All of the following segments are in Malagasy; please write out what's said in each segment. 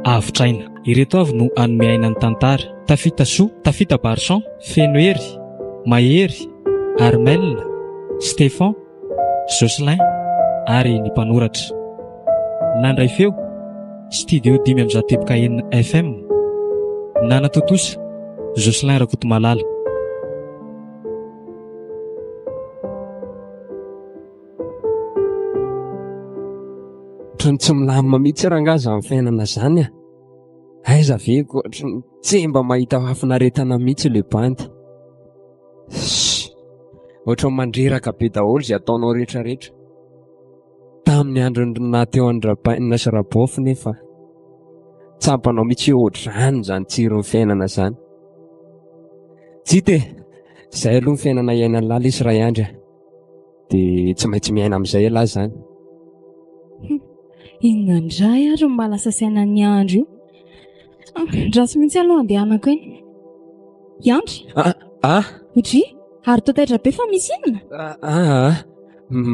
Avotraina. Ireto avy no hanome aina ny tantara, Tafita Soa, Tafita Barchan, Feno Hery, Mahery, Armel, Stephan, Jocelyn ary ny mpanoratra. Nandray feo, Studio 105.6 FM. Nanatontosa, Jocelyn Rakotomalala. Ohatran'ny tsy milamina mihitsy rangaha izany fiainana izany a. Aiza ve ko ohatran'ny tsy mba mahita fahafinaretana mihitsy le bandy. Shh. Ohatran'ny mandreraka be daholo izay ataonao rehetrarehetra. Tamin'ny andron'ny naha teo an-dRabainina sy Rabôfy nefa tsapanao mihitsy hoe ohatr'izany izany tsiron'ny fiainana izany. Tsy hita e! Izay aloha ny fiainana iainan'i Lala izy ray andry a. Dia tsy maintsy miaina amin'izay ialahy izany. Inona indray ary no maha lasa saina an'i Andry io? Andraso mihitsy aloha andehanako eny. I Andry? Ah, ah. Ndry, ary toa taitra be fa misy inona? Ah, ah.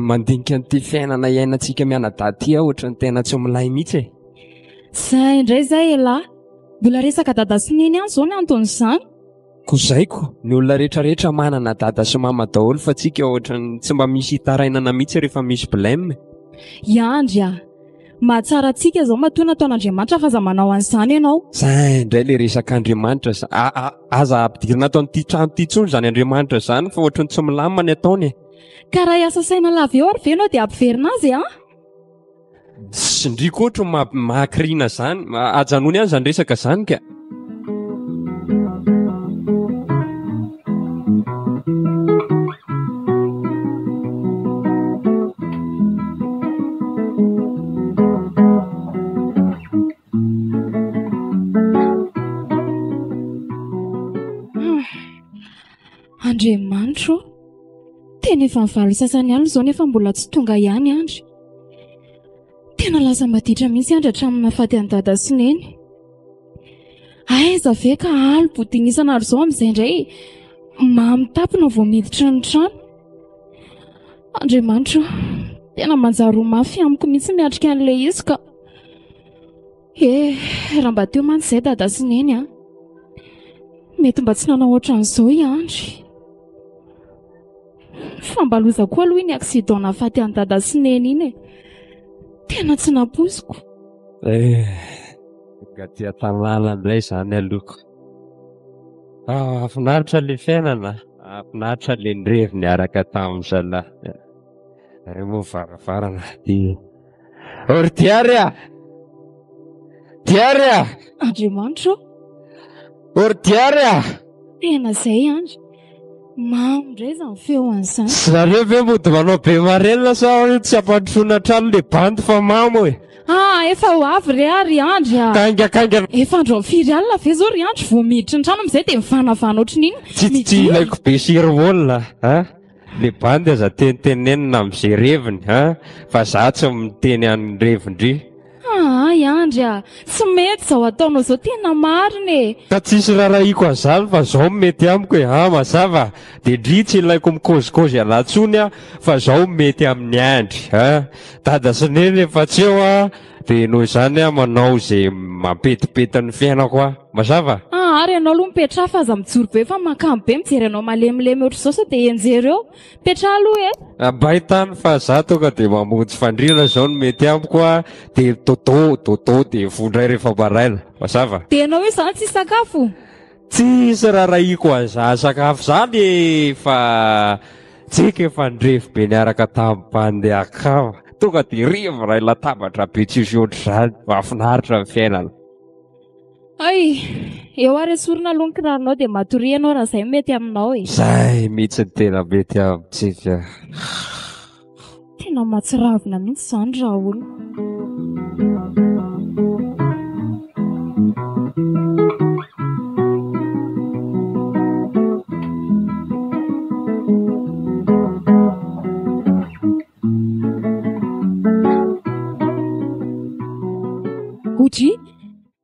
Mandinika an'ity fiainana iainantsika mianadahy ity aho ohatran'ny tena tsy milay mihitsy e. Zay indray izay elah. Mbola resaka dada sy neny ihany izao ny anton'izany. Ko zaiko, ny olona rehetra rehetra manana dada sy mama daholo fa tsika ohatran'ny tsy mba misy hitarainana mihitsy rehefa misy blème. I Andry a! Mahatsara antsika izao matoa nataon'Andriamanitra fa aza manao an'izany ianao. Zay indray le resaka Andriamanitra za, a a aza ampidirina ato amin'ity trano ity intsony izany Andriamanitra izany fa ohatran'ny tsy milamina ny ataony e. Ka raha hiasa saina lava eo ary ve ianao dia hampiverina azy a? Tsindriko ohatry ny mahakirina zany. Ajanony ihany zany resaka zany ka. Andriamanitro ô! Tena efa ny sasany alina izao nefa mbola tsy tonga ihany Andry. Tena lasa maditra mihitsy Andry hatramin'ny nahafaty an'i Dada sy Neny. Aiza ve ka alo bodiny isan'andro izao amin'izay indray mamy tapina vao miditra ny trano. Andriamanitro, tena manjary ho mafy amiko mihitsy miatrika an'ilay izy ka. Eh, raha mba teo mantsy izay Dada sy Neny an. Mety mba tsy nanao ohatran'izao i Andry. Fa mba loza koa aloha iny accident nahafaty an'i Dada sy Neny iny e. Tena tsy nampoiziko. Eh, tonga aty an-tanàna indray izany aloha. Ah, mahafinaritra ilay fiainana, mahafinaritra ilay nirevy niaraka tamin'ny zalahy. Ireo moa varavarana dia Or diary a! Diary a! Andriamanitro ô! Or diary a! Tena izay Andry. Mamo indray izany feo an'izany. Zareo ve mody manao be marenina sa tsy ampandrosoana hatrany le bandy fa mamo e? Ah, efa ho avy re ah ry Andry a! Kaingakaingana. Efa andro amin'ny firy alina ve izao ry Andry vao miditra ny trano amin'izay dia mivanavana ohatry ny inona? Tsy tsy ilaiko be sirôle a! Le bandy aza tenitenenina amze reviny an, fa za tsy miteny any revin-dry. Aa i Andry a! Tsy mety izao ataonao izao tena marina e! Ka tsisy rarahiko an'izany fa zao no mety amiko e, an mazava? De ndry tsy ilaiko mikôzikôzy anah tsony an, fa zao no mety amin'i Andry an! Dada sy Neny efa tsy eo an, de noho izany aho manao ze mampetipety ny fiainako an! Mazava? Ah ary ianao aloha mipetraha fa aza mijoro be fa mankamo be mijery anao malemilemy ohatr'izao sao dia enjero eo. Mipetraha aloha e. Mbay tany fa za tonga dia mamonjy fandriana zao no mety amiko a, dia dodo dodo dia mivoha indray rehefa maraina. Mazava? Dia ianao io izany tsy hisakafo? Tsisy rarahiko an'izany sakafo izany e, fa tsika efa nirevy be niaraka tamin'ny mpandeha akama. Tonga dia revy iray latabatra be tsisy ohatr'izany. Mahafinaritra ny fiainana. Hay! Eo ary esorina aloha ny kiraronao dia matoria ianao raha izay no mety aminao e! Izay mihitsy no tena mety amintsika. Tena mahatsiravina mihitsy izany Raoul. Odry!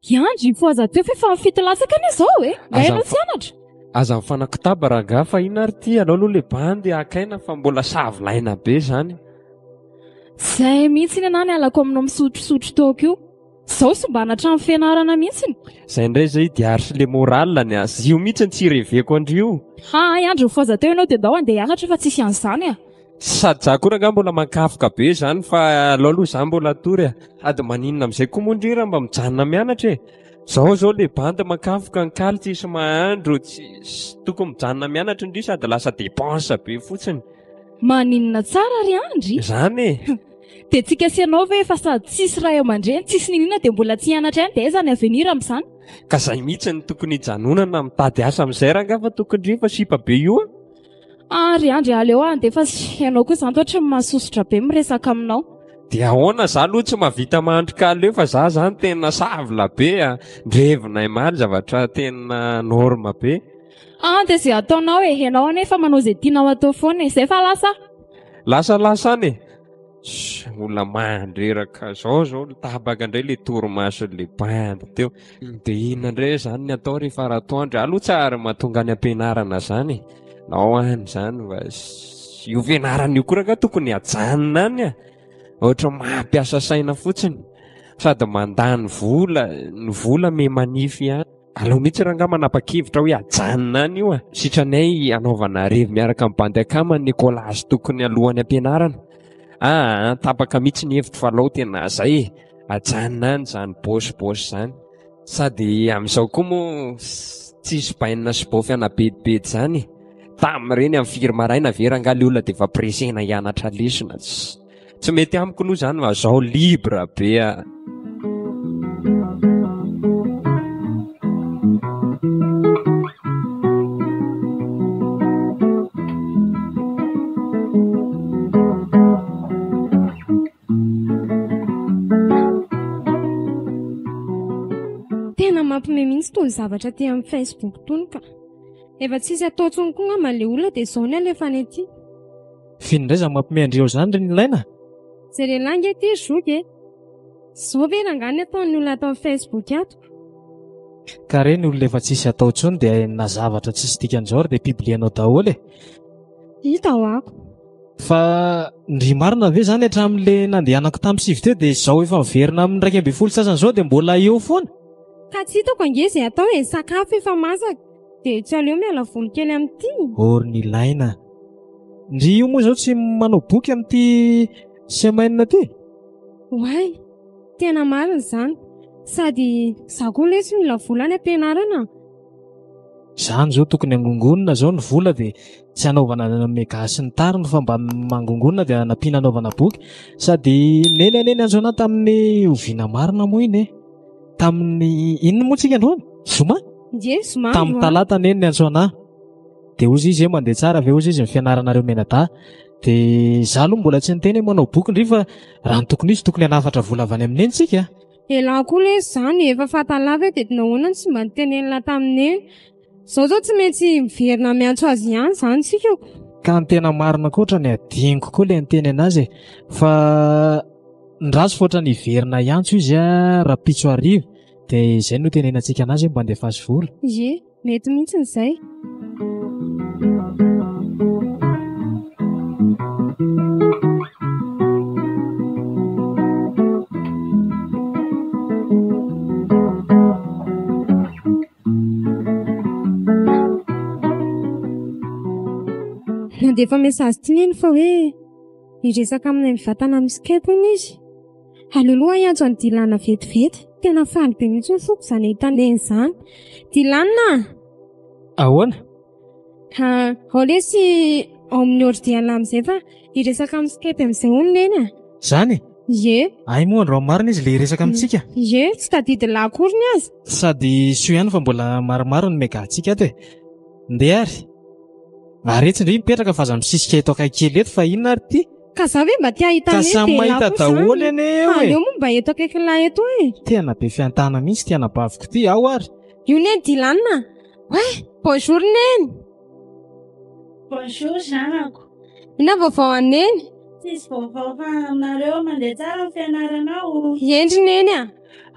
I Andry, hifohaza teo f'efa fito latsaka anie izao e! Nga ianao tsy hianatra? Aza mifanakotaba rangahy fa inona ary ity? Alao aloha le bandy haka aina fa mbola savilaina be zany. Zay mihitsy ny anah ny halako aminao misotrosotro toaka io. Zao sombana hatramin'ny fianarana mihitsiny. Zay indray zay diary sy le moral ny azy. Io mihitsy ny tsy reveko an-dry io. Hay andry mifohaza teo ianao dia ndao handeha hianatra fa tsisy an'izany a. Sady za koa rangahy mbola mankafoka be zany fa aleo aloha za mbola hatory a. Sady maninona amin'izay koa moa ndry raha mba mijanona mianatra e. Zao zao le bandy mankafoka ny kaly tsisy mahandro, tsisy tokony mijanona mianatra ndry sady lasa dépense be fotsiny. Maninona tsara ry Andry? Zany e! Dia tsika sy ianao ve efa sady tsisy ray aman-dreny, tsisy niniana dia mbola tsy hianatra ihany dia aiza ny avenir amin'izany? Ka zay mihitsy no tokony hijanonana mitady asa amin'izay rangahy fa tokony ndry fa sipa be io a! Ah ry Andry aleo aho handeha fa ianao koa izany toa ohatry ny mahasosotra be miresaka aminao. Dia ahoana za aloha tsy mahavita mahandro kaly eo fa za zany tena savla be a! Ndrevinay maly zavatra tena norme be. Ah dia izay ataonao e, ianao anie efa manao izay tianao atao foana e, izay fa lasa aho. Lasa lasa any e! Ss, olona mandreraka zao zao tabaka indray le torimason'le bandy teo. Dia inona indray zany ny atao rehefa ratoandro? Aloha tsy ary mahatonga any am-pianarana zany e. Nao any zany fa ss, io fianarana io koa rangahy tokony hajanona any a. Ohatra mampiasa saina fotsiny. Sady mandany vola, ny vola me manify ihany. Aleo mihitsy rangahy manapa-kevitra hoe ajanona any io a! Sitranay hanaovana revy miaraka amin'ny bandy akama ny écolage tokony alohan'ny ampianarana. Aa tapaka mihitsy ny hevitro fa alao tena zay e! Ajanona any zany bôsy bôsy zany. Sady amin'izao koa moa tsisy bainina sy bôfy hanabedibedy zany e! Tamin'ireny amin'ny firy maraina ve rangahy le olona dia efa pressena hianatra lesona? Tsy mety amiko aloha zany fa zao libre be a. Tena mampime mihitsy itony zavatra aty amin'ny Facebook itony ka. Efa tsisy atao intsony koa angamba ilay olona dia izao ny alefany aty. F'inona indray izany mampime an-dry ao izany ry Nilaina? Jerena ange ity ry zoky e! Zao ve rangahy ny ataon'ny olona ato amin'ny Facebook ato? Ka re ny olona efa tsisy atao intsony dia na zavatra tsisy dikany izao ary dia publier-nao daholo e! Hita ho'ako. Fa ndry marina ve izany hatramin'le nandehanako tamin'ny sivy teo dia izao efa miverina amin'ny 11 sasany izao dia mbola eo foana? Ka tsy hitako ange izay atao e! Sakafo efa masaka dia tsy aleo miala voly kely amin'ity? Or Nilaina. Ndry io moa izao tsy manao boky amin'ity semaine ity? Oay! Tena marina izany. Sady izaho koa lesy mila vola any am-pianarana. Izany izao tokony angongonina izao ny vola dia tsy hanaovana mega sy ny tariny fa mba mangongonina dia hanampiana hanaovana boky. Sady neny anie niantso anah tamin'ny oviana marina moa iny e? Tamin'ny inona moa tsika androany? Zoma? Ie, zoma Tamin'ny androany. talata neny niantso anah. Dia hozy izy hoe mandeha tsara ve hozy izy ny fianaranareo mianadahy. Dia izaho aloha mbola tsy niteny hoe manao boky ndry fa raha ny tokony izy tokony hanafatra vola avy any amin'i neny tsika. Elah koa lesy izany efa fantalahy ve dia nahoana no tsy mba nitenenina tamin'i neny. Izao izao tsy maintsy miverina miantso azy ihany izany tsika ko. Ka ny tena marina koa ohatrany adinoko koa ilay niteny anazy e. Fa ny ratsy fa ohatrany hiverina hiantso izy rahampitso hariva dia izay no itenenantsika anazy hoe mba andefaso vola. Ie. Mety mihitsy izay. Nandefa message ty neny fa hoe hiresaka aminay mivantana amin'ny Skype hono izy. Aleo aloha hiantso an'i Dylan vetivety. Tena faly be mihitsy ny foko izany ahita an'i Neny izany. Dylan a! Ahoana? Ha, ao lesy ao amin'ny ordi anà amin'izay fa hiresaka amin'ny Skype amin'izay hono Neny a! Izany e? Ie. Hay moa androany marina izy le hiresaka amintsika? Ie, tsy tadidin'lah akory ny azy. Sady soa ihany fa mbola maromaro ny mega antsika ato e. Ndeha ary. Ary etsy ndry mipetraka fa aza misisika eto akaiky kely eto fa inona ary ity? Ka za ve mba te hahita Ka an'i samy Neny dia mahita elah koa daholo zany. anie eo Fa e. aleo moa mba eto akaikin'lah eto e. Tena be fiantana mihitsy ity anabaviko ity, ao ary. Io Neny Dylan a! Ouais! Bonjour Neny! Bonjour zanako. Inona vaovao an'i Neny? Tsisy vaovao fa aminareo mandeha tsara ny fianaranao. Hendry Neny a!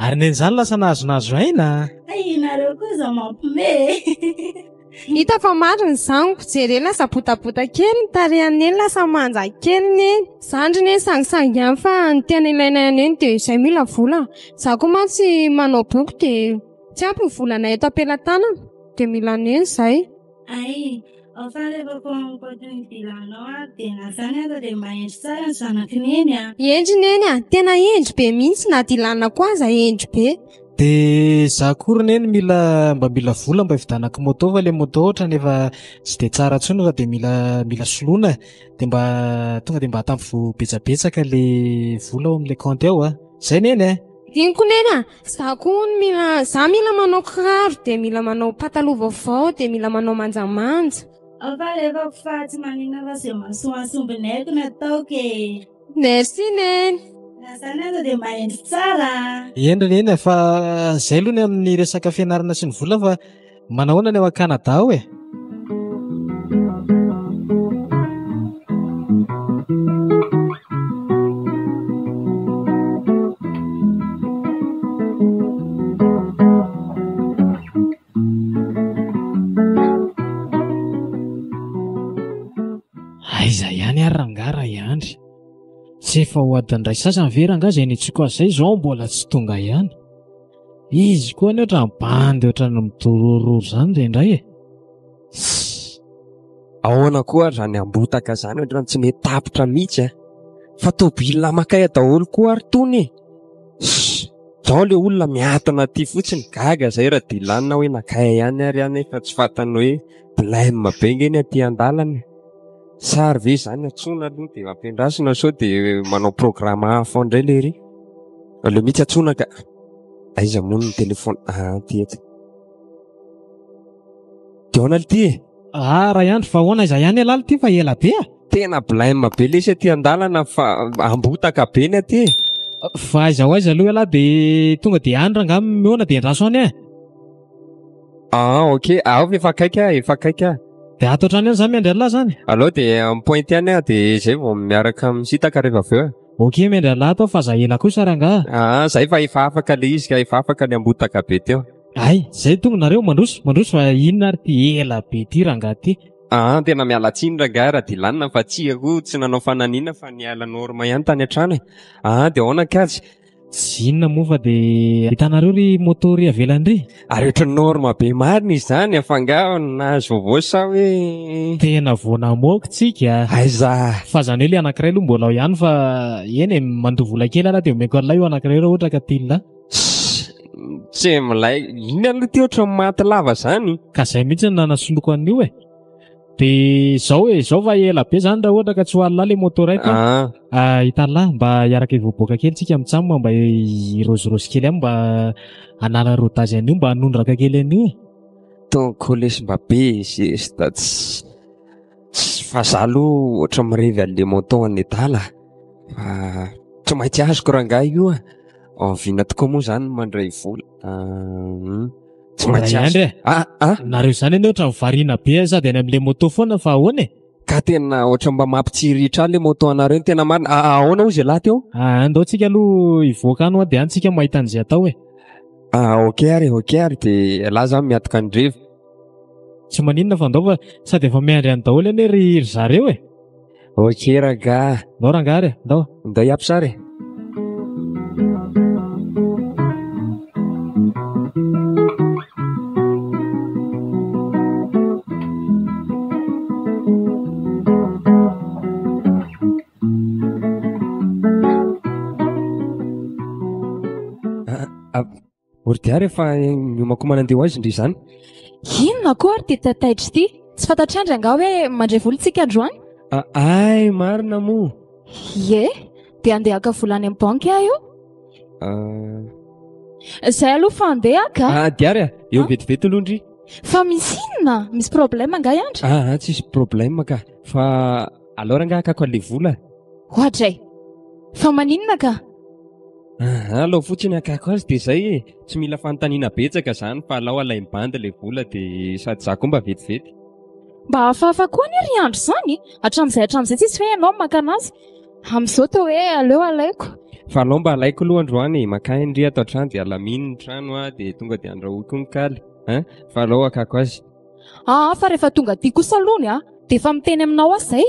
Ary Neny izany lasa nahazonazo aina a! Hay nareo koa izao mampime e! Hita fa marina izany ko jereo lasa botabota kely ny tarehan'i Neny lasa manja kely Neny. Zandry Neny sangisangy ihany fa ny tena ilainay an'i Neny dia izay mila vola. Za koa mantsy manao boky dia tsy ampy ny volanay eto am-pelatanana dia mila Neny izay. Ay, ao fa alefako ao amin'ny kaontin'ny bilanao aho dia na izany aza dia mba hendry tsara ny zanak'i Neny a! Hendry Neny a! Tena hendry be mihitsy na Dylan koa aza hendry be. Dia za koa ry Neny mila mba mila vola mba hividanako moto fa le moto ohatrany efa tsy dia tsara intsony fa dia mila mila soloina e. Dia mba tonga dia mba atampivo betsabetsaka le vola ao amin'ilay kaonty ao a. Zay Neny e! Diniko Neny a! Za koa hono mila za mila manao kiraro dia mila manao pataloha vaovao dia mila manao manjamanja. Ao fa alefako fa tsy maninona fa izay mahasoa ny sombinaiko no ataoko e! Merci Neny. Na zany aza dia mba hendry tsara a! Eny ry Neny a, fa zay aloha ny amin'ny resaka fianarana sy ny vola fa manahoana ny ao Canada ao e? Aiza ihany ary rangahy raha i Andry? Tsy efa ho adiny iray sasany ve rangahy izay nitsiko azy izay izao mbola tsy tonga ihany? Izy koa anie ohatran'ny bandy ohatran'ny midorororo izany indraindray e! Sss. Ahoana koa ary izany ambotaka izany ohatran'ny tsy mety tapitra mihitsy a! Fa tôbila makaiza daholo koa ary tony e! Sss. Zao le olona miatona aty fotsiny, gaga zay ra Dylan hoe nakaiza ihany ary aho nefa tsy fantany hoe blème be nge ny aty andalana e! Sary ve izany antsoina aloha dia ampiandrasina sao dia manao programme hafa ao indray lery. Aleo mihitsy antsoina ka. Aiza moa ny téléphone? Ah, ty eto. Dia ahoana ity e? Ah, Ray Andry, fa ahoana aiza ihany ialahy ity fa ela be a? Tena blème be lesy aty an-dalana fa ambotaka be ny aty e. Fa aiza ho aiza aloha ialahy dia tonga dia any rangahy mihaona dia andraso any e. Ah ok, ao fa efa akaiky aho, efa akaiky aho. Dia ato hatrany ihany za miandry an'lah zany? Aleo dia en pointe ihany aho dia zay vao miaraka misintaka rehefa avy eo e. Ok miandry an'lah ato aho fa aza ela kosa rangahy. Ah zay fa efa afaka le izy ka, efa afaka ny ambotaka be teo. Hay, zay tonga nareo, mandroso, mandroso fa inona ary ty ela be ty rangahy ty. Ah tena miala tsiny rangahy Radilan fa tsia koa tsy nanao fananiana fa niala norme ihany tany an-trano e. Ah dia ahoana kajy? Tsy inona moa fa dia hitanareo ry moto ry avelany ry. Ary ohatran'ny norme be marina izy izany fa angaha nahazo vaovao sa hoe. Tena vao namoaka tsika. Aiza. Fa zany hoe le anankiray aloha mbola ao ihany fa eny e mandoa vola kely ara dia omeko an'ilay io anankiray io raha ohatra ka tian'lah. Tsy milay. Inona aloha ity ohatran'ny maty lava zany? Ka zay mihitsy no nanasoloko an'io e. Dia izao e, izao fa ela be zany raha ohatra ka tsy ho an'lah le moto iray fa ah. hitan'lah mba hiaraka hivoaboaka kely tsika mitsam mba hirôzirôzy kely any mba hanala rodage an'io mba hanondraka kely an'io e. Tonko lesy mba be zesta tsy tsy fa za aloha ohatra mirevy an'le moto an'i nedala fa tsy maintsy azoko rangahy io a. Oviana tokoa moa zany mandray vola? Tsy maintsy azo. E. Ah, ah. Nareo zany anie ohatran'ny variana be sady any amin'ilay moto foana fa ahoana e? Ka tena ohatran'ny mba mampitsiriritra ahy le moto anareo ny tena marina. Ah, ahoana hozy ialahy teo? Ah, andao tsika aloha hivoaka any hoa dia any tsika mahita an'izay atao e. Ah, ok ary, ok ary dia ialahy zany miatoka ny revy. Tsy maninona fa andao fa sady efa miandry any daholo anie ry ry zareo e. Ok rangahy. Ndao rangahy ary e, ndao. Ndao hiampy sary e. Ordiary efa miomankomana andeha ho aiza ndry izany? Inona koa ary ity taitaitra ity? Tsy fantatr'andry angaha hoe mandray vola tsika androany? Ay, marina moa. Ie, dia andeha haka vola any amin'ny banky aho io. Izay aloha fa andeha haka. Ah, Diary a, eo vetivety aloha ndry. Fa misy inona? Misy problème angaha i Andry? Ah, tsisy problème ka. Fa aleo rangaha hakako an'ilay vola. Oadray! Fa maninona ka? Aha, alao fotsiny hakako azy dia izay e. Tsy mila fanontaniana betsaka izany fa alao alain'ny bandy ilay vola dia sady za koa mba vetivety. Mba hafahafa koa anie ry Andry izany e! Hatramin'izay hatramin'izay tsisy hoe ianao no maka anazy. Amin'izao toa hoe aleo alaiko. Fa alao mba alaiko aloha androany e, makà ndry ato an-trano dia alamino ny trano a, dia tonga dia andrahoiko ny kaly an! Fa alao hakako azy. Aa fa rehefa tonga aty kosa aloha ny a, dia efa miteny aminao aho izay.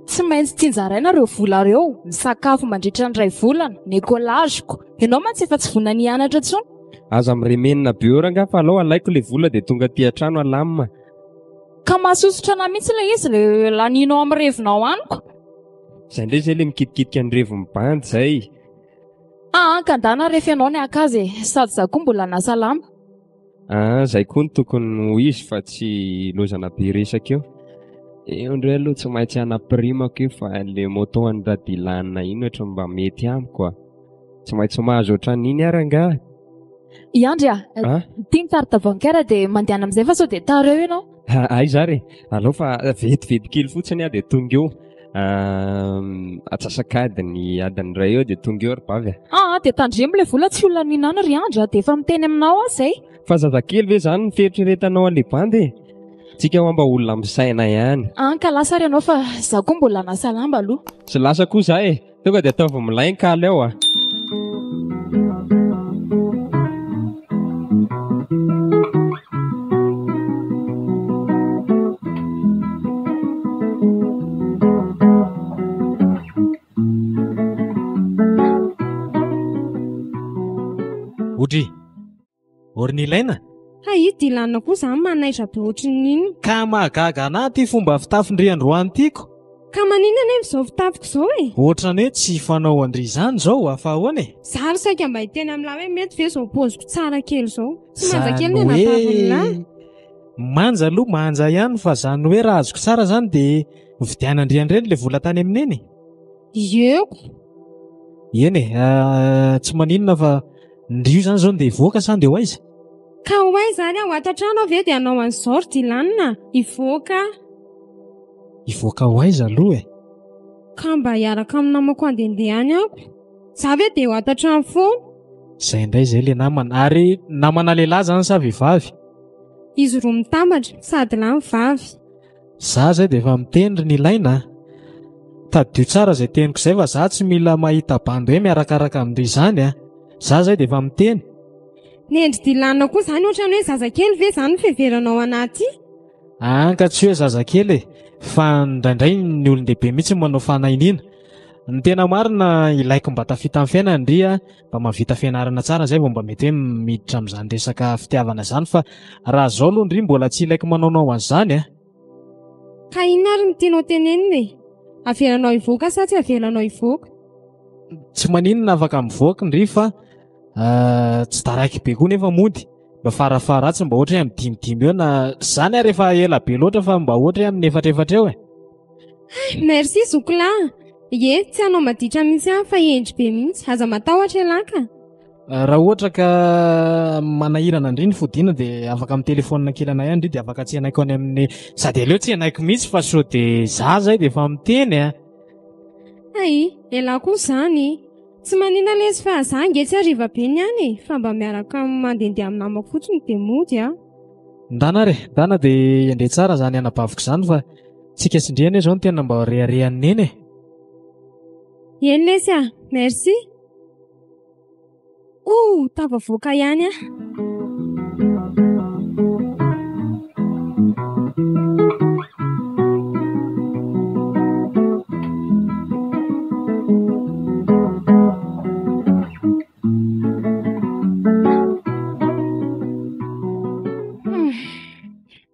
Tsy maintsy tsinjaraina ireo vola ireo, ny sakafo mandritra ny iray volana, ny écolage-ko. Ianao mantsy efa tsy vonona ny hianatra intsony. Aza miremenina be eo rangahy fa alao alaiko ilay vola dia tonga aty an-trano alamina. Ka mahasosotra anah mihitsy ilay izy ilay lanianao amin'ny revinao any ko. Izay indray izay ilay mikitikitika ny revin'ny bandy izay. Aa ka ndana rehefa ianao ny haka azy e, sady za koa mbola hanasa lamba. Aa zay koa no tokony ho izy fa tsy lozana be resaka eo. Eo indray aloha tsy maintsy hanapirimako io fa le moto an'i Radilan iny ohatran'ny mba mety amiko a. Tsy maintsy mahazo ohatran'iny aho rangaha. I Andry a! Ity ny carte bancaire dia mandehana amin'izay fa sao dia tara eo ianao. Aiza ary e? Aleo fa vetivety kely fotsiny aho dia tonga eo. Atsasak'adiny, adiny iray eo dia tonga eo ry bavy a. Aa dia tandremo ilay vola tsy olona nihinana ry Andry a, dia efa miteny aminao aho izay. Fa zazakely ve izany ny fieritreretanao an'ilay bandy e? Tsika hoa mba olona misaina ihany. An ka lasa ary ianao fa za koa mbola hanasa lamba aloha. Tsy lasa koa za e! Tonga dia ataovy milay ny kaly ao a! Odry! Or ny ilaina? Hay i Dylan koa zany manaitra be ohatrin'ny inona. Ka mahagaga anah ty fomba fitafin-dry androany ty ko. Ka maninona anefa izao fitafiko izao e? Ohatran'ny hoe tsy fanao an-dry izany izao a, fa ahoana e? Za ary saika mba hiteny amin'lah hoe mety ve izao paoziko tsara kely izao? Tsy manja kely ny anabavin'lah. Manja aloha manja ihany fa zany hoe raha azoko tsara zany dia novidianan-dry an'ireny ilay vola tany amin'iny? Ieko. Eny e, tsy maninona fa Ndry io zany zao ndeha hivoaka sa ndeha ho aiza? Ka ho aiza ary aho? Ato an-trano aho ve dia hanao an'izao ry Dylan a? Hivoaka aho. Hivoaka ho aiza aloha e? Ka mba hiaraka amin'ny namako handehandeha any aho. Za ve dia ho ato an-trano foana? Zay indray zay le namana. Ary namana lehilahy zany sa vehivavy? Izy roa mitambatra, sady lahy no vavy. Za zay dia efa miteny ry Nilaina a! Tadidio tsara izay teniko izay fa za tsy mila mahita bandy hoe miarakaraka amin-dry izany a! Za zay dia efa miteny. Ny endry Dylan koa izany ohatran'ny hoe zazakely ve izany ny fiheveranao anah ty? An ka tsy hoe zazakely e! Fa indraindray ny olon-dehibe mihitsy no manao fanahiniana. Ny tena marina ilaiko mba tafita amin'ny fiainana ndry a! Mba mahavita fianarana tsara zay vao mba mety hoe miditra amin'izany resaka fitiavana izany fa raha zao aloha ndry mbola tsy ilaiko manaonao an'izany a! Ka inona ary no tianao tenenina e? Avelanao hivoaka sa tsy avelanao hivoaka? Tsy maninona afaka mivoaka ndry fa tsy taraiky be koa nefa mody mba farafaharatsiny mba ohatra hoe amin'ny dimidimy eo na zany ary efa ela be loatra fa mba ohatra hoe amin'ny efatrefatra eo e! Hay, merci zoky lahy. Ie, tsy hanao maditra mihitsy aho fa hendry be mihitsy. Aza matahotra ialahy ka. Raha ohatra ka manahirana an-dry ny fodiana dia afaka mi-telephone kely anay ihany ndry dia afaka tsenaiko any amin'ny sady aleo tsenaiko mihitsy fa sao dia za zay dia efa miteny a. Hay, ialahy koa izany. Tsy manina lesy fa za ange tsy hariva be ny any e, fa mba miaraka mandehandeha amin'ny namako fotsiny dia mody a. Ndana ary e, ndana dia endrey tsara izany anabaviko izany fa Tsika sy ndry anie zao no tena mba reharehan'i Neny e! Eny lesy a! Merci! Ouh! Tafavoaka ihany aho.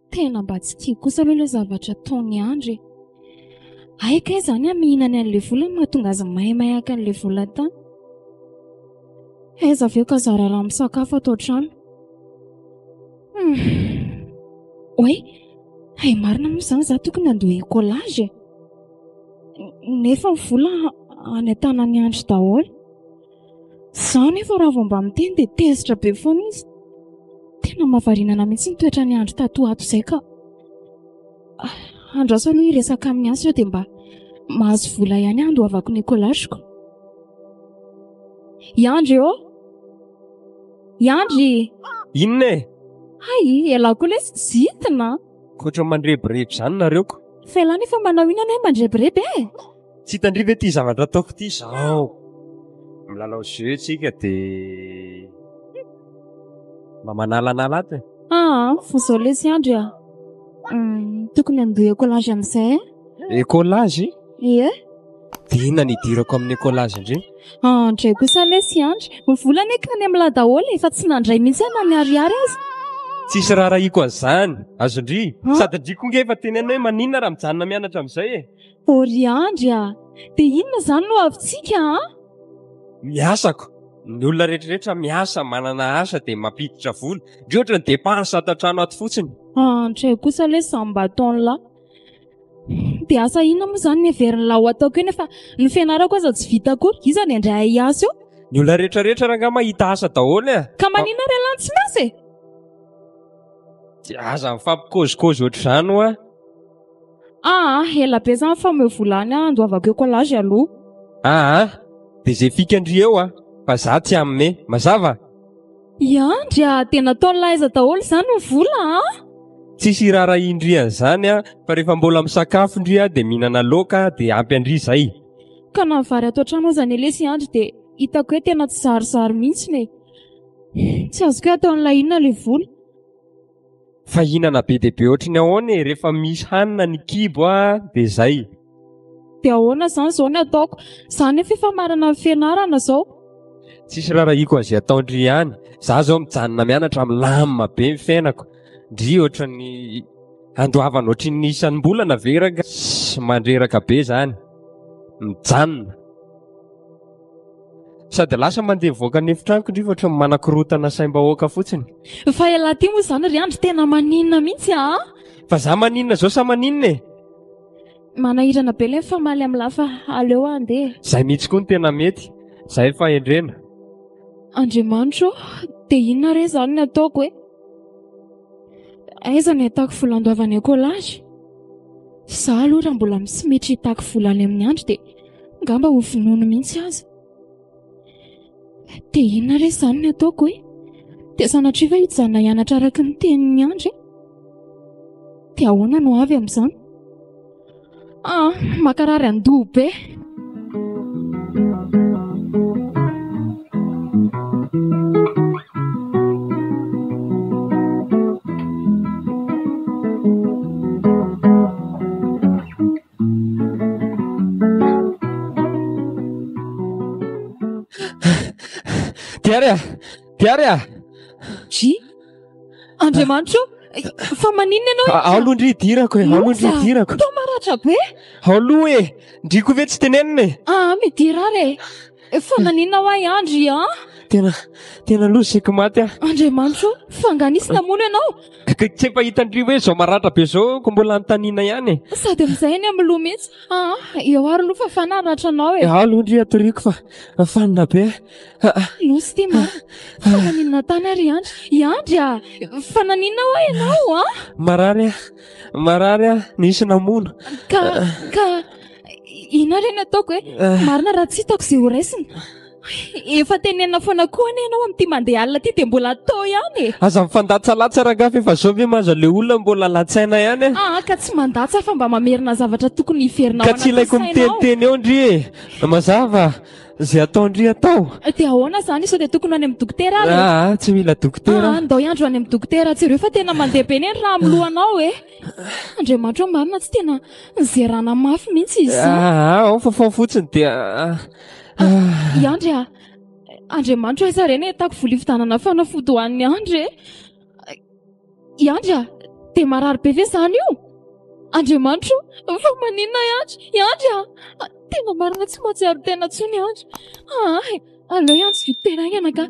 Tena mba tsy tiako kosa aloha ilay zavatra ataon'i Andry e. Hay kay izany amihinany an'ilay vola no mahatonga azy maimay haka an'ilay vola tany. Aiza avy eo ka zara raha misakafo ato an-trano. Hmm. Oay, hay marina moa izany za tokony handoa écolage e. Nefa ny vola any an-tanan'i Andry daholo. Izaho nefa raha vao mba miteny dia tezitra be foana izy. Tena mahavariana anà mihitsy ny toetran'i Andry tato ho ato izay ka. Ah, andraso aloha hiresaka aminy ihany sao dia mba mahazo vola ihany aho handoavako ny écolage-ko. I Andry ô! I Andry! Inona e? Hay, ialahy koa lesy zintina. Koatra mandrebireby izany nareo ko. Fa ialahy nefa manao inona hoe mandrebireby e? Tsy hitan-dry ve ity zavatra ataoko ity zao? Milalao jeu tsika de mba manalanala ato e. Aa, fa zao lesy Andry a. Tokony handoa écolage amin'izay a. Écolage? Ie. Dia inona no idirako amin'ny écolage indray? Andray kosa lesy Andry, ny vola anie ka any amin'lah daholo e, efa tsy nandray mihitsy aho na ny ariary aza. Tsisy raharahiako an'izany, azon-dry. Sady ndry koa nge efa tenenina hoe maninona raha mijanona mianatra amin'izay e. Ô ry Andry a! Dia inona izany no avintsika an? Miasako. Ny olona rehetrarehetra miasa, manana asa dia mampiditra vola. Ndry ohatra ny dépense ato an-trano ato fotsiny. Andray kosa lesy izany mba ataon'lah. Dia asa inona moa izany ny heverin'lah ho ataoko eo nefa ny fianarako aza tsy vita akory. Iza no handray ahy hiasa eo? Ny olona rehetrarehetra rangahy mahita asa daholo e! Ka maninona ary ialahy no tsy miasa e? Dia aza mifampikôzikôzy ohatr'izany hoa. Aa, ela be zany fa omeo vola any aho handoavako écolage aloha. Aa, dia ze fika-ndry eo a, fa za tsy hanome. Mazava? I Andry a, dia nataon'lah aiza daholo izany ny vola a? Tsisy iraharahian-dry an'izany a, fa rehefa mbola misakafo ndry a dia mihinana laoka dia ampy an-dry izay. Ka na ny vary ato an-trano aza anie lesy i Andry dia hitako hoe tena tsy zarizary mihitsiny e. Tsy azoko hoe ataon'lah inona ilay vola. Fa hihinana be dia be ohatry ny ahoana e, rehefa misy hanina ny kibo a dia zay. Dia ahoana izany izao ny ataoko? Za nefa efa marina ny fianarana izao. Tsisy rarahiko an'izay ataon-dry ihany, za zao mijanona mianatra milamina be ny fiainako, ndry ohatran'ny andoavana ohatrin'ny isam-bolana ve ranga? Mandreraka be zany, mijanona. Sady lasa mandeha mivoaka ny efitranoko ndry fa ohatran'ny manakorotana saim-bahoaka fotsiny. Fa ialahy ity moa izany ry Andry tena maninona mihitsy aa! Fa za maninona zao sa maninona e? Manahirana be ilay mifamaly amin'lah fa aleo aho handeha e. Zay mihitsy koa no tena mety, zay fahendrena. Andriamanitra ô, dia inona re izany ny ataoko e? Aiza no ahitako vola andoavana écolage? Za aloha raha mbola misimetry hitaky vola any amin'ny Andry dia Angamba ho vonoiny mihitsy aza. Dia inona re izany ny ataoko e? Dia sanatria ve hijanona hianatra araka ny tenin'i Andry e? Dia ahoana no avy amin'izany? Ah, makarary andoha be. Diary a! Diary a! Dry! Andriamanitra o! Fa maninona ianao? Ao aloha ndry idirako e! Ao aloha ndry idirako. Toa maratra be! Ao aloha e! Ndry koa ve tsy tenenina e? Ah, midira ary e! Fa naninona hoa i Andry an? Tena, tena loza saiko maty aho. Andriamanitra o! Fa angaha nisy namono ianao? Ka tsy efa hitan-dry hoe izao maratra be izao ko mbola anontaniana ihany e. Sady amin'izay eny amin'ny loha mihitsy. Aa, eo ary aloha fa fana haratra anao e. Ao aloha ndry atoriako fa fanina be. Nosy ity marina. Fa naninona tany ary i Andry? I Andry a! Fa naninona hoa ianao a? Marary aho, marary aho, nisy namono. Ka, ka, inona re ny ataoko e? Marina raha tsy hitako izay horaisina. Efa tenenina foana koa anie ianao amin'ity mandeha alina ity dia mbola atao ihany e! Aza mifandatsalatsa rangahy fa efa zao ve maza le olona mbola latsaina ihany e! Aa ka tsy mandatsa fa mba mamerina zavatra tokony hiverina ao Ka tsy anaty ilaiko sainao. miteniteny eo ndry e! Mazava ze atao ndry atao. Dia ahoana izany sao dia tokony ho any amin'ny dokotera ary e? Aa tsy mila dokotera. Aa ndao hiandry ho any amin'ny dokotera jereo fa tena mandeha be anie ny rà amin'ny lohanao e! Andriamanitra ô marina tsy tena nizerana mafy mihitsy izy izany. Aa ao fafao fotsiny dia. I Andry a! Andriamanitra aiza re ny ahitako vola hividianana fanafody ho an'i Andry e? I Andry a! Dia marary be ve izany io? Andriamanitra o! Fa maninona i Andry? I Andry a! Tena marina tsy mahatsiaro tena intsony i Andry. Aa! Aleo i Andry vita tena haingana ka.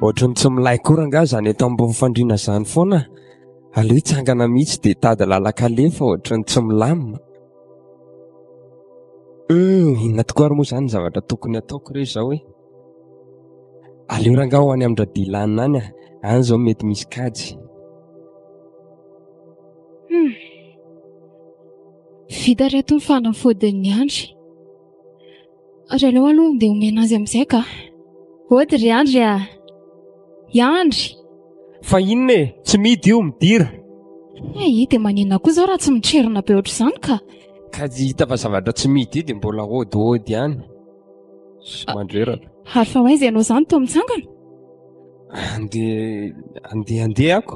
Ohatran'ny tsy milay koa rangahy izany eto ambony fandriana izany foana. Aleo hitsangana mihitsy dia hitady lalan-kaleha fa ohatran'ny tsy milamina. Hum, inona tokoa ary moa izany ny zavatra tokony hataoko re izao e? Aleo rangahy ho any amin-dRadilan any a, any izao mety misy kajy. Hum. Vita ry reto ny fanafodin'ny Andry. Ary aleo aloha andeha omena azy amin'izay ka. Ody ry Andry a! I Andry! Fa inona e? Tsy mihidy io, midira. Hay, dia maninona koa izao raha tsy mitrerona be ohatr'izany ka? Ka tsy hita fa zavatra tsy mihidy io dia mbola haodihaody ihany. Sy mandreraka. Ary fa ho aiza ianao izany toa mitsangana? Andeha, andeha, andeha ako.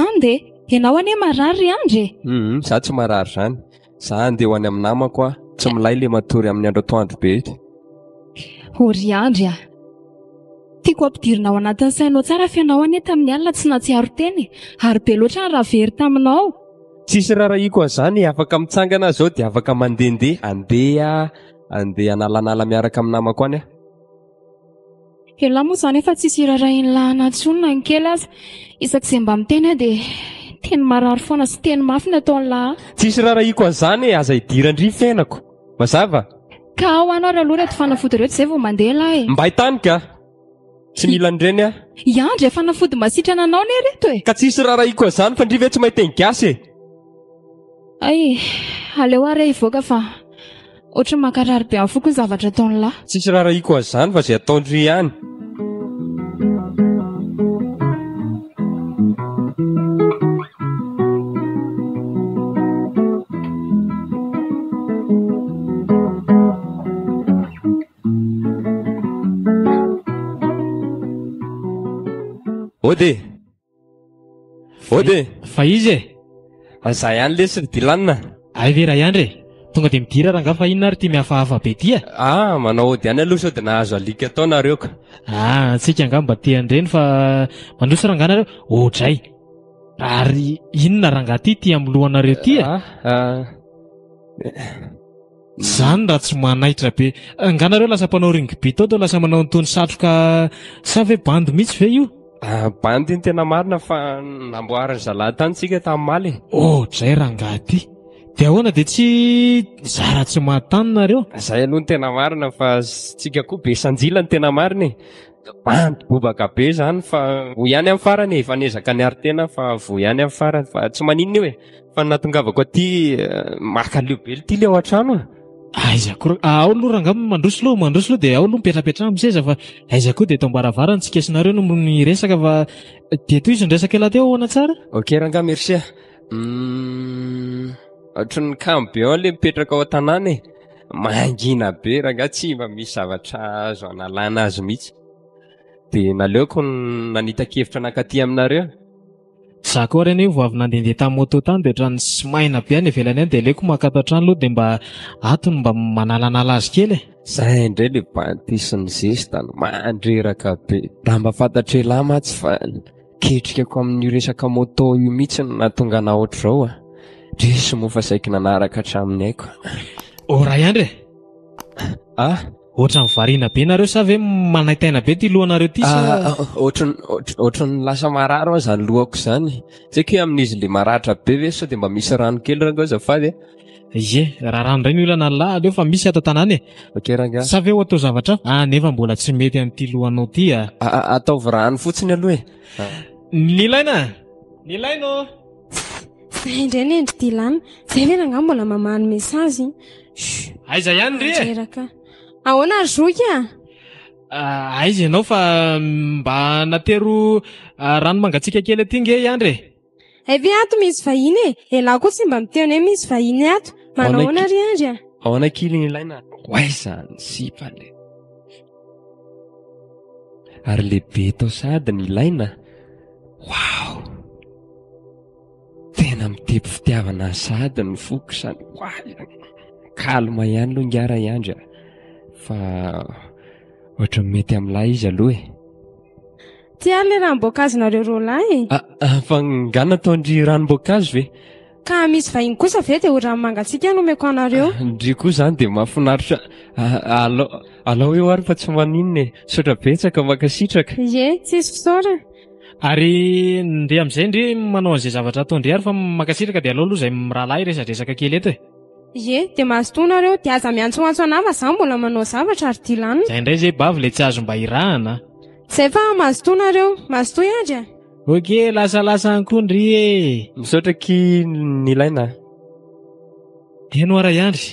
Andeha? Ianao anie marary ry Andry e! Hum, za tsy marary izany. Za andeha ho any amin'ny namako aho. Tsy milay le matory amin'ny andro atoandro be eto. O ry Andry a! Tiako ampidirina ao anatin'ny sainao tsara fa ianao anie tamin'ny alina tsy nahatsiaro tena e! Ary be loatra ny raha very taminao. Tsisy raharahiako an'izany e! Afaka mitsangana aho izao dia afaka mandehandeha. Andeha andeha hanalanala miaraka amin'ny namako any aho. Elah moa izany efa tsisy irarahin'lah anah intsony na ny kely aza. Isak'izay mba miteny aho dia teny marary foana sy teny mafy ny ataon'lah ahy. Tsisy rarahiko an'izany e, aza idiran-dry fiainako. Mazava? Ka ao ano ary aloha ireto fanafody ireto izay vao mandeha lah e. Mbay tany ka! Tsy mila an'ireny aho. I Andry e, fanafody mahasitrana anao anie ireto e. Ka tsisy rarahiko an'izany fa ndry ve tsy mahay teny gasy e. Hay, aleo aho re hivoaka fa ohatran'ny mankarary be amin'ny foko ny zavatra ataon'lah. Tsisy rarahiko an'izany fa izay ataon-dry ihany. Ody e! Ody e! Fa izy e! Za ihany lesy ry Dylan a! Hay ve Raiandry e! Tonga dia midira rangahy fa inona ary ity mihafahafa be ity a! Ah, manao ody ihany aloha sao dia nahazo alika tao nareo ka. Ah, antsika angaha mba tia an'ireny fa mandroso rangahy nareo. Oadray! Ary inona rangahy ity ity amin'ny lohanareo ity e? Ah, ah. Zany raha tsy manaitra be. Nga nareo lasa mpanao rugby tao toa lasa manao an'itony satroka sa ve bandy mihitsy ve io? Ah, bandy ny tena marina fa namboarin'ny zalahy tany tsika tamin'ny maly e. Oh, dray rangahy ty. Dia ahoana dia tsy zara tsy mahatany nareo? Zay aloha ny tena marina fa tsika koa be sanjila ny tena marina e. Bandy bobaka be zany fa voa ihany amin'ny farany e. Efa niezaka niaro tena fa voa ihany amin'ny farany fa tsy maninona io e. Fa ny nahatongavako aty makaleo be ity le ao an-trano a. Aiza koa ah, ao aloha rangahy mandroso aloha, mandroso aloha dia ao aloha mipetrapetraha amin'ny seza fa aiza koa dia eto am-baravarana tsika sy nareo no miresaka fa dia tohizo ny resaka elah teo ahoana tsara? Ok rangahy merci a. Uhm, ohatran'ny kamo be ao le mipetraka ao an-tanàna e. Mangina be rangahy tsy mba misy zavatra azo analana azy mihitsy. Dia naleoko nanita-kevitra nankaty aminareo. Za koa ary anie vao avy nandehandeha tamin'ny moto tany dia ohatran'ny tsy maina be any ivelany any dia aleoko maka ato an-trano aloha dia mba ato no mba manalanala azy kely e. Zay indray le bandy sy ny zesta no mandreraka be. Raha mba fantatr'elah mantsy fa ketrikako amin'io resaka moto io mihitsy no nahatonga anah ohatr'izao a. Drisy moa fa saiky nanaraka hatramin'ny aiko. Oh Raiandry e! Ah? Ohatran'ny variana be nareo sa ve manaintaina be ty lohanareo ty sa? Ah, ohatran'ny ohatran'ny lasa marary hoa zany lohako zany. Tsy haiko hoe amin'izy le maratra be ve sao dia mba misy rano kely rangahy azafady a. Ie, raha rano indray ny olana lah aleo fa misy ato an-tanàna e. Ok rangahy. Sa ve ho atao zavatra hafa? Ah, nefa mbola tsy mety amin'ity lohanao ty a. Ataovy rano fotsiny aloha e. Nilaina! Nilaina ô! Zay indray ny endry Dylan. Zay ve rangahy mbola mamaly message? Chut. Aiza ihany ry e? Mandreraka. Ahoana ry zoky a? Ah, aiza ianao fa mba natero ah, rano mangatsiaka kely aty nge i Andry e. Hay ve ato misy vahiny e? Elah koa tsy mba miteny hoe misy vahiny ato. Manao ahoana ry Andry a? Ahoana kely ny ilaina? Ho aiza ny sipa le? Ary lehibe tao sahady ny ilaina? Wow! Tena mitepy fitiavana sahady ny foko sady oay! Calme ihany aloha ingahy Raiandry a! Fa ohatran'ny mety amin'ilay izy aloha e! Ty ary le ranom-boankazonareo roa lahy e! Ah, ah, fa nga nataon-dry ranom-boankazo ve? Ka misy vahiny kosa ve dia ho rano mangatsiaka no omeko anareo? Ndry koa izany dia mahafinaritra. Alao, alao eo ary fa tsy maninona e! Misaotra betsaka, mankasitraka. Ie, tsisy fisaorana. Ary ndry amin'izay ndry manao an'izay zavatra ataon-dry ary fa mankasitraka dia aleo aloha izay mirahalahy resadresaka kely eto e. Ie, dia mazotoa nareo, dia aza miantsoantso anah fa za mbola manao zavatra ry Dylan. Zay indray zay bavy le tsy azo mba irahana a. Zay fa mazotoa nareo, mazotoa i Andry a. Ok, lasalasa any koa ndry e. Misaotra akia Nilaina a. Eny hoa Ray Andry.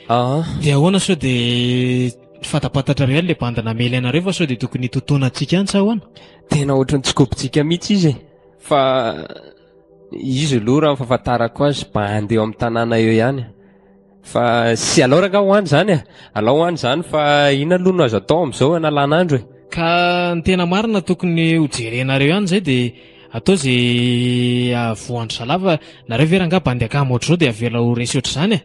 Aa. Dia ahoana sao dia. Fantapantatrareo ihany le bandy namely anareo fa sao dia tokony hitotoana antsika any sa ahoana? Tena ohatran'ny tsy kopintsika mihitsy izy e. Fa izy aloha raha ny fahafantarako azy bandy eo amin'ny tanàna eo ihany. Fa sy alao rangaha ho any izany e. Alao ho any izany fa inona aloha no azo atao amin'izao hanalana andro e? Ka ny tena marina tokony ho jerenareo ihany izay dia atao izay hahavoan-dry zalahy fa nareo ve rangaha bandy akama ohatr'izao dia avela ho resy ohatr'izany e?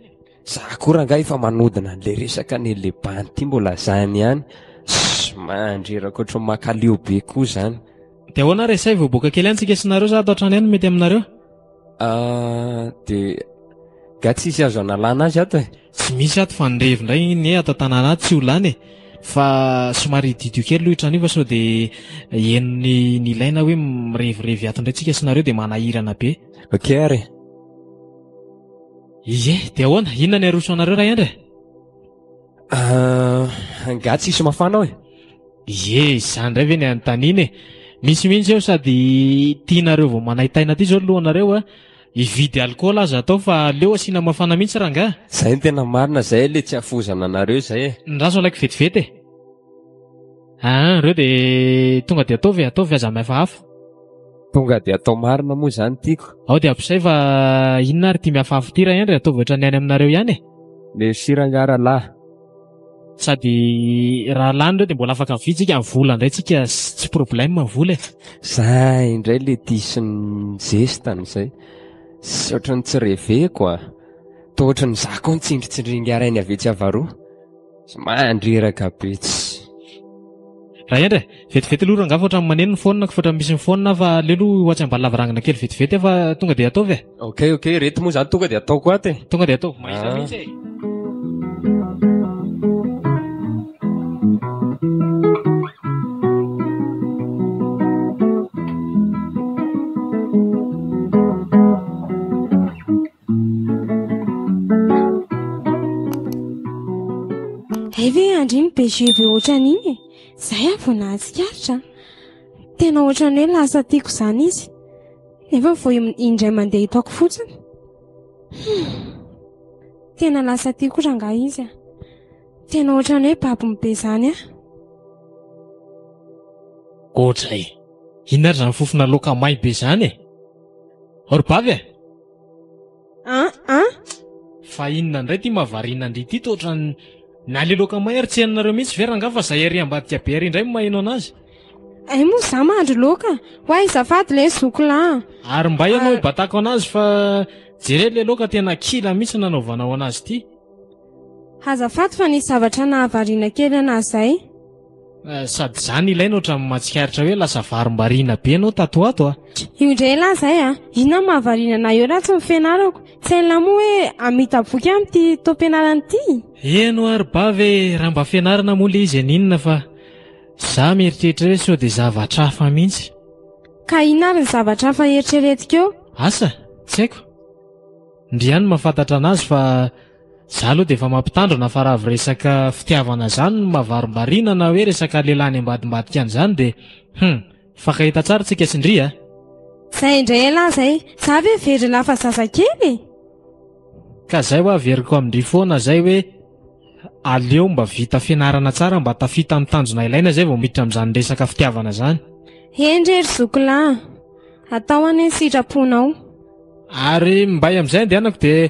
Za koa rangahy efa manodina an'ilay resaka anie le bandy ty mbola zany ihany. Ssss mandreraka ohatran'ny makaleo be koa zany. Dia ahoana ary asaivo hiboaka kely any tsika sy nareo za ato an-trano ihany no mety aminareo? Ah, dia nga tsisy azo analana azy ato e? Tsy misy ato fa ny revy indray anie ato an-tanàna ato tsy ho lany e. Fa somary hididio kely aloha io trano io fa sao dia henon'ny ny ilaina hoe mirevirevy ato indray tsika sy nareo dia manahirana be. Ok ary e. Ie, dia ahoana? Inona ny aroso anareo ray andry e? Ah, angaha tsisy mafana ao e? Ie, izany indray ve ny anontaniana e? Misy mihitsy eo sady tianareo vao manaintaina aty izao ny lohanareo a. Hividy alikaola aza atao fa aleo asiana mafana mihitsy rangaha. Izay no tena marina, izay ilay tsy hafozana anareo izay e. Ndraso alaiko vetivety e. Ah, ireo dia tonga dia ataovy e, ataovy aza mihafahafa. Tonga dia atao marina moa izany tiako. Ao dia ampisay fa inona ary ity mihafahafa ity Rahendry e, ataovy ohatran'ny any aminareo ihany e. Merci rangaha rahalahy. Sady raha lany ireo dia mbola afaka mividy tsika, ny vola indray tsika tsy problème ny vola e. Zay indray le diso ny zestany zay. Sy ohatran'ny tsy reveko a. Toa ohatran'ny za koa nitsindritsindringa rainy avy etsy avaroa. Tsy mandreraka be tsy. Rahendry e, vetivety aloha rangaha fa ohatran'ny maneno ny phone-ko fa ohatran'ny misy mi-phone aho fa aleo aloha ho atsy ambany lavarangana kely vetivety aho fa tonga dia ataovy e. Ok ok, reto moa zany tonga dia ataoko ato e. Tonga dia ataovy mahita Ah. mihitsy e. Hay ve Andry iny be jeu be ohatran'iny e? Zay aho vao nahatsikaritra. Tena ohatran'ny hoe lasa tiako izany izy. Nefa vao indray mandeha hitako fotsiny. Hmm. Tena lasa tiako rangahy izy a. Tena ohatran'ny hoe babony be izany aho. Ohatray. Inona ary izany fofona laoka may be izany e? Ao ry bavy e! An an! Fa inona indray ity mahavariana an-dry ity toa ohatran'ny na le laoka may ary tsy henonareo mihitsy ve rangaha fa zay ary ambadika be ary indray no maheno anazy. Hay moa za mahandro laoka. Ho azafady le zoky lahy. Ary mba ianao hibatako anazy fa jereo le laoka tena kila mihitsy nanaovanao anazy ity. Azafady fa nisy zavatra nahavariana kely anazy zay. Eh, sady izany ilaina ohatran'ny mahatsikaritra hoe lasa varimbariana be ianao tato ho ato a. Io indray elah zay a! Inona no mahavariana anah eo raha tsy ny fianarako? Tsy hain'lah moa hoe hamita boky amin'ity taom-pianarana ity? Eny hoa ry bavy e, raha mba fianarana moa le izy haninona fa za mieritreritra hoe sao dia zavatra hafa mihitsy. Ka inona ary ny zavatra hafa eritreretiko eo? Asa, tsy haiko. Ndry ihany no mahafantatra anazy fa za aloha dia efa mampitandrina fa raha vao resaka fitiavana zany no mahavarimbariana na hoe resaka lehilahy any ambadimbadika any zany dia hum mifankahita tsara tsika sy ndry a! Zay indray elah zay, za ve very lafa zazakely e? Ka zay hoa averiko amin-dry foana zay hoe aleo mba vita fianarana tsara mba tafita amin'ny tanjona ilaina zay vao miditra amin'izany resaka fitiavana zany. Hendry e ry zoky lahy a! Atao anie ny sitraponao. Ary mbay amin'izay andehanako dia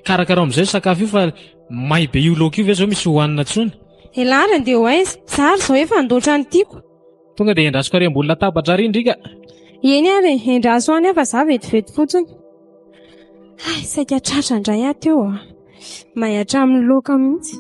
karakarao amin'izay io sakafo io fa may be io laoka io ve zao misy hohanina tsony? Elah ary andeha ho aiza? Za ary zao efa handoatra ny tiako. Tonga dia endrasiko ary ambony latabatra ary ndry ka. Eny ary e, endraso any aho fa za vetivety fotsiny. Hay, saika tratra indray aho teo a. May hatramin'ny laoka mihitsy.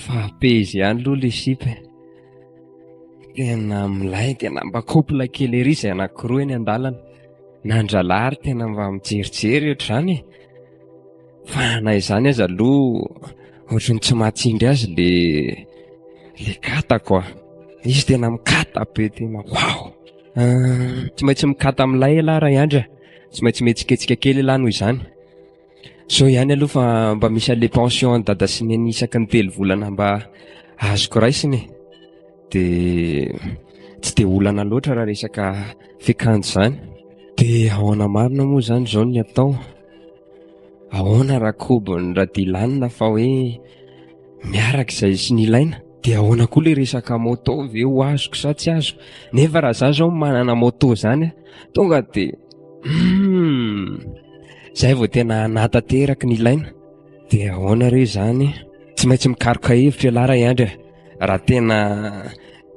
Fa pezy ihany aloha le sipa e. Tena milay, tena mba couple kely ery izay anankiroa eny an-dalana. Nandralahy ary tena mba mijerijery ohatr'izany e. Fa na izany aza aloha ohatran'ny tsy mahatsindry azy le le kata quoi. Izy tena mikata be tena waouh. Ah, tsy maintsy mikata amin'ilay ialahy Ray Andry a. Tsy maintsy mihetsiketsika kely ialahy noho izany. Zao ihany aloha fa mba misy an'le pension an'i dada sy neny isaky ny telo volana mba azoko raisina e. Dia tsy dia olana loatra raha resaka fiakanjo izany. Dia ahoana marina moa izany izao ny atao? Ahoana raha kobon'i Radilanina fa hoe miaraka izay sy ny ilaina? Dia ahoana koa ilay resaka moto ve ho azoko sa tsy azoko? Nefa raha za zao manana moto izany tonga dia hmm, zay vao tena hanatanteraka ny ilaina. Dia ahoana re izany? Tsy maintsy mikaroka hevitra ialahy Ray Andry a. Raha tena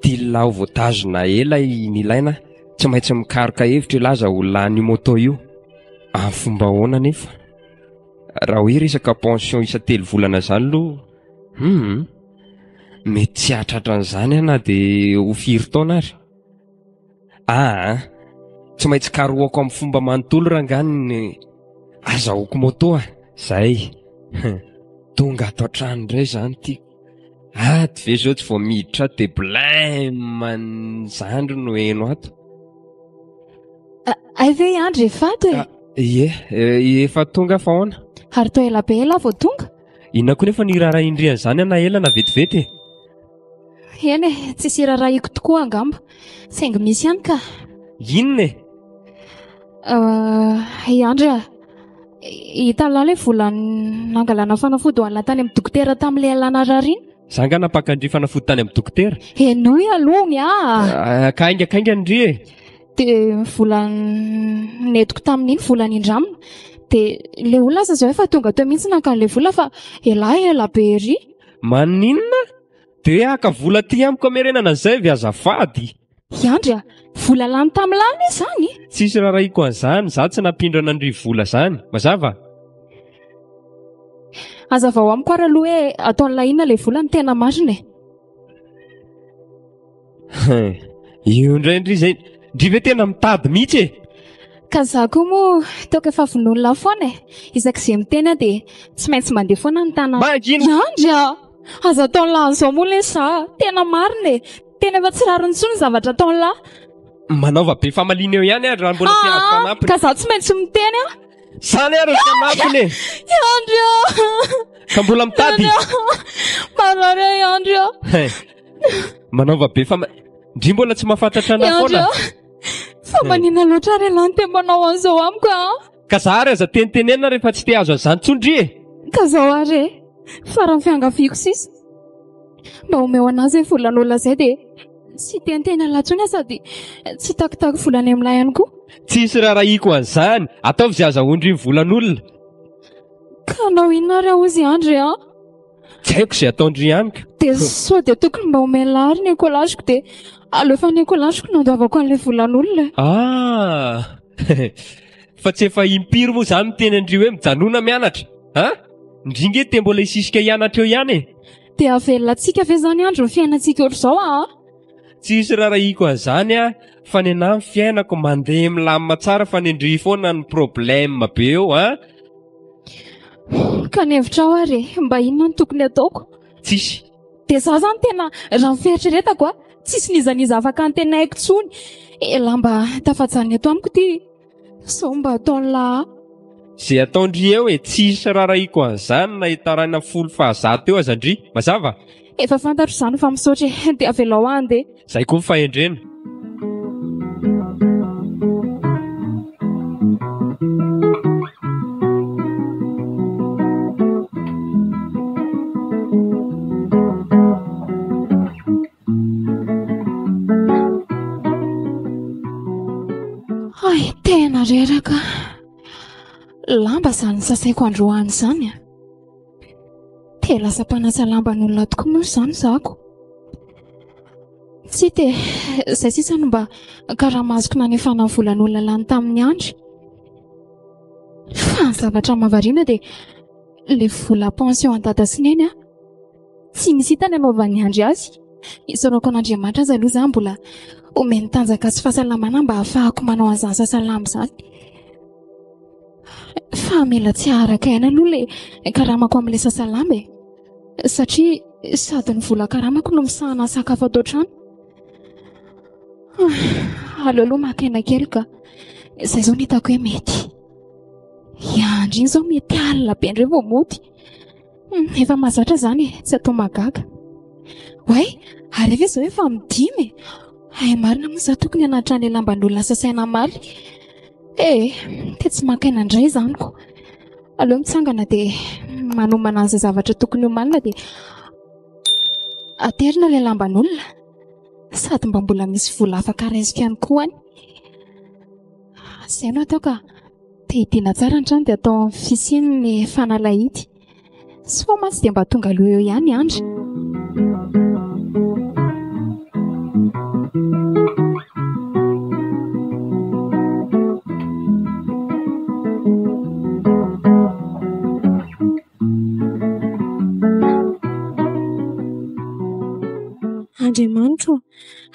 tia ho voatazona ela i Nilaina, tsy maintsy mikaroka hevitra ialahy aza ho lany io moto io. Amin'ny fomba ahoana anefa? Raha hoe resaka pension isa-telo volana izany aloha, hum, mety tsy hahatratra an'izany aho na dia ho firy taona ary. Aa, tsy maintsy karohako amin'ny fomba manontolo rangahy ny azahoako moto a! Zay. Tonga ato an-trano indray izany ity. Ato ve izao tsy vao miditra ato dia blème ny zandry no heno ato. Hay ve i Andry efa ato e? Ie, efa tonga fa ahoana? Ary toa ela be ela vao tonga? Inona koa nefa ny raharahian-dry an'izany na ela na vetivety e? Eny e, tsisy irarahiko tokoa angamba. Saingy misy ihany ka. Inona e? I Andry a, hitan'lah ilay vola nangalana fanafody ho an'lah tany amin'ny dokotera tamin'ilay ialana narary iny? Za nga nampaka an-dry fanafody tany amin'ny dokotera? Henoy aloha ny ahy. Ka haingakaingana ndry e. Dia vola nentiko tamin'iny vola nindramina. Dia ilay olona aza izao efa tonga teo mihitsy naka an'ilay vola fa elah ela be ery. Maninona? Dia hoe haka vola aty amiko hamerenana an'izay ve azafady? I Andry a! Vola lany tamin'ny lany izany? Tsisy rarahiko an'izany, za tsy nampindrana an-dry vola zany. Mazava? Hazavao amiko ary aloha hoe ataon'ilay inona ilay vola no tena marina e! Io indray ndry zay, ndry ve tena mitady mihitsy e? Ka za koa moa toaka efa vonon'lah foana e! Isak'izay miteny aho dia tsy maintsy mandeha foana ny tanana. Mangina! Andry a! Aza ataon'lah an'izao moa lesy za, tena marina e! Tena efa tsy rariny intsony ny zavatra ataon'lah. Manaova be famaliana eo ihany ary raha mbola te hahazo fanampiny. Ka za tsy maintsy miteny a! Zany ary ny fanampiny e! Andry a! Ka mbola mitady? Marary ahy Andry a! Manaova be fa ndry mbola tsy mahafantatra anah foana. Fa manina loatra ary ialahy no te manao an'izao amiko a? Ka za ary aza tenitenenina rehefa tsy te hahazo an'izany intsony ndry e! Ka zao ary e! Faran'ny fiangaviako sisa. Mba omeo anah izay volan'olona izay dia tsy hiteniteny an'lah intsony aho sady tsy hitakitaky vola any amin'lah ihany koa. Tsisy rarahiko an'izany! Ataovy izay azahoan-dry ny volan'olona. Ka hanao inona ary aho hozy Andry a? Tsy haiko izay ataon-dry ihany ka. Dia sao dia tokony mba omena ahy ary ny écolage-ko dia alefa ny écolage-ko no andoavako an'ilay volan'olona e. Ah! Fa tsy efa impiry moa za miteny an-dry hoe mijanona mianatra? An? Ndry nge te mbola hisisika hianatra eo ihany e! Dia havelona antsika ve izany andro ny fiainantsika ohatr'izao aa? Tsisy rarahiko an'izany ah, fa ny anah ny fiainako mandeha milamina tsara fa ny an-dry foana ny problème be eo an! Ka ny hevitrao ary e, mba inona no tokony hataoko? Tsisy. Dia za zany tena, raha ny fieritreretako a, tsisy n'iza n'iza afaka antenaiko intsony. Elah mba tafajanona eto amiko ity, sao mba ataon'lah ahy. Ze ataon-dry eo e, tsisy rarahiko an'izany na hitaraina folo fahazato eo aza ndry. Mazava? Efa fantatro izany fa misaotra e, dia avelao aho handeha. Zay koa ny fahendrena. Hay, tena reraka. Lamba izany sasaiko androany izany a. Te lasa mpanasa lamban'olona tokoa moa izany zako. Tsy te, izay sisa no mba karama azoko nanefana ny volan'olona lany tamin'ny andry. Fa ny zavatra mahavariana dia ilay vola pension an'i dada sy neny a, tsy nisy hita ny anaovan'ny andry azy. Isaorako an'Andriamanitra aza aloha za mbola omeny tanjaka sy fahasalamana mba hahafahako manao an'izany sasalama izany. Fa mila tsy haharaka aina aloha ilay karamako amin'ilay sasalama e. Satria sady ny vola karamako no misahana ny sakafo ato an-trano. Aleo aloha maka aina kely ka. Izay izao no hitako hoe mety. I Andry. Andry iny izao mety alina be indray vao mody. Hmm, efa mahazatra izany e, tsy atao mahagaga. Oay, ary efa izao efa amin'ny dimy e. Hay marina moa izaho tokony hanatitra an'ilay lamban'olona sasaina hamaly. Eh, te tsy maka aina indray izany ko. Aleo mitsangana dia manomana an'izay zavatra tokony homanina dia aterina ilay lamban'olona. Sady mba mbola misy vola afaka raisiko ihany koa any. Izay no atao ka. Te-hidina tsara ny trano dia atao amin'ny fisiany ny fanalahidy. Soa mantsy dia mba tonga aloha eo ihany Andry. Andriamanitro ô,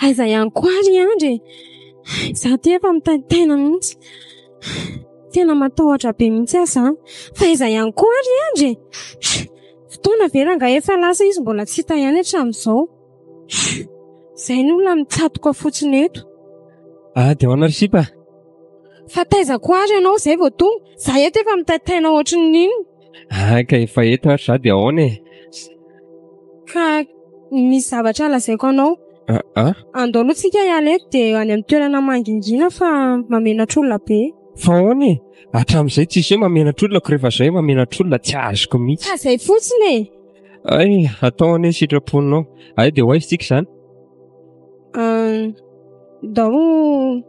aiza ihany koa ary i Andry e? Izaho ity efa mitaintaina mihitsy. Tena matahotra be mihitsy aho izany. Fa aiza ihany koa ary i Andry e? Fotoana ve rangahy efa lasa izy mbola tsy hita ihany hatramin'izao. Izay ny olona mitsatoka fotsiny eto. Ah, dia ahoana ry sipa? Fa taiza koa ary ianao izay vao tonga? Izaho eto efa mitaintaina ohatry ny inona. Ah, ka efa eto ary za dia ahoana e? Ka misy zavatra lazaiko anao. Ah, ah. Andao aloha tsika hiala eto dia any amin'ny toerana mangingina fa mamenatr'olona be. Fa ahoana e? Hatramin'izay tsisy hoe mamenatr'olona ko rehefa zay mamenatr'olona tsy azoko mihitsy. Ka zay fotsiny e! Ay, atao anie sitraponao. Ay dia ho aiza tsika izany? Ah, ndao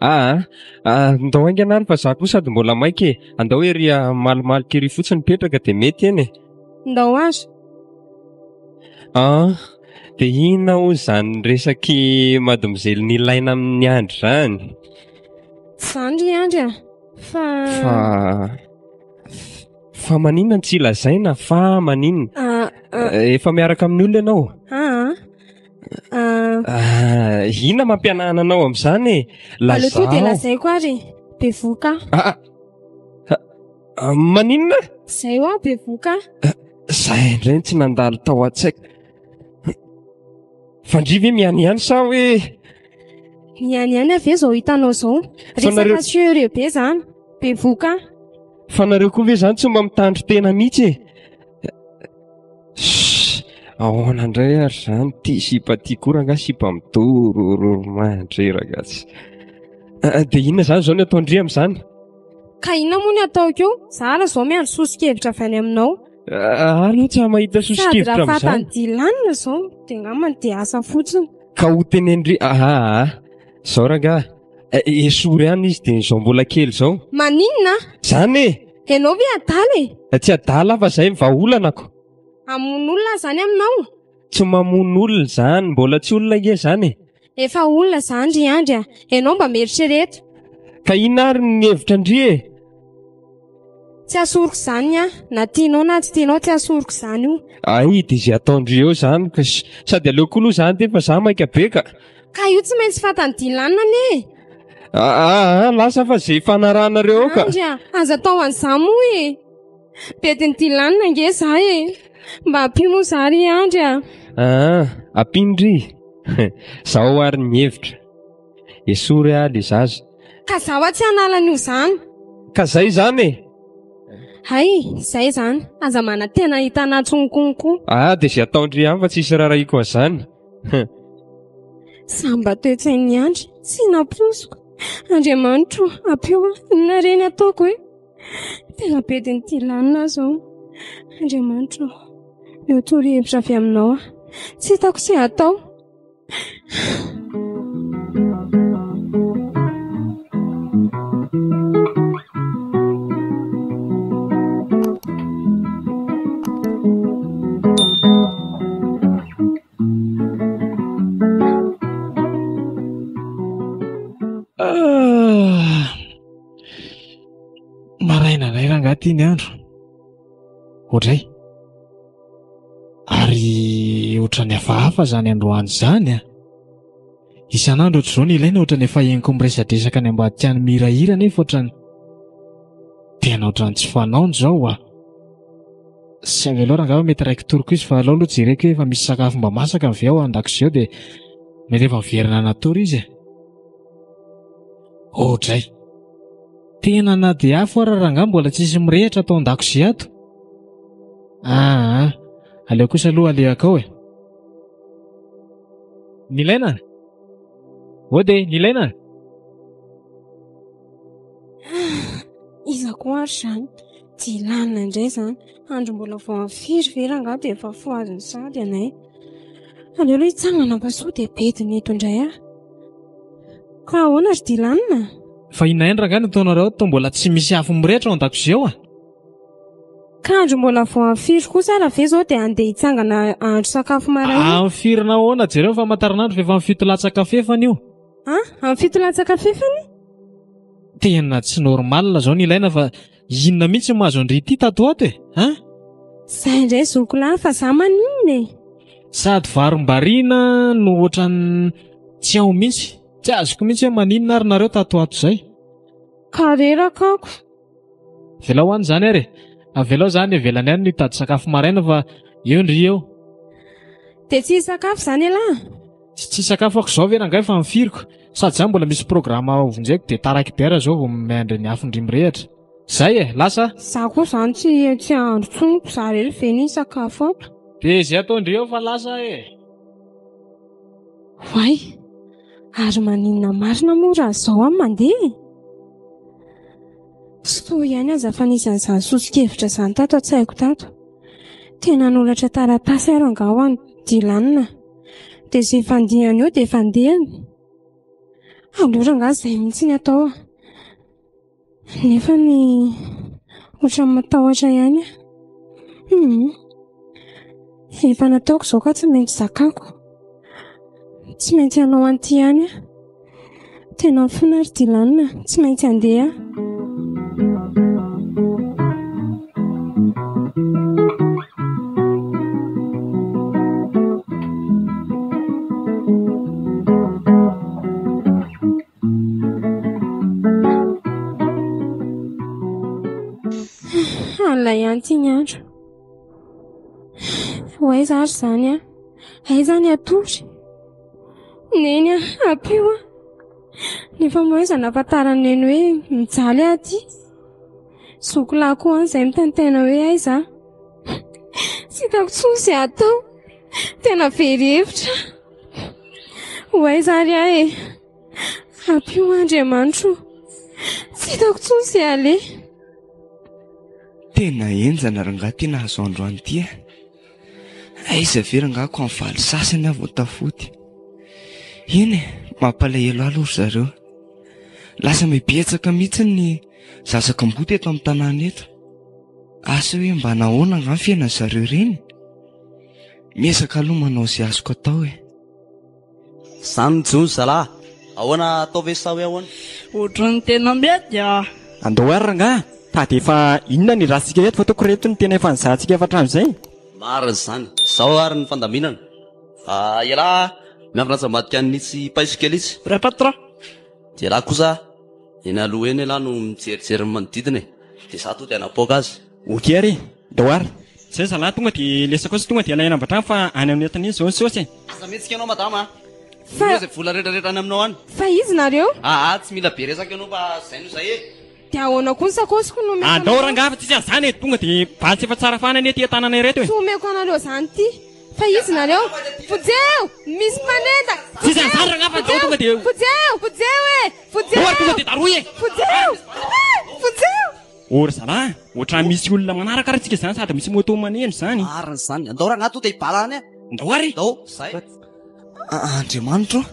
Aa, andao haingana ary fa za koa sady mbola maika e. Andao ery malomaloka ery fotsiny mipetraka dia mety eny e. Ndao ary. Aa, dia inona hozy izany resak'i mademoiselle Nilaina amin'i Andry izany? Tsy izany ry Andry a, fa. Fa. Fa maninona no tsy lazaina fa maninona? Efa miaraka amin'ny olona ianao? Aa. Ah, inona mampianahana anao amin'izany e? Aleo tonga dia lazaiko ary, bevoka. Ah, ah, ah, maninona? Zay hoa bevoka. Zay indray no tsy nandalo tao an-tsaiko. Fa ndry ve miany ihany sa hoe Miany ihany ave izao hitanao izao. Resaka sérieux be zany. Bevoka. Fa nareo koa ve zany tsy mba mitandro tena mihitsy e? Shh! Ahoana indray ary izany ity sipa ity koa rangahy sipa midorororo mandreraka tsy. Ah, dia inona izany izao ny ataon-dry amin'izany? Ka inona moa ny ataoko eo? Za ary izao miandry soso-kevitra avy any aminao. Ah, ary tsy mahita soso-kevitra amin'izany. Sady raha fantany Dylan izao dia angambany dia asa fotsiny. Ka ho tenen-dry ah, ah, izao rangahy, eh, esory ihany izy dia izao mbola kely izao. Maninona? Izany e! Ianao ve adala e? Tsy adala aho fa izay ny vahaolana-ko. Hamono olona aho izany aminao? Tsy mamono olona izany, mbola tsy olona ange izany e. Efa olona izany ry Andry a! Ianao mba mieritrereta. Ka inona ary ny hevitra ndry e? Tsy asoriko izany ny ahy, na tianao na tsy tianao tsy asoriko izany io. Ay, dia izay ataon-dry eo izany ka, sady aleo koa aloha izany fa za maika be ka. Ka io tsy maintsy fantan'i Dylan anie e! Aa, lasa fa izay ifanarahanareo eo ka. Andry a, aza atao an'izany moa e! Bedin'i Dylan ange za e! Mba ampio moa za ry Andry a! Aa, ampino ry! Zao ary ny hevitra. Esory aho le zaza. Ka za hoa tsy hanala an'io zany. Ka zay zany e! Hay, zay zany. Aza manantena hahita anah tsony konko. Aa, dia izay ataon-dry ihany fa tsisy rarahiko an'izany. Za mba toe-tsain'i Andry, tsy nampoiziko. Andriamanitro, ampio aho, inona re ny ataoko e? Tena bedin'i Dylan aho izao. Andriamanitro, omeo torohevitra avy aminao aho. Tsy hitako izay hatao. Maraina indray rangahy ity ny andro. Ohatray. Ary ohatran'ny hafahafa izany androany izany a. Isan'andro ohatr'izao ny ilaina ohatran'ny efa henoko miresadresaka any ambadika any mihirahira nefa ohatran'ny tena ohatran'ny tsy fanaony izao a. Tsy avelao rangahy fa mety raiki-toriko izy fa aleo aloha jereko hoe efa misy sakafo mba masaka ve ao an-dakozia ao dia mety efa miverina natory izy e. Ohatray. Tena na dia afo ara rangahy mbola tsisy mirehitra ato an-dakozia ato. Aa, aleo kosa aloha alehako ao e. Nilaina? Ode, nilaina? Iza koa ary izany? Dilanina indray izany. Andro mbola vao amin'ny firy ve rangahy dia efa fohaziny sahady ianay. Aleo aloha hitsangana fa sao dia bediny eto indray aho. Ka ahoana ry Dilanina? Fa inona ihany rangahy no ataonareo ato toa mbola tsy misy afo mirehitra ao an-dakozia ao a? Ka andro mbola vao amin'ny firy kosa ary ve izao dia handeha hitsangana hahandro sakafo maraina? Amin'ny firina ahoana? Jereo ny famantaranandro fa efa amin'ny fito latsaka fahefany io. Ah, amin'ny fito latsaka fahefany? Tena tsy normal izao ny ilaina fa inona mihitsy no mahazo an-dry ity tato ho ato e? Hein? Zay indray zoko lahy fa za maninona e? Sady varimbariana no ohatran'ny tsy ao mihitsy. Tsy azoko mihitsy hoe maninona ary nareo tato ho ato izay. Ka reraka ako. Avelao any izany ary e. Avelao izany ivelany any no hitady sakafo maraina fa eo ndry eo. Dia tsy hisakafo izany ialahy? Tsy tsy hisakafo ako izao ve rangahy fa mifiriko. Sady za mbola misy programa ho vonjeko dia taraiky be ary izao vao miandry ny afon-dry mirehitra. Zay e, lasa a. Za koa izany tsy tsy hahandro intsony ko za irery ve ny hisakafo ato. Dia izay ataon-dry eo fa lasa e. Oay! Ary maninona marina moa raha izao aho mandeha e? Soa ihany aza fa nisy an'izany soso-kevitra izany tato an-tsaiko tato. Tena hanoratra taratasy aho rangahy ho an'i Dylan. Dia izay fandihany eo dia fandehany. Aleo rangahy izay mihitsy ny atao. Nefa ny ohatran'ny matahotra ihany aho. Hum. Efa nataoko izao ka tsy maintsy zakako. Tsy maintsy hanao an'ity ihany aho. Tena mifona ry Dylan, tsy maintsy handeha aho. Alina ihany ity ny andro. Ho aiza ary izany aho? Aiza ny hatory? Neny a, ampio aho. Nefa moa aiza nahafantaran'i Neny hoe mijaly aho aty? Zoky lahy koa any izay mitaintaina hoe aiza aho. Tsy hitako intsony izay hatao. Tena very hevitra. Ho aiza ary aho e? Ampio aho Andriamanitro. Tsy hitako intsony izay haleha. Tena henjana rangahy ty nahazo androany ty e. Aiza ve rangahy ko amin'ny valo sasany aho vao tafody. Eny e, mampalahelo ahy aloha ry zareo. Lasa mibetsaka mihitsy ny zaza kamboty eto amin'ny tanàna eto. Asa hoe mba nahoana angaha ny fiainan-dry zareo ireny? Miezaka aloha manao izay azoko atao e. Zany ny jono zalah. Ahoana atao ve sa hoe ahoana? Ohatran'ny tena mety ah. Andao ary rangaha, tady efa inona ny ratsika eto fa toko reto no tena efa nizahantsika efa hatramin'izay. Marina izany. Zao ary ny fandaminana. Ah, ialahy miafina atsy ambadika an'itsy paiso kely itsy. Vrai patron. Dia ialahy kosa eny aloha eny ialahy no mijerijery ny manodidina e. Dia za to dia hanapoaka azy. Ok ary e! Ndao ary. Zay zalahy tonga de le sakaosy tonga de alaina avy hatrany fa any amin'ny entana iny zao ny saosy e. Aza mihetsika ianao madama a! Fa. Omeo izay vola rehetra rehetra any aminao any. Fa izy nareo? Aa tsy mila be resaka ianao fa zay no zay e! Dia ahoana koa ny sakaosiko no omeko Andao anareo? rangahy fa tsisy an'izany e! Tonga de valsy efa tsara fahana anie ity an-tanana ireto e! Tsy omeko anareo izany ity fa izy nareo? Vonjeo! Misy mpanendaka! Tsisy Vonjeo! an'izany rangahy fa andao Vonjeo! tonga de. Vonjeo! Vonjeo e! Vonjeo! Oa tonga de daroy e! Vonjeo! Vonjeo! Ô ry zalahy, ohatran'ny misy olona manaraka ary tsika izany sady misy moto maneno izany. Marina izany. Andao rangahy tonga dia hibala any a. Andao ary. Andao, zay. Andriamanitro ô!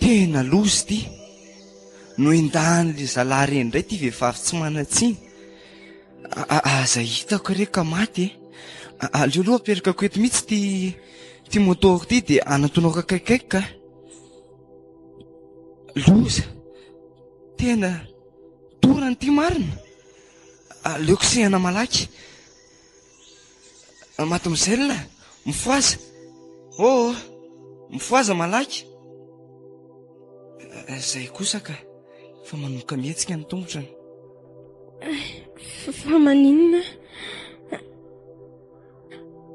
Tena loza ity. Noendahan'ilay zalahy ireny indray ity vehivavy tsy manan-tsiny. Aza hitako re ka maty e. Aleo aloha aperakako eto mihitsy ity ity moto-ko ity dia anatonako akaikikaiky ka. Loza. Tena Torana ity marina. Aleoko sehana malaky. Mademoiselle, mifohaza. Oh, oh, mifohaza malaky. Izay kosa ka, fa manomboka mihetsika ny tongotrany. Fa maninona?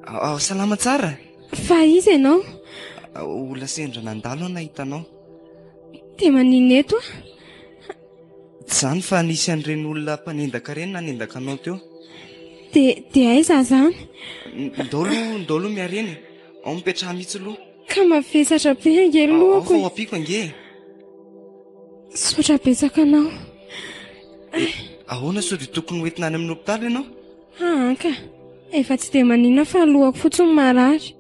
Ao salama tsara? Fa iza ianao? Olona sendra nandalo aho nahita anao. Dia maninona eto aho? Tsy izany fa nisy an'ireny olona mpanendaka ireny nanendaka anao teo. Dia, dia aiza izany? Ndao aloha, ndao aloha miarena e. Ao mipetraha mihitsy aloha. Ka mavesatra be ange ny lohako e. Ao fa ho ampiako ange e. Misaotra betsaka anao. Ahoana sao dia tokony ho entina any amin'ny hopitaly ianao? Aa ka, efa tsy dia maninona fa lohako fotsiny marary.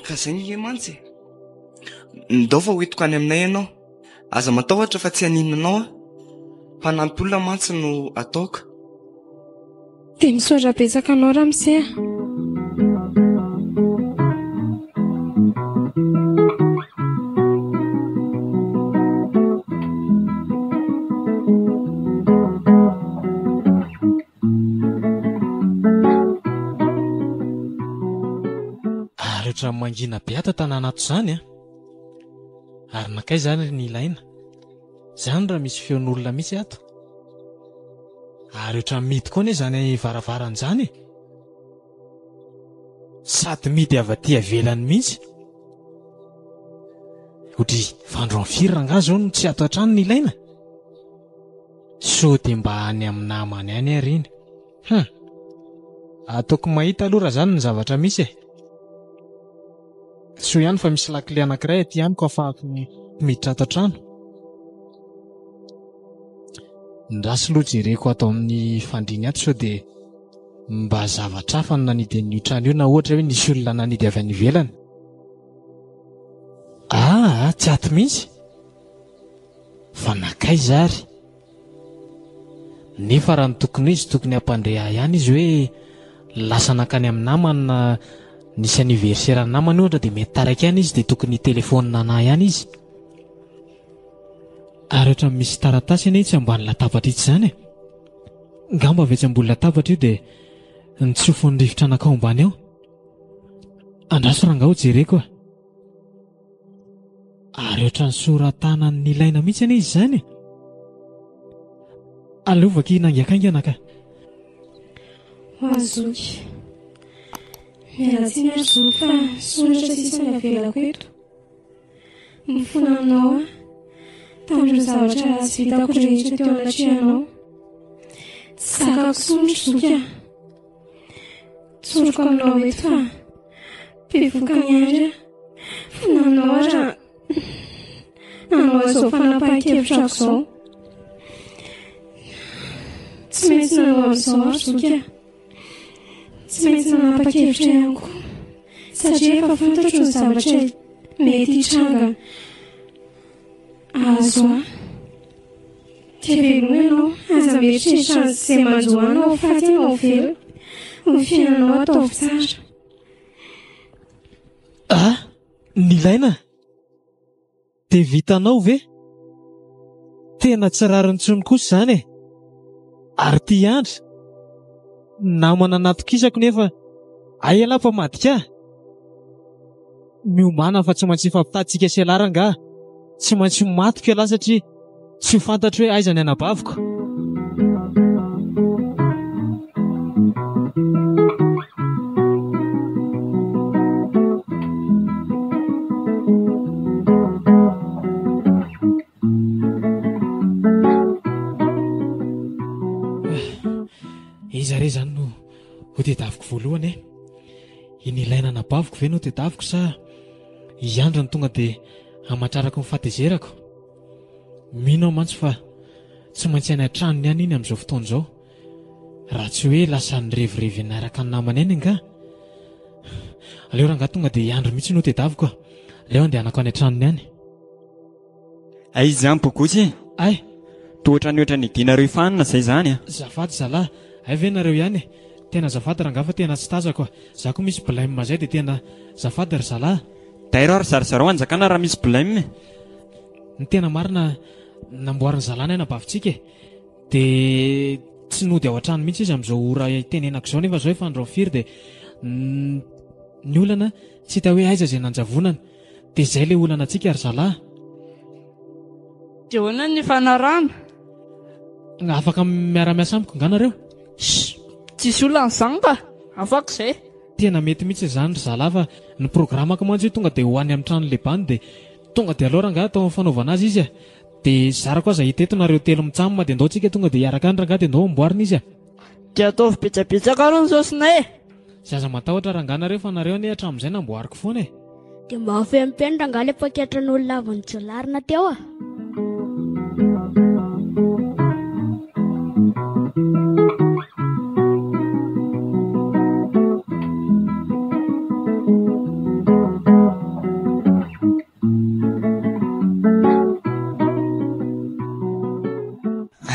Ka izay nge mantsy e. Ndao fa ho entiko any aminay ianao. Aza matahotra fa tsy haninona anao aho. Mpanampy olona mantsy no ataoko. Dia misaotra betsaka anao ramose a. Ary ohatran'ny mangina be ato an-tanàna ato izany an! Ary nankaiza ary ny ilaina? Izany raha misy feon'olona mihitsy ato. Ary ohatran'ny mihidy koa anie izany varavarana izany e! Sady mihidy avy aty ivelany mihitsy. Odry, fandroany firy rangahy izao no tsy ato an-trano ny ilaina? Sao dia mba any amin'ny namany any ary iny. Hum! Ataoko mahita aloha raha izany ny zavatra misy e! Soa ihany fa misy lakile anankiray aty amiko ahafahako miditra ato an-trano. Ndraso aloha jereko ato amin'ny fandriany ato sao dia mba zavatra hafa no nanidy an'io trano io na ohatra hoe nisy olona nanidy avy any ivelany. Aa, tsy ato mihitsy. Fa nankaiza ary? Nefa raha ny tokony ho izy tokony hampandre ahy ihany izy hoe lasa nankany amin'ny namany na nisy anniversaire ny namany ohatra dia mety taraiky ihany izy dia tokony hitelefaonina anah ihany izy. Ary ohatran'ny misy taratasy anie itsy ambany latabatra itsy izany e. Ngamba avy etsy ambony latabatra io dia nitsofon'ny rivotra nankao ambany ao. Andraso rangaha ho jereko a. Ary ohatran'ny sora-tanan'ny nilaina mihitsy anie izy izany e! Aleo vakiana haingankaingana ka. Ho ahy zoky. Miala tsiny ary zoky fa soratra sisa ny avelako eto. Mifona aminao aho tamin'ireo zavatra ratsy vitako rehetra teo anatrehanao. Tsy zakako intsony ry zoky a. Tsoriko aminao eto fa bevoka miandry aho. Fona aminao aho raha nanao an'izao fanapahan-kevitra ako izao. Tsy maintsy nanao an'izao aho ry zoky a. Tsy maintsy nanapa-kevitra ihany koa satria efa fantatro ny zavatra mety hitranga. Ahazo ahy. Dia veloma ianao, aza mieritreritra an'izay manjo ahy na ho faty na ho velona. Ny fiainanao ataovy tsara. Ah! Nilaina? Dia vitanao ve? Tena tsy rariny intsony kosa izany e! Ary ity Andry? Namana natokisako nefa hay ialahy mpamadika ahy? Miomàna fa tsy maintsy hifampitady tsika sy ialahy rangaha. Tsy maintsy ho matiko ialahy satria tsy ho fantatro hoe aiza ny anabaviko. Iza re izany no ho tedaviko voalohany e? I Nilaina anabaviko ve no tedaviko sa i Andry no tonga dia hamatrarako ny fahatezerako? Mino aho mantsy fa tsy maintsy any an-tranony any iny amin'izao fotoana izao. Raha tsy hoe lasa nirevirevy niaraka ny namany any angaha? Aleo rangahy tonga dia i Andry mihitsy no tedaviko a! Aleo andehanako any an-tranony any. Aiza izany bogosy e? Ay! Toa ohatran'ny ohatran'ny idinareo hifanina izay izany a! Zafady zalahy, hay ve nareo ihany e! Tena azafady rangahy fa tena tsy tazako a! Za koa misy blème zay dia tena zafady ry zalahy. Dairo ary zary zareo hanjakana raha misy blème e! Ny tena marina namboarin'ny zalahy ny anabavintsika e! Dia tsy nody ao an-trano mihitsy izy amin'izao ora itenenako izao nefa izao efa andro firy dia ny olana tsy hita hoe aiza izay nanjavonana. Dia izay ilay olana antsika ry zalahy. Dia ahoana ny nifanarahana? Afaka miara-miasa amiko nga nareo? Shh! Tsisy olana izany ka! Afaka izay. Tena mety mihitsy izany ry zalahy fa ny programako mantsy hoe tonga dia ho any amin'ny tranon'i Lebany dia tonga dia aleo rangahy atao amin'ny fanaovana azy izy e! Dia zarako aza hita eto nareo telo mitsam dia ndao tsika tonga dia hiaraka any rangahy dia ndao amboarina izy a. Dia ataovy betsabetsaka aloha ny saosinay e. Tsy aza matahotra rangahy nareo fa nareo anie hatramin'izay namboariko foana e. Dia mba afenipeno rangahy ilay poketran'olona avy nojolarina teo a.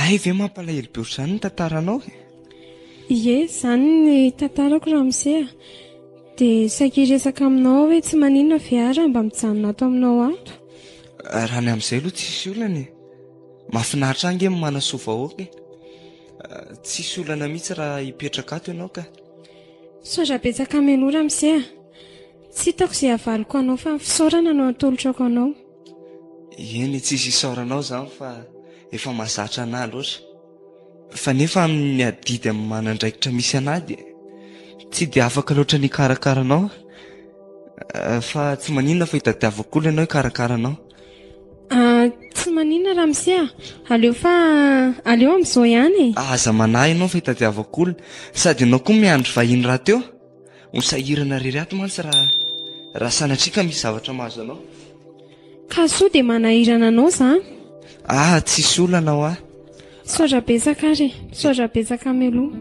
Hay ve mampalahelo be ohatr'izany ny tantaranao e? Ie, izany ny tantarako ramose a. Dia saika hiresaka aminao aho hoe tsy maninona ve aho raha mba mijanona ato aminao ato? Raha ny amin'izay aloha tsisy olana e. Mahafinaritra ahy ange ny manasoa vahoaka e. Tsisy olana mihitsy raha hipetraka ato ianao ka. Misaotra betsaka mialoha ramose a. Tsy hitako izay havaliko anao fa ny fisaorana no atolotrako anao. Eny, tsisy isaoranao izany fa efa mahazatra anah loatra. Fa nefa amin'ny adidy amin'ny manandraikitra misy anah dia tsy dia afaka loatra ny hikarakara anao aho. Fa tsy maninona fa hitadiavako olona ianao hikarakara anao. Ah, tsy maninona ramose a. Aleo fa aleo amin'izao ihany e. Aza manahy ianao fa hitadiavako olona. Sady ianao koa miandry vahiny rahateo. Ho sahirana irery ato mantsy raha raha sanatria ka misy zavatra mahazo anao. Ka soa dia manahirana anao izany. Ah, tsisy olana hoa. Misaotra betsaka ary e. Misaotra betsaka mialoha.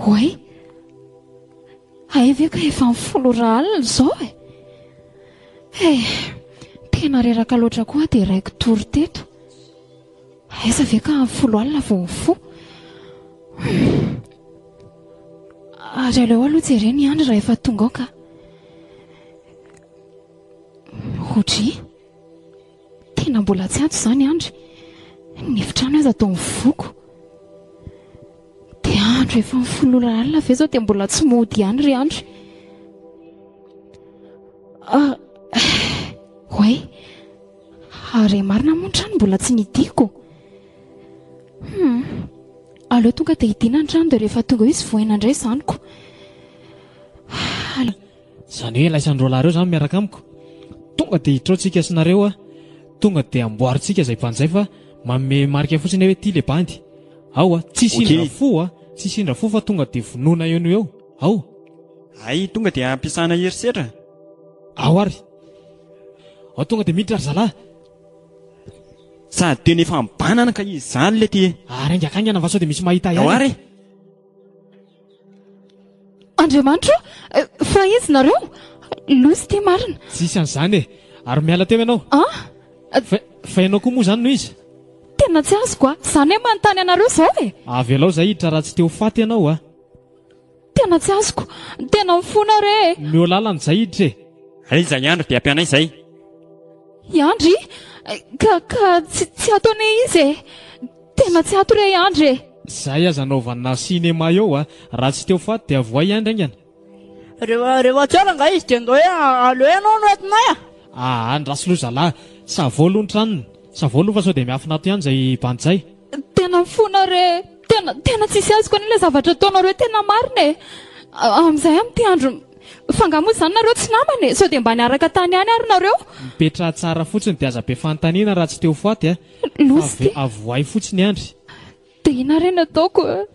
Oay! Hay ve ka efa amin'ny folo ora alina izao e? Eh, tena reraka loatra koa aho dia raiki-tory teto. Aiza ve ka amin'ny folo alina vao mifoha? Hmm. Ary aleo aloha jerena i Andry raha efa tonga ao ka. Odry! Tena mbola tsy ato izany Andry. Ny efitrano aza toa mivoko. Dia andro efa amin'ny folo ora alina ve izao dia mbola tsy mody ihany ry Andry? Ah, oay, ary marina moa ny trano mbola tsy nidiko. Hmm, aleo tonga dia hidiana ny trano dia rehefa tonga eo izy vohaina indray izany ko. Izany hoe laisan'ny roalahy ireo izany miaraka amiko. Tonga dia hiditra ao tsika sy nareo a. Tonga dia amboarintsika izay bandy izay fa manome marika fotsiny hoe ity le bandy. Ao a, tsisy indra fo a, tsisy indra fo fa tonga dia vonoina eo no eo. Ao. Hay tonga dia ampiasana herisetra. Ao ary. Ao tonga dia miditra ry zalahy. Sady tena efa mibanana ka izy izany le ty. Ary haingankaingana fa sao dia misy mahita ihany. Ao ary. Andriamanitra o! Eh, fa izy nareo? Loza ity marina. Tsisy an'izany e! Ary miala teo ianao. Ah! Fa, fa ianao koa moa izany no iza? Tena tsy azoko a! Izany hoe manontany anareo izao e! Avelao izay hiditra raha tsy te ho faty ianao a! Tena tsy azoko. Tena mifona re e! Omeo lalana izay hiditra e! Aiza i Andry dia ampianay izay. I Andry? Ka, ka tsy, tsy ato anie izy e! Tena tsy ato re i Andry e! Zay aza anaovana cinéma eo a! Raha tsy teo faty dia avoay i Andry haingana. Rehefa rehefa tsy eo rangahy izy dia ndao hoe aleo ianao no entinay a! Aa andraso aloha zalahy, savao aloha ny tranony, savao aloha fa sao dia miafina ato ihany izay bandy izay. Tena mifona re! Tena tena tsisy azoko anie ilay zavatra ataonareo tena marina e! Amin'izay amin'ity andro fa angaha moa izany nareo tsy namana e? Sao dia mba niaraka tany ihany ary nareo? Mipetraha tsara fotsiny dia aza be fanontaniana raha tsy te ho faty a! Loza ave avoay fotsiny Andry. Dia inona re no ataoko e?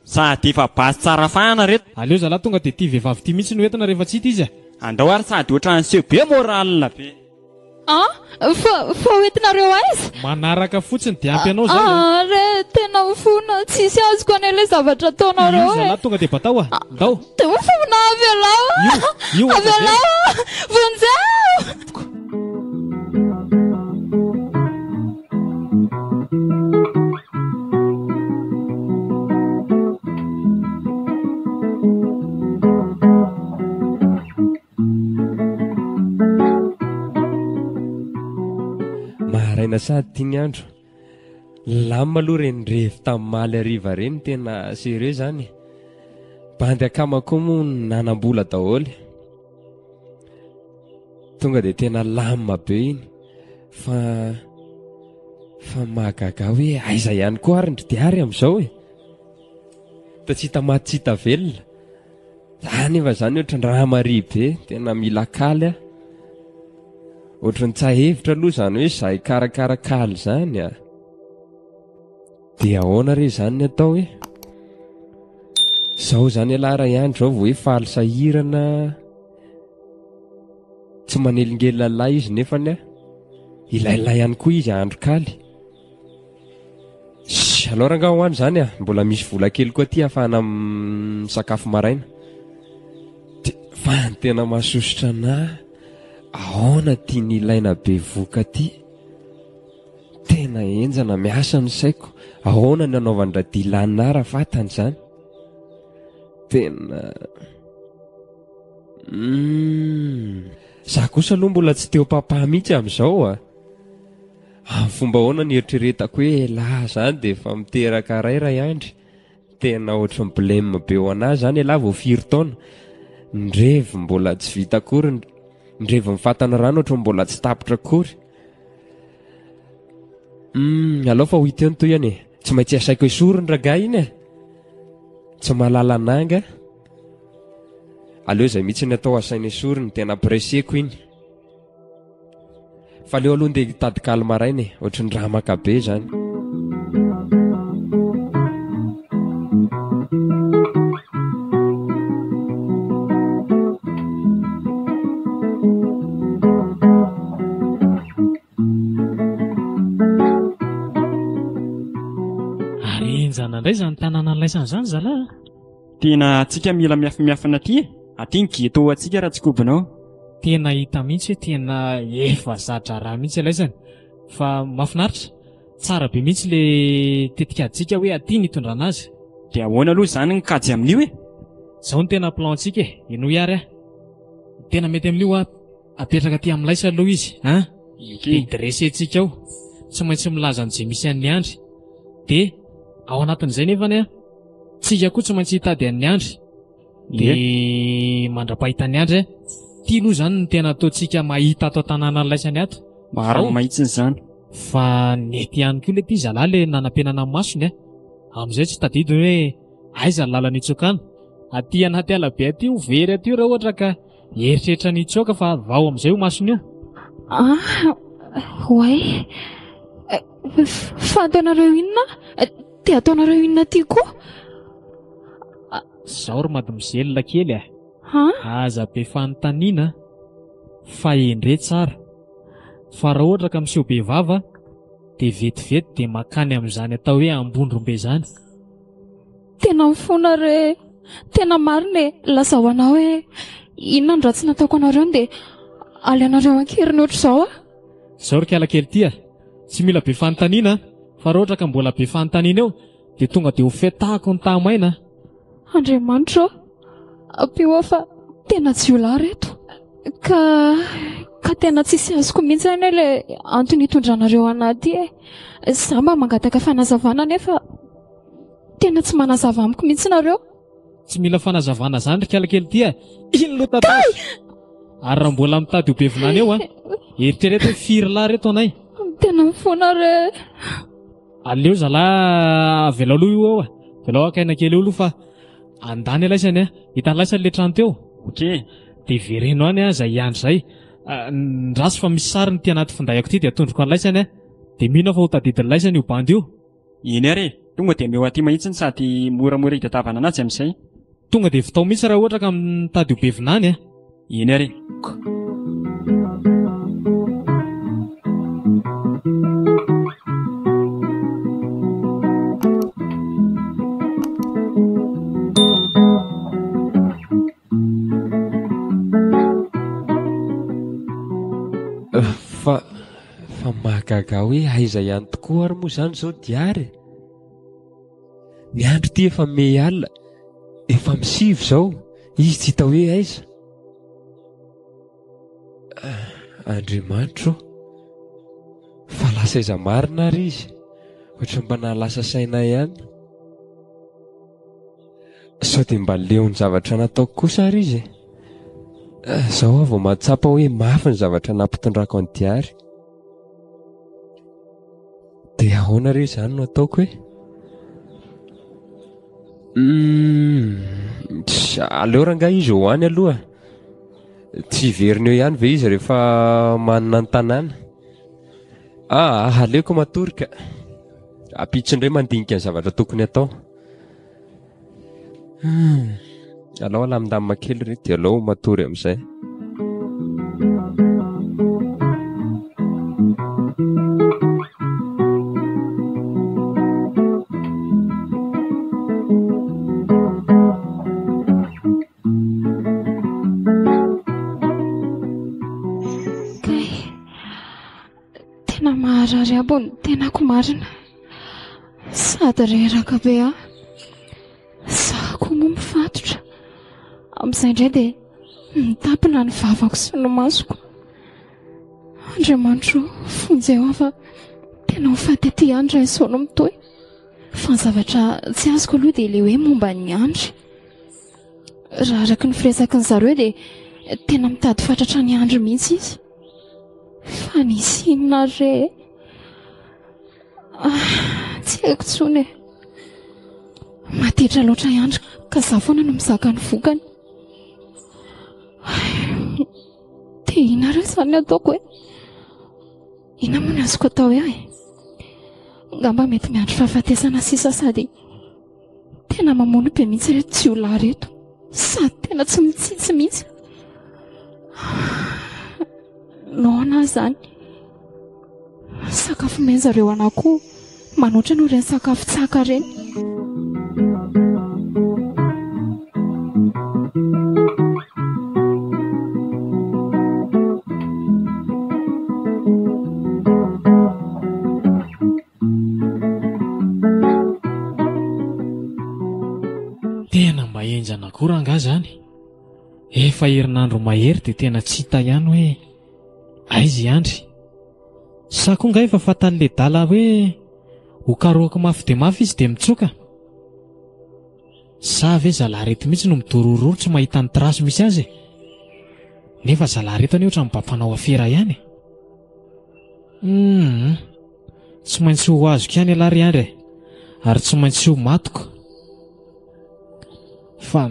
Sady efa basy tsara fahana reto. Aleo zalahy tonga dia ity vehivavy ity mihitsy no entina rehefa tsy hita izy a! Andao ary sady ohatran'ny seho be moral be. An! Fa fa ho entinareo aiza? Manaraka fotsiny dia ampy anao zay a! Aa re, tena mifona, tsisy azoko anie ilay zavatra ataonareo Io e! zalahy tonga dia batao a! Ndao! Dia mifona avelao a! Io, io aza avela! Avelao a! Vonjeo! Maraina sady ity ny andro. Lamina aloha ireny revy tamin'ny maly hariva ireny tena sérieux zany. Bandy akama koa moa nanam-bola daholo. Tonga dia tena lamina be iny. Fa fa mahagaga hoe aiza ihany koa ary ndry Diary amin'izao e. Toa tsy hita maty tsy hita velona. Za nefa zany ohatran'ny raha maria be, tena mila kaly aho. Ohatran'ny tsa hevitra aloha zany hoe za hikarakara kaly zany a. Dia ahoana re zany ny atao e? Zao zany ialahy ray andro zao vao hoe faly sahirana. Tsy manelingelina lahy izy nefany a. Ilailay ihany koa izy ahandro kaly. Shh, alao rangaha ho any izany a, mbola misy vola kely koa aty ahafahana misakafo maraina. Dia, fa ny tena mahasosotra anà, ahoana ity nilaina bevohoka ity? Tena henjana miasa ny saiko, ahoana ny hanaovan-dRadilan ahy raha fantany izany? Tena. Humm, za kosa aloha mbola tsy teo papa mihitsy amin'izao a. Amin'ny fomba ahoana no eritreretako hoe elah zany dia efa miteraka ray ray andry? Tena ohatry ny blème be ho anah zany elah vao firy taona? Ny revy mbola tsy vita akory, ny revy mifatana rano ohatry ny mbola tsy tapitra akory. Humm, alao fa ho hita eo ny tohiny e. Tsy maintsy asaiko esoriny ragahy iny e. Tsy mahalala anah nga. Aleo izay mihitsy ny atao asaina esoriny, tena presseko iny. Fa aleo aloha ndeha hitady kaly maraina e, ohatry ny ramaka be izany. Ary henjana indray izany tanàna nilaisana izany zalahy a! Tena antsika mila miafimiafina aty e! Aty ny ghetto antsika raha tsy kobonao. Tena hita mihitsy hoe tena efa za-draharaha mihitsy ilaisany. Fa mahafinaritra. Tsara be mihitsy le tetikadintsika hoe aty ny hitondrana azy. Dia ahoana aloha izany ny kajy amin'io e? Izao no tena plan-tsika e! Henoy ary aho. Tena mety amin'io an! Apetraka aty amin'ny laisa aloha izy an! Dia dresser-tsika ao. Tsy maintsy milaza an'izay misy an'i Andry. Dia ao anatin'izay nefany an! Tsika koa tsy maintsy hitady an'i Andry. Dia mandra-pahita an'i Andry an! Ty aloha izany no tena ataontsika mahita ato an-tanàna laisany ato. Marina mahitsiny izany. Fa nety ihany koa le ty zalahy le nanampenana ny masony an! Amin'izay tsy tadidiny hoe aiza ny lalana hitsokana. Aty anaty ala be aty ho very aty raha ohatra ka hieritreritra ny hitsoaka fa vao amin'izay io masony io. Ah, oay. Fa ataonareo inona? Dia ataonareo inona aty koa? Zao ry mademoiselle kely a. Ha? Aza be fanontaniana fa hendre tsara. Fa raha ohatra ka miseho be vava dia vetivety dia makany amin'izany atao hoe Ambondrombe izany. Tena mifona re. Tena marina e. Lazao anah hoe inona no ratsy nataoko anareo no dia alainareo an-keriny ohatr'izao aho. Zao ry kala kely ty a. Tsy mila be fanontaniana fa raha ohatra ka mbola be fanontaniana eo dia tonga dia ho fetahako ny taha-maina. Andriamanitra ô, ampio aho fa tena jiolahy reto. Ka ka tena tsisy azoko mihitsy anie le antony hitondranareo anah aty e. Za mba mangataka fanazavana nefa tena tsy manazava amiko mihitsy nareo. Tsy mila fanazavana zany ry kala kely ty a. Iny lo tatazo. Ary raha mbola mitady ho be vinany eo a, eritrereto hoe firy lahy reto anay. Tena mifona re. Aleo zalahy avelao aloha io eo a. Avelao haka aina kely eo aloha fa andany alaisany a. Hitan'i laisany le trano teo? Ok. Dia vereno any a zay andro zay. Ndraso fa misy sariny ity anaty finday-ako ity dia atondroko an'i laisany a. Dia mino aho fa ho tadidin'i laisany io bandy io. Eny ary e! Tonga dia omeo aty mahitsiny sady moramora hitadiavana anazy amin'izay. Tonga dia vitao mihitsy raha ohatra ka mitady ho be vinany a! Eny ary e! Fa fa mahagaga hoe aiza ihany tokoa ary moa izany izao diary e? Ny andro ity efa mey alina, efa misivy izao, izy tsy hita hoe aiza. Ah, Andriamanitro ô, fa lasa aiza marina ary izy? Ohatran'ny mba nahalasa saina ihany. Sao dia mba leon'ny zavatra nataoko kosa ary izy e? Zao aho vao mahatsapa hoe mafy ny zavatra nampitondrako an'i Diary. Dia ahoana re izany no ataoko e? Hmm, aleo rangahy izy ho any aloha. Tsy hiverina eo ihany ve izy rehefa manana ny tanàna? Ah, aleoko matory ka. Ampitso indray mandinika ny zavatra tokony atao. Hmm. Alao alamindamina kely re dia alao matory amin'izay. Kay, tena maharary abo ny tenako marina. Sady reraka be aho. Za koa moa mifatotra. Amin'izay indray dia mitapina ny vavako sy ny masoko. Andriamanitro, vonjeo aho fa tena ho faty aty ihany raha izao no mitohy. Fa ny zavatra tsy azoko aloha dia ilay hoe momba ny Andry. Raha araka ny firesaky ny zareo dia tena mitady fatratra ny Andry mihitsy izy. Fa nisy inona re e? Ah, tsy haiko intsony e. Maditra loatra i Andry ka za foana no mizaka ny vokany. Dia inona re izany no ataoko e? Inona moa no azoko atao eo e? Angamba mety miandry fahafatesana sisa sady Tena mamono be mihitsy ireto jiolahy ireto. Sady tena tsy mitsitsy mihitsy. Noana aho izany. Sakafo omen-jareo anà koa manoatra noho ireny sakafo tsaka ireny. Tena mba henjana koa rangahy zany. Efa herinandro mahery dia tena tsy hita ihany hoe aiza i Andry. Sa koa nga efa fatan'le dala hoe ho karohako mafy dia mafy izy dia mitsoka? Sa ve zalahy reto mihitsy no midorororo tsy mahita ny trace misy azy e? Nefa zalahy reto anie ohatran'ny mba mpanao afera ihany e. Humm. Tsy maintsy ho azoko ihany ialahy ry Andry e! Ary tsy maintsy ho matiko. Fa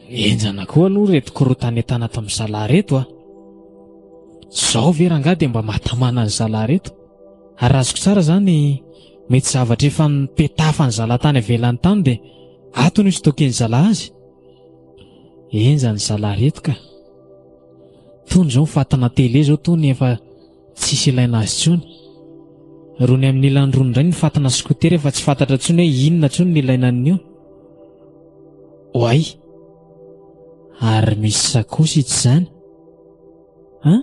henjana koa aloha ireto korotanetana ato amin'ny zalahy ireto a! Zao ve rangahy dia mba mahatamana ny zalahy ireto? Ary raha azoko tsara izany, mety zavatra efa nipetafan'ny zalahy tany ivelany tany dia ato no istoken'ny zalahy azy? Henjana ny zalahy ireto ka! Tony izao ny fatina télé izao tony efa Tsisy ilaina azy intsony. Rony amin'ny ilany rony indray ny fatina scooter efa tsy fantatra intsony hoe inona intsony ny ilaina an'io. Oay! Ary misy sakosy itsy izany? An?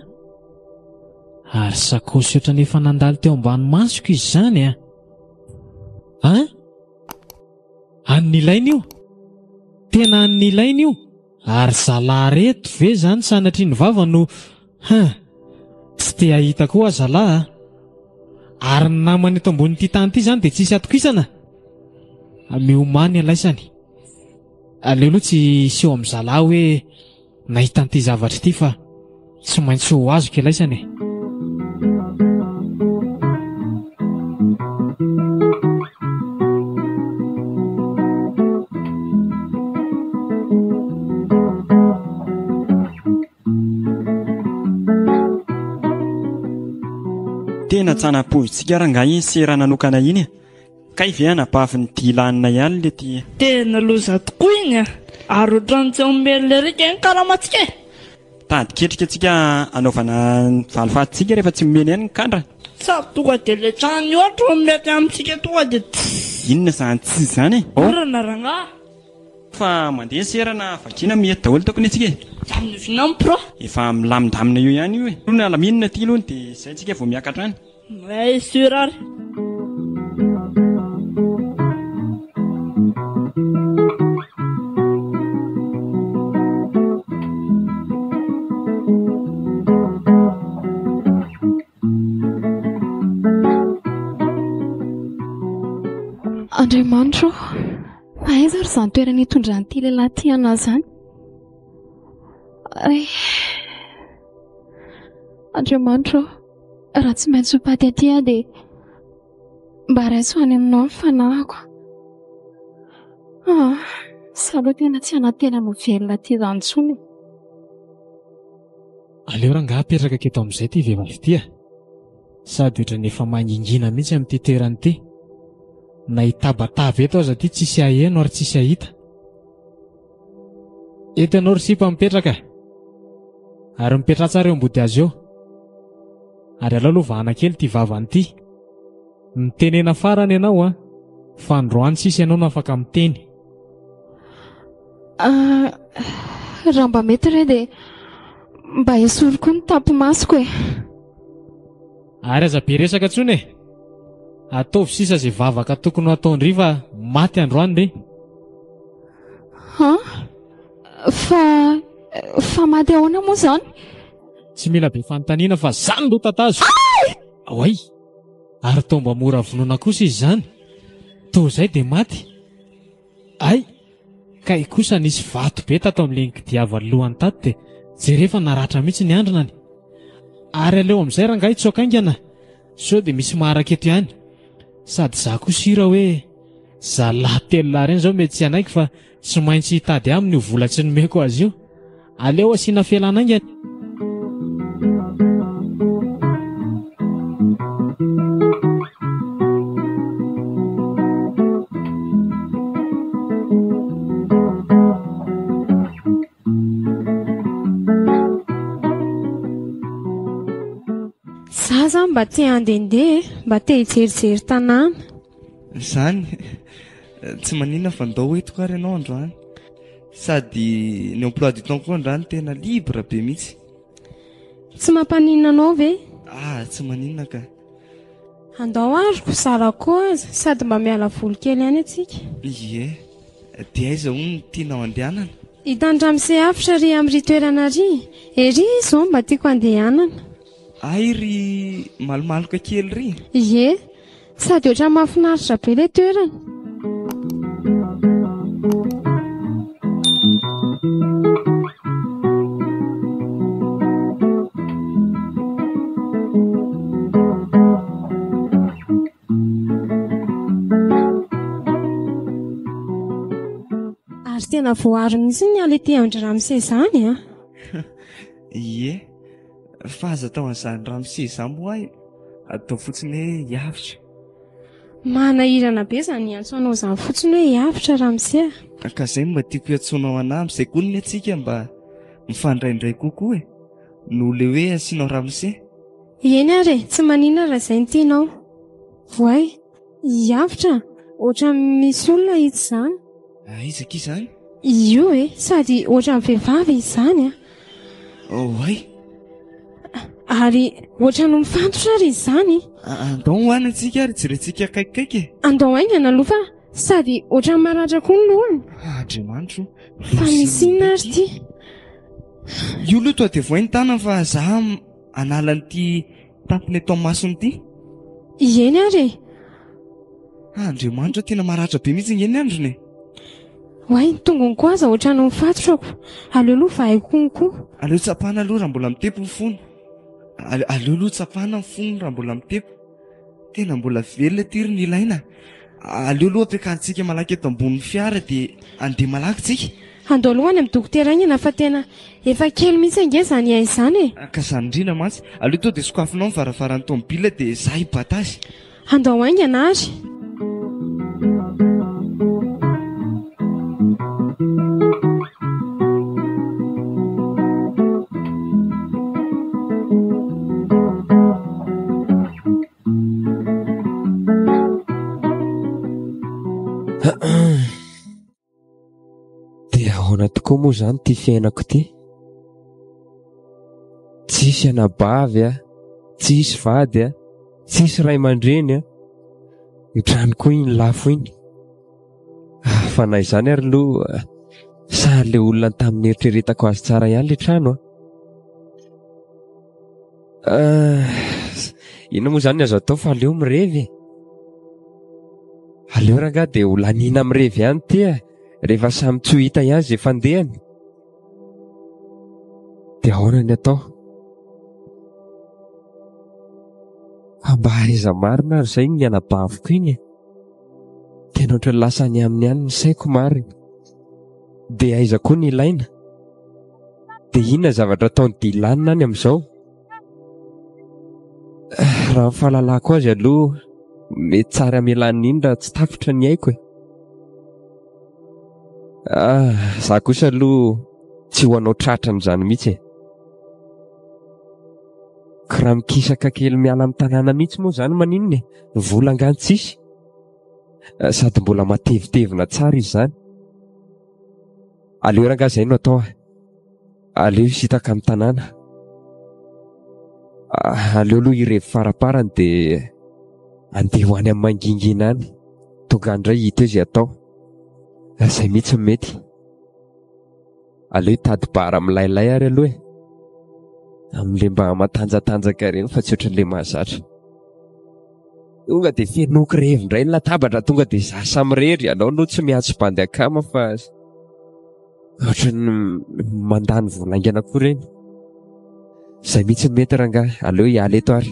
Ary sakosy ohatran'ny efa nandalo teo ambany masoko izy izany an! An? An'ny ilaina io? Tena an'ny ilaina io? Ary zalahy reto ve zany sanatria ny vava no hein! Tsy te hahita koa aho zalahy a! Ary ny namana eto ambonin'ity tany ity zany dia tsisy atokisana? Miomàna ialaisany. Aleo aloha tsy hiseho amin'ny zalahy hoe nahita an'ity zavatra ity fa tsy maintsy ho azoko ialaisany e! Tena tsy hanampoizintsika rangahy iny sera nanokana iny e! Kay ve anabavin'i Dylan ihany le ty. Tena loza tokoa iny a! Ary ohatran'ny tsy omben'ilay erika ny karamantsika e! Mitady ketrika tsika hanaovana ny valifatintsika rehefa tsy omena ihany ny kandra. Sady tonga dia le trano ohatra no mety amintsika tonga dia tss. Inona izany tss izany e? Orana rangaha. Fa mandeha ny sera na vakiana mety daholo tokony tsika e. Milamina vina ny pro. Efa milamindamina eo ihany io e. Aloha alaminina aty aloha dia izay tsika vao miakatra any. Ouais sûr ary. Andriamanitro ô, fa aiza ary izany toerana itondran'ity lehilahy ity anà izany? Ay. Andriamanitra ô, raha tsy maintsy ho faty aty aho dia mba raiso any aminao ny fanahiko. Ah, izaho aloha tena tsy hanantena ny ho velona aty izany intsony e. Aleo rangahy apetraka eto amin'izay ity vehivavy ity a! Sady ohatran'ny efa mangingina mihitsy amin'ity toerana ity. Na hitabataba eto aza ity tsisy haheno ary tsisy hahita. Eto ianao ry sipa mipetraka. Ary mipetraha tsara eo ambody hazo eo. Ary alao aloha vahana kely ity vavany ity. Mitenena farany ianao an, fa androany sisa ianao no afaka miteny. Ah, raha mba mety re dia mba esory koa ny tampi-masoko e. Ary aza be resaka intsony e. Ataovy sisa izay vavaka tokony ho ataon-dry fa maty androany ry. Han? Fa fa maty ahoana moa izany? Tsy mila be fanontaniana fa zany no tatazo. Oay! Ary toa mba mora vonoina kosa izy izany. Toa izay dia maty. Hay! Kay kosa nisy vato be tato amin'ilay nikodiavan'ny lohany tato dia jereo fa naratra mihitsy ny andrinany. Ary aleo amin'izay rangahy hitsoaka haingana sao dia misy maharaka eto ihany. Sady za koa sira hoe zalahy telolahy ireny izao mety tsy hanaiky fa tsy maintsy hitady aminy io vola tsy nomeko azy io. Aleo asiana fialana haingana. Za zany mba te handehandeha e, mba te hijerijery tanàna. Zany, tsy maninona fa ndao entiko ary ianao androany. Sady ny emploi du temps koa andrany tena libre be mihitsy. Tsy mampaninona anao ve? Ah, tsy maninona ka. Andao ary ko zara koa aza, sady mba miala voly kely ihany antsika. Ie, dia aiza hono no tianao andehanana? Hitan'i ramose avotra ary amin'ry toerana ary, ery izao mba tiako andehanana. Hay ry malomaloka kely ry. Ie, Sady ohatran'ny mahafinaritra be ilay toerana. Ary tena voaaro mihitsy ny ala ety amin-dry ramose izany an! Ie, fa aza atao an'izany ramose izany moa e! Atao fotsiny hoe hiavotra. Manahirana be izany hiantso anao izany fotsiny hoe hiavotra ramose a. Ka izay no mba tiako hiantsoanao anah amin'izay koa ny antsika mba mifandraindray kokoa e. Noho le hoe asianao ramose. Eny ary e, tsy maninona raha izay no tianao. Voay, hiavotra a! Ohatran'ny misy olona itsy izany. Aiza akia izany? Io e, sady ohatran'ny vehivavy izy izany a. Oay. Ary ohatran'ny mifantotra ary izy izany. Andao ho any antsika ary jerentsika akaikikaiky e. Andao haingana aloha fa sady ohatran'ny maratra koa ny lohany. Andriamanitro o. Fa misy inona ary ity? Io aloha toa dia voay ny tanany fa za hanala an'ity tampony eto amin'ny masony ity. Eny ary e. Andriamanitra tena maratra be mihitsy ange ny androny e. Oay, ny tongony koa aza ohatran'ny mifatotra ko. Aleo aloha vahiko konko. Aleo tsapana aloha raha mbola mitepo ny fony. Aleo aloha tsapana ny fony raha mbola mitepo. Tena mbola velona ity ry Nilaina. Aleo aloha ampiakarintsika malaky eto ambonin'ny fiara dia andeha malaky tsika. Andao aloha any amin'ny dokotera haingana fa tena efa kely mihitsy ange izany aina izany e. Ka izany indrindra mantsy. Aleo tonga dia sokafinao ny varavaran'ny tomobile dia izaho hibata azy. Andao haingana ary. Dia ahoana tokoa moa izany ity fiainako ity? Tsisy anabavy a, tsisy vady a, tsisy ray aman-dreny a. Ny trano koa iny lafo iny. Ah, fa na izany ary aloha, sary ilay olona tamin'ny eritreretako azy tsara ihany ilay trano a. Ah, inona moa izany ny azo atao fa aleo mirevy e. Aleo rangahy dia ho laniana mirevy ihany ity e, rehefa samy tsy ho hita ihany izay fandehany. Dia ahoana ny atao? Fa mba aiza marina ary izay iny anabaviko iny e? Tena ohatran'ny lasa any aminy any ny saiko marina. Dia aiza koa ny ilaina? Dia inona zavatra ataon'i Dylan any amin'izao? Raha ny fahalalako azy aloha, mety tsara hamelana iny raha tsy tapitra ny aiko e. Ah, za kosa aloha tsy ho anao tratran'izany mihitsy e. Ka raha mikisaka kely miala amin'ny tanàna mihitsy moa izany maninona e? Vola angaha no tsisy? Sady mbola matevitevina tsara izy izany. Aleo rangaha izay no atao a. Aleo hisintaka amin'ny tanàna. Aleo aloha hirevy faraparany dia andeha ho any amin'ny mangingina any. Tonga any indray hita eo izay atao. Izay mihitsy no mety. Aleo hitady bar milailay ary aloha e. Amin'ilay mba matanjatanjaka ireny fa tsy ohatran'ilay mahazatra. Tonga dia fenoiko revy indray ny latabatra, tonga dia za samirery. Ianao aloha tsy miantso bandy akama fa ohatran'ny mandany vola haingana koa ireny. Izay mihitsy no mety rangahy, aleo hiala eto ary.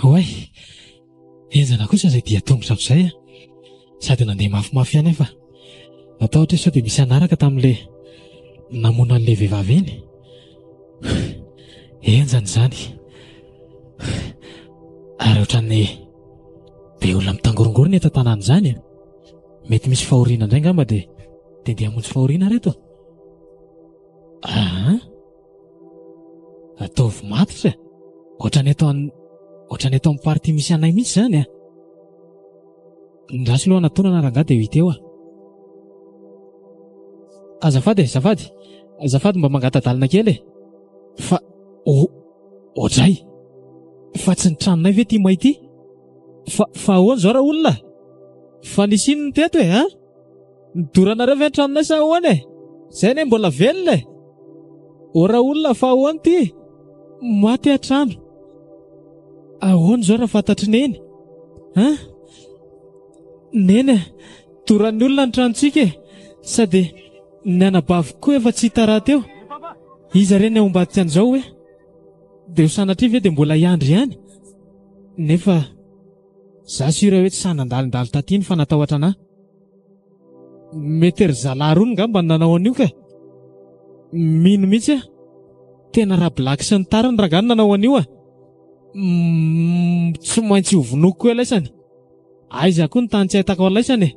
Oay, henjana kosa izay dia tongotra izay a. Sady nandeha mafimafy ihany aho fa natahotra hoe sao dia misy hanaraka tamin'ilay namono an'ilay vehivavy iny. Henjana izany. Ary ohatran'ny be olona mitangorongorona eto an-tanàna izany e. Mety misy fahoriana indray angamba dia dia ndeha hamonjy fahoriana reto. Aa! Ataovy matotra e! Ohatran'ny eto an ohatran'ny eto amin'ny partie misy anay mihitsy izany a! Ndraso aloha anatonana rangahy dia ho hita eo a! Azafady e, azafady! Azafady mba mangata-dalana kely e! Fa o ohatray! Fa tsy ny tranonay ve ity may ity? Fa fa ahoana izao raolona? Fa nisy inona teto e, an? Nodoranareo ve ny tranonay sa ahoana e? Zay anie mbola velona e! Ô raolona fa ahoana ity? Maty an-trano. Ahoana izao raha fantatr'i Neny? An? Neny a! Doran'ny olona ny tranontsika e! Sady ny anabaviko koa efa tsy hita rahateo. Iza re ny ao ambadika an'izao hoe? Dia ho sanatria ve dia mbola hiandry ihany? Nefa za sûr hoe tsy sahy nandalondalo taty ny fa natahotra anah. Mety ry zalahy rony ngamba no nanao an'io ka. Mino mihitsy aho. Tena ra black sy ny tariny rangahy no nanao an'io a. Tsy maintsy ho vonoiko koa laisany. Aiza koa ny tany tsy ahitako an'laisany e.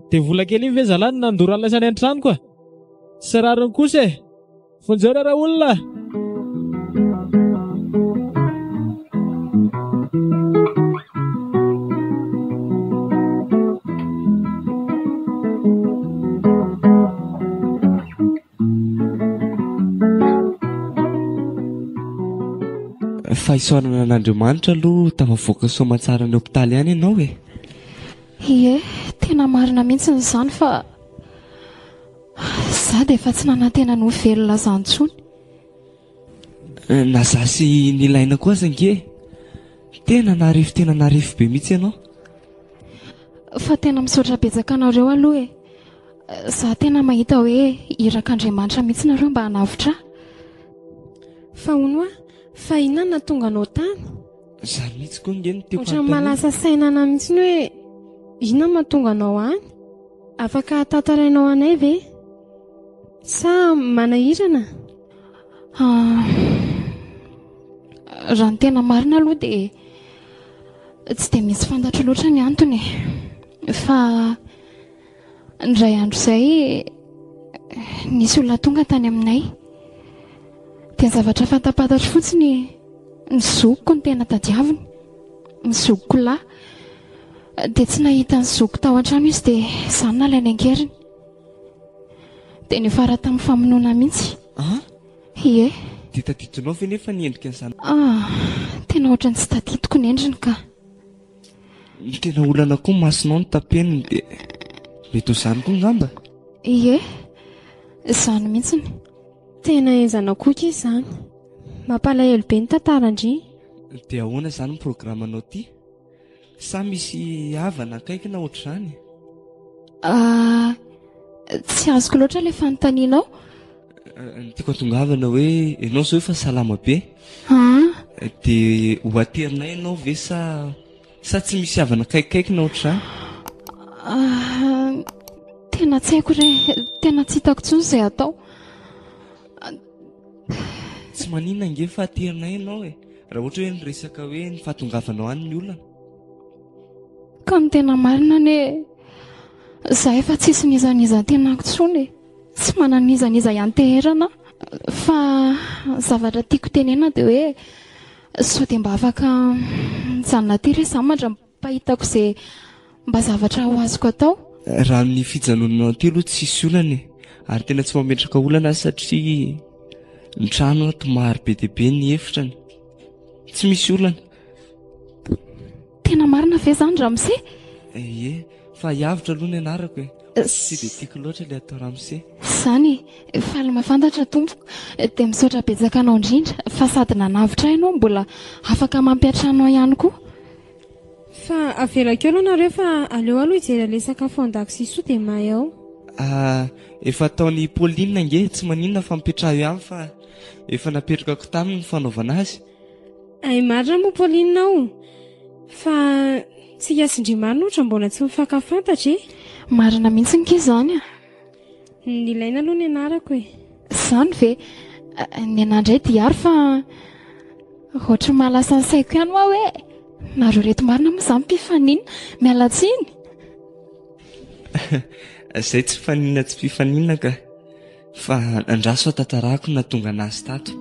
Dia vola kely iny ve zalahy no nandoro an'laisany an-tranoko a. Tsy rariny kosa e. Vonjeo re raolona a! Fa isaorana an'Andriamanitra aloha tafavoaka soamantsara ny hopitaly ihany ianao e. Ie, tena marina mihitsy izany fa Za dia efa tsy nanantena ny ho velona zany intsony. Na za sy Nilaina koa aza ange e. Tena narefo tena narefo be mihitsy ianao. Fa tena misaotra betsaka anareo aloha e. Za tena mahita hoe irak'Andriamanitra mihitsy nareo mba hanavotra ahy. Fa hono hoa, fa inona no nahatonga anao tany? Zany mihitsy koa ange no tiako Ohatran'ny hanontaniana. mahalasa saina anah mihitsy ny hoe inona no mahatonga anao any? Afaka tantarainao anay ve? Sa manahirana? Ah, raha ny tena marina aloha dia tsy dia misy fantatro loatra ny antony e. Fa indray andro izay nisy olona tonga tany aminay. Dia ny zavatra fantapantatro fotsiny ny zokiko no tena tadiaviny. Ny zokiko lahy. Dia tsy nahita ny zokiko tao an-trano izy dia izaho no nalainy an-keriny. Dia niafara tamin'ny famonoana mihitsy. An? Ie. Dia tadidinao ve nefa ny endriky ny zanakao? Ah, tena ohatran'ny tsy tadidiko ny endriny ka. Ny tena olana koa masonao no tapeniny dia mety ho izany koa angamba? Ie, izany mihitsiny. Tena henjana koa akia izany. Mampalahelo be ny tantaran-dry. Dia ahoana izany ny programanao ity? Sa misy havana akaiky na ohatr'izany? Ah, tsy azoko loatra ilay fanontanianao. Ny tiako hatongavana hoe ianao izao efa salama be. Ah. Dia ho aterinay ianao ve sa sa tsy misy havana akaikikaiky na ohatr'izany? Ah, tena tsy haiko re, tena tsy hitako intsony izay atao. Tsy maninona ange fa aterinay ianao e. Raha ohatra hoe ny resaka hoe ny fahatongavanao any ny olana. Ka ny tena marina anie, za efa tsisy n'iza n'iza tenako intsony e. Tsy manana n'iza n'iza ianteherana aho. Fa ny zavatra tiako tenenina dia hoe sao dia mba afaka mijanona aty re za mandra-pahitako izay mba zavatra ho azoko atao. Raha ny fijanonanao aty aloha tsisy olana e. Ary tena tsy mametraka olana aho satria ny trano ato maro be dia be ny efitrany. Tsy misy olana. Tena marina ve izany ramose? Ie, fa Iavotra aloha ny anarako e. Tsy dia tiako loatra ilay atao ramose. Izany e, faly mahafantatra tompoko. Dia misaotra betsaka anao indrindra fa sady nanavotra ahy ianao mbola afaka mampiantrano ahy ihany koa. Fa avelako eo aloha nareo fa aleo aloha hijery an'ilay sakafo ao an-dakozia soa dia may ao. Ah, efa ataon'i Pauline ange, tsy maninona fa mipetraha eo ihany fa efa napetrakako taminy ny fanaovana azy. Hay marina moa Pauline ao fa tsika sy ndry marina ohatra mbola tsy mifankafantatra e. Marina mihitsy nge izany a. Nilaina aloha ny anarako e. Izany ve? Ny anah indray Diary fa ohatry ny mahalasa ny saiko ihany hoa hoe nareo reto marina moa izany mpifaninona? Miala tsiny. Izay tsy mpifaninona tsy mpifaninona ka. Fa andraso fa tantarako ny nahatonga anazy tato.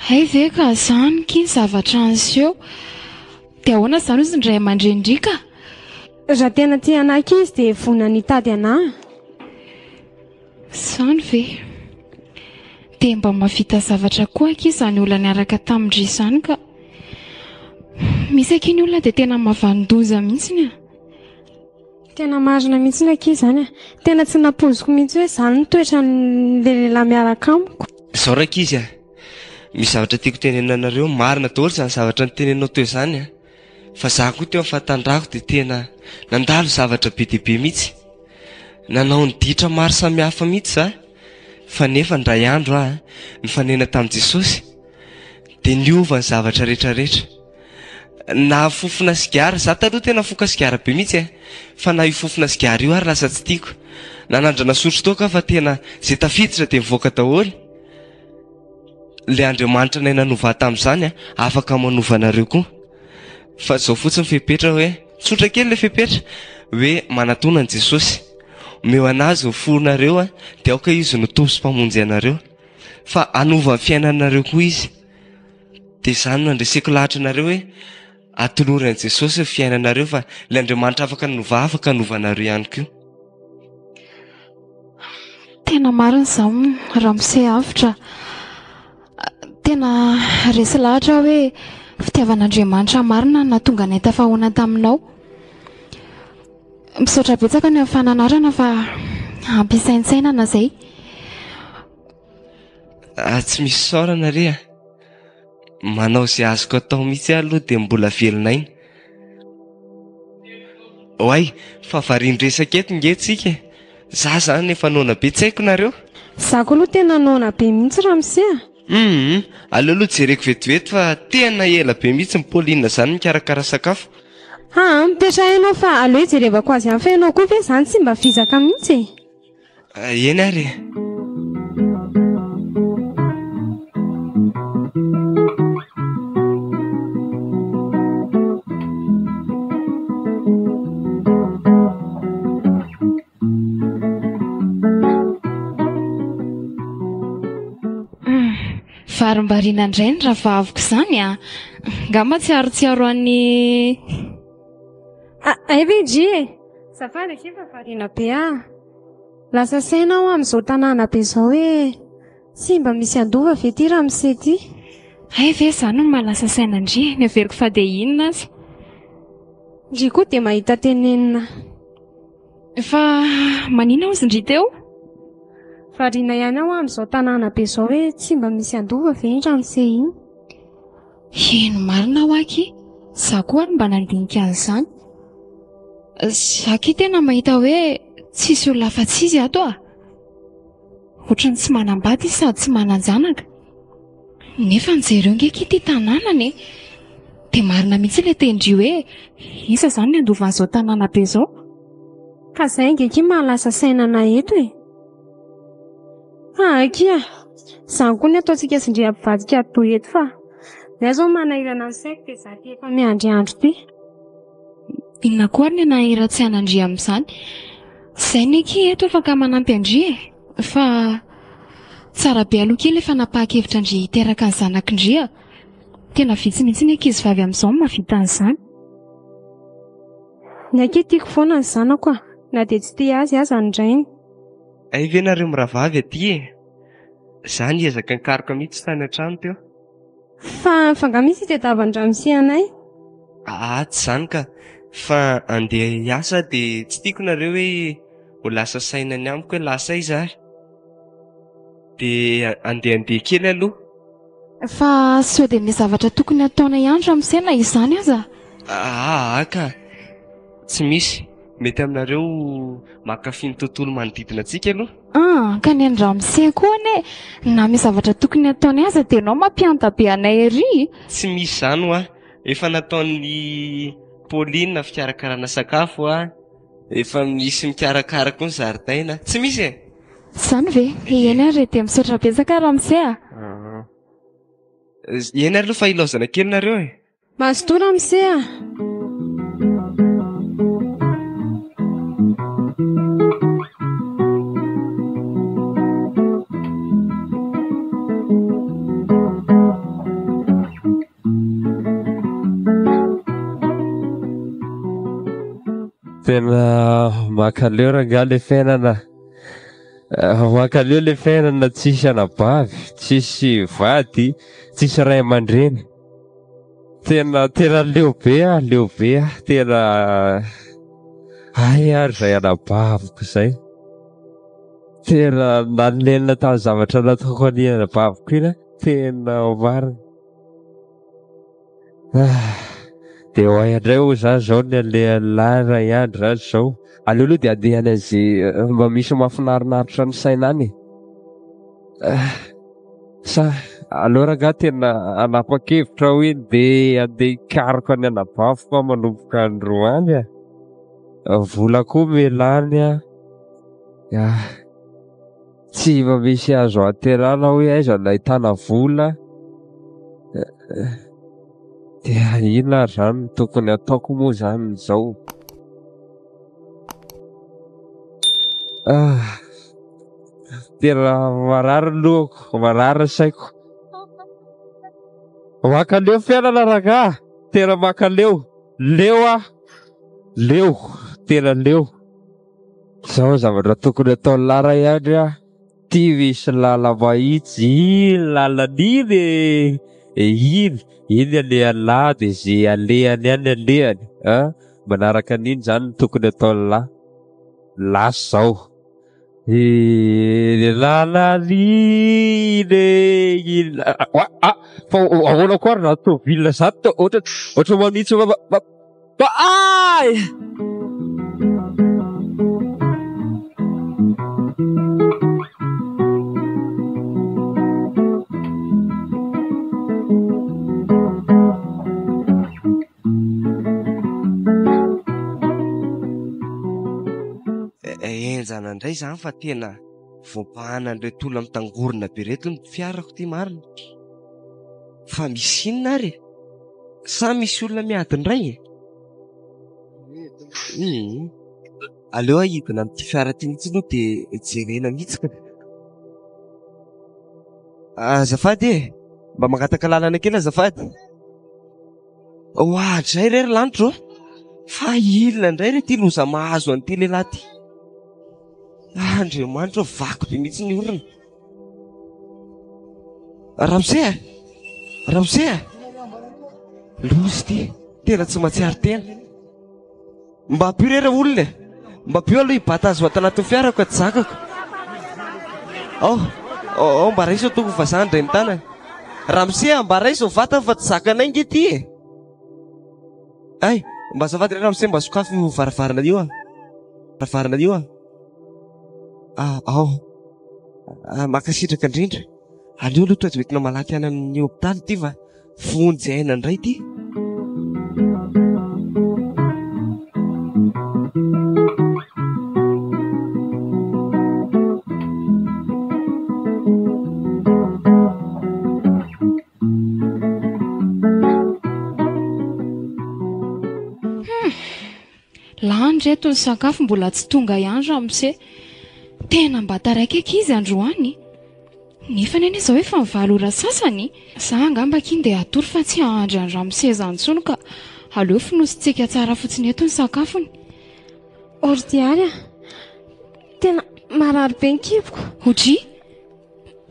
Hay ve ka zany ky ny zavatra niseho. Dia ahoana izany hozy ny ray aman-dreny-dry ka? Raha tena tia anah akia izy dia vonona ny hitady anah. Izany ve? Dia mba mahavita zavatra koa akia izany olona niaraka tamin-dry izany ka. Misy akia ny olona dia tena mahavanon-doza mihitsiny a. Tena marina mihitsy akia izany a. Tena tsy nampoiziko mihitsy hoe izany ny toetran'ilay lehilahy miaraka amiko. Izao rankizy a. Misy zavatra tiako tenenina anareo, marina daholo izany zavatra noteneninao teo izany a. Fa za koa teo amin'ny fahatandrako dia tena nandalo zavatra be dia be mihitsy. Nanao ny ditra maro samihafa mihitsy za. Fa nefa indray andro aho nifanena tamin'i Jesosy dia niova ny zavatra rehetra rehetra. Na fofona sigara, za taloha tena foka sigara be mihitsy e. Fa na io fofona sigara io ary lasa tsy tiako. Nanandrana sotro toaka aho fa tena izay tafiditra dia mivoaka daholo. Ilay Andriamanitra anay nanova ahy tamin'izany afaka manova anareo koa. Fa izao fotsiny fepetra hoe, tsotra kely ilay fepetra, hoe manatona an'i Jesosy. Omeo an'Azy ny fonareo dia aoka Izy no Tompo sy Mpamonjy anareo. Fa hanova ny fiainanareo koa Izy. Dia izany no andreseko lahatra anareo hoe atolory an'i Jesosy ny fiainanareo fa ilay Andriamanitra afaka nanova ahy afaka hanova anareo ihany koa. Tena marina izany ramose Avotra. Tena resy lahatra aho hoe fitiavan'Andriamanitra marina no nahatonga anay tafahoana taminao. Misaotra betsaka ny amin'ny fananarana fa ampy hisaintsainana izay. Ah, tsy misy isaorana re a. Manao izay azoko atao mihitsy aho aloha dia mbola velona aina. Oay, fa varian-dresaka eto nge tsika e. Za zany efa noana be, tsy haiko nareo. Za koa aloha tena noana be mihitsy ramose a. Humm, aleo aloha jereko vetivety fa tena ela be mihitsy ny Pauline zany mikarakara sakafo. Haa, mipetraha ianao fa aleo hijerevako azy ihany fa ianao koa ve zany tsy mba vizaka mihitsy e. Eny ary e. Varimbariana indray ny rahavaviko izany a. Angamba tsiarotsiaro an'i. Hay ve dry e? Azafady akia fa variana be aho. Lasa saina aho amin'izao tanàna be izao hoe tsy mba misy handova ve ity ramose ity? Hay ve izany no mahalasa saina an-dry e, neveriko fa dia inona aza. Ndry koa dia mahita tenenina. Fa maninona hozy ndry teo? Variana ihany aho amin'izao tanàna be izao hoe tsy mba misy handova ve iny ramose iny? Heno marina hoa akia, za koa ary mba nandinika an'izany. Za akia tena mahita hoe tsisy olona afa-tsy izy ato a! Ohatran'ny tsy manambady izy sady tsy manan-janaka. Nefa jereo nge akia ity tanànany e! Dia marina mihitsy ilay tenin-dry hoe iza izany ny handova an'izao tanàna be izao? Ka izay ange akia mahalasa saina anay eto e! Ha akia! Izany koa ny ataontsika sy ndry hampivadika atidoha eto fa ny ahy izao manahirana ny saiko dia izaho ity efa miandry andro ity. Inona koa ary ny anahiran-tsaina an-dry amin'izany? Izay ny akia eto afaka manampy an-dry e! Fa tsara be aloha kely ilay fanapahan-kevitra an-dry hiteraka ny zanak'ndry a! Tena vitsy mihitsy ny ankizivavy amin'izao no mahavita an'izany. Ny akia tiako foana ny zanako a! Na dia tsy tia azy aza ny rainy. Hay ve nareo mirahavavy aty e! Za niezaka nikaroka mihitsy tany an-trano teo. Fa fa nga misy itadiavan-dramose anay? Aa tsy zany ka! Fa andeha hiasa aho dia tsy tiako nareo hoe ho lasa saina any amiko hoe lasa aiza ary. Dia andehandeha kely aloha. Fa sao dia misy zavatra tokony hataonay ihany ramose na izany aza? Aa ka! Tsy misy. Mety aminareo mankafy ny tontolo manodidina antsika aloha. Ah, ka ny an-dramose koa anie na misy zavatra tokony hataony aza dia ianao mampianta be anay ery. Tsy misy izany hoa. Efa nataon'i Pauline fikarakarana sakafo a. Efa misy mikarakara koa ny zaridaina. Tsy misy e! Izany ve? Eny ary e, dia misaotra betsaka ramose a. Eny ary aloha fa ilaozana kely nareo e. Mazotoa ramose a! Tena mankaleo rangahy le fiainana. Mankaleo le fiainana tsisy anabavy, tsisy vady, tsisy ray aman-dreny. Tena tena leo be aho, leo be aho, tena hay ary izay anabaviko izay. Tena nanenina tamin'ny zavatra nataoko an'iny anabaviko iny aho, tena marina. Ah, dia ho aiza indray hoy za izao ny alehan'lah iray andro zany izao. Aleo aloha dia andeha any an'izay mba misy mahafinarinaritra ny saina any e. Ah. Sa aleo rangahy tena hanapa-kevitra hoe ndeha handeha hikaroka ny anabaviko aho manomboka androany a. Vola koa melany a. Ah, tsy mba misy azo antenana hoe aiza no ahitana vola. Dia inona ary izany no tokony hataoko moa izany izao? Ah. Tena marary ny lohako, marary ny saiko. Mankaleo fiainana rangahy, tena mankaleo. Leo aho, leo, tena leo. Zao zavatra tokony ataon'i Lara ihany ah. Ty misy lala mahitsy, iny lalana iny e! E iny, iny alehan'i Lahy de ze alehany any alehany ah. Manaraka an'iny zany no tokony ataon'i Lahy. Lasa zao. Iny lalana iny e, iny ah, ah, fa ahoana koa ary zany tôbila zany to ohatra ohatra manitsy ma ma ma ay! Henjana indray izany fa tena voabahanan'ireto olona mitangorona be ireto ny fiarako ity marina. Fa misy inona ary e? Sa misy olona miady indray e? Hum. Aleo aho hidina amin'ity fiara ity mihitsy aloha dia jerena mihitsy ka. Azafady e! Mba mangataka lalana kely azafady. Oadray re ry lanitra ô! Fa inona indray re ity loza mahazo an'ity lehilahy ity? Andriamanitra ô, vaky be mihitsy ny orona. Ramose a! Ramose a! Loza ity, tena tsy mahatsiaro tena. Mba ampio re raolona e! Mba ampio aloha hibata azy ho ato anatin'ny fiarako ka tsy zakako. Ao, ao mba raiso toko fa za handray ny tanany. Ramose a, mba raiso ny vatany fa tsy zakanay nge ity e! Ay, mba azafady re ramose mba sokafy io varavarana io a! Varavarana io a! Ah, ao. Ah, mankasitraka indrindra. Aleo aloha toa azo entina malaky any amin'ny hopitaly ity fa vonjy aina indray ity. Lany reto ny sakafo mbola tsy tonga ihany ramose. Tena mba taraiky ankizy androany. Nefa anie izao efa ny valo ora sasany. Za angamba akia ndeha hatory fa tsy hahandry an'i ramose izany intsony ka aleo fonosintsika tsara fotsiny eto ny sakafony. Ordiary a! Tena marary be ny kiboko. Odry!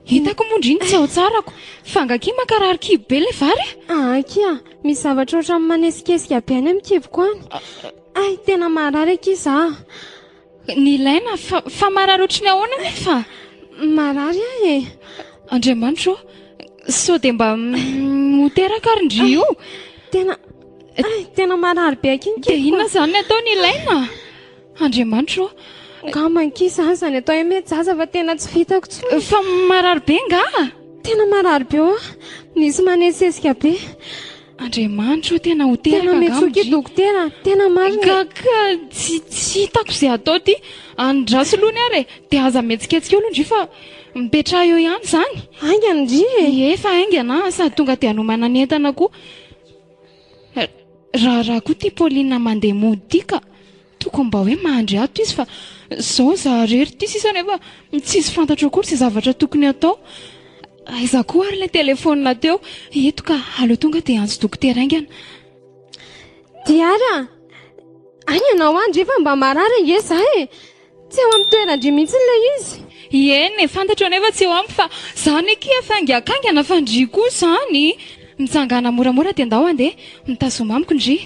Hitako moa ndry ny tsy ao tsarako. Fa nga akia mankarary kibo be ilay vary a? Aa akia, misy zavatra ohatran'ny manesikesika be any amin'ny kiboko any. Hay, tena marary akia za. Ny ilaina, fa, fa marary ohatry ny ahoana nefa? Marary aho e. Andriamanitro ô, sao dia mba ho teraka ary ndry io? Tena, ay, tena marary be akia ny Dia inona izany ny atao ny ilaina? Andriamanitro ô. Angamba ankizy izany izany atao hoe mety zaza fa tena tsy vitako intsony. Fa marary be angaha? Tena marary be oa. Misy manesesika be. Andriamanitro ô, tena ho teraka Tena angamba miantsoa ndry. dokotera, tena marina. Ka ka tsy tsy hitako izay atao ity. Andraso aloha ary e. Dia aza mihetsiketsika eo aloha ndry fa mipetraha eo ihany izany. Haingana ndry e. Ie, fa haingana aho sady tonga dia hanomana ny entana koa. Raharaha koa ity Pauline mandeha mody ity ka. Tokony mba hoe mandry ato izy fa zao za rery ity sisa nefa tsisy fantatro akory izay zavatra tokony atao. Aiza koa ary ilay telephone teo? Eto ka, aleo tonga dia antso dokotera haingana. Diary a! Any ianao any ndry fa mba marary ange za e! Tsy eo amin'ny toeran-dry mihitsy ilay izy. Eny e, fantatro anefa tsy eo amiko fa zany akia efa haingankaingana fa ndry koa zany. Mitsangàna moramora dia ndao handeha, mitazoma amiko ndry.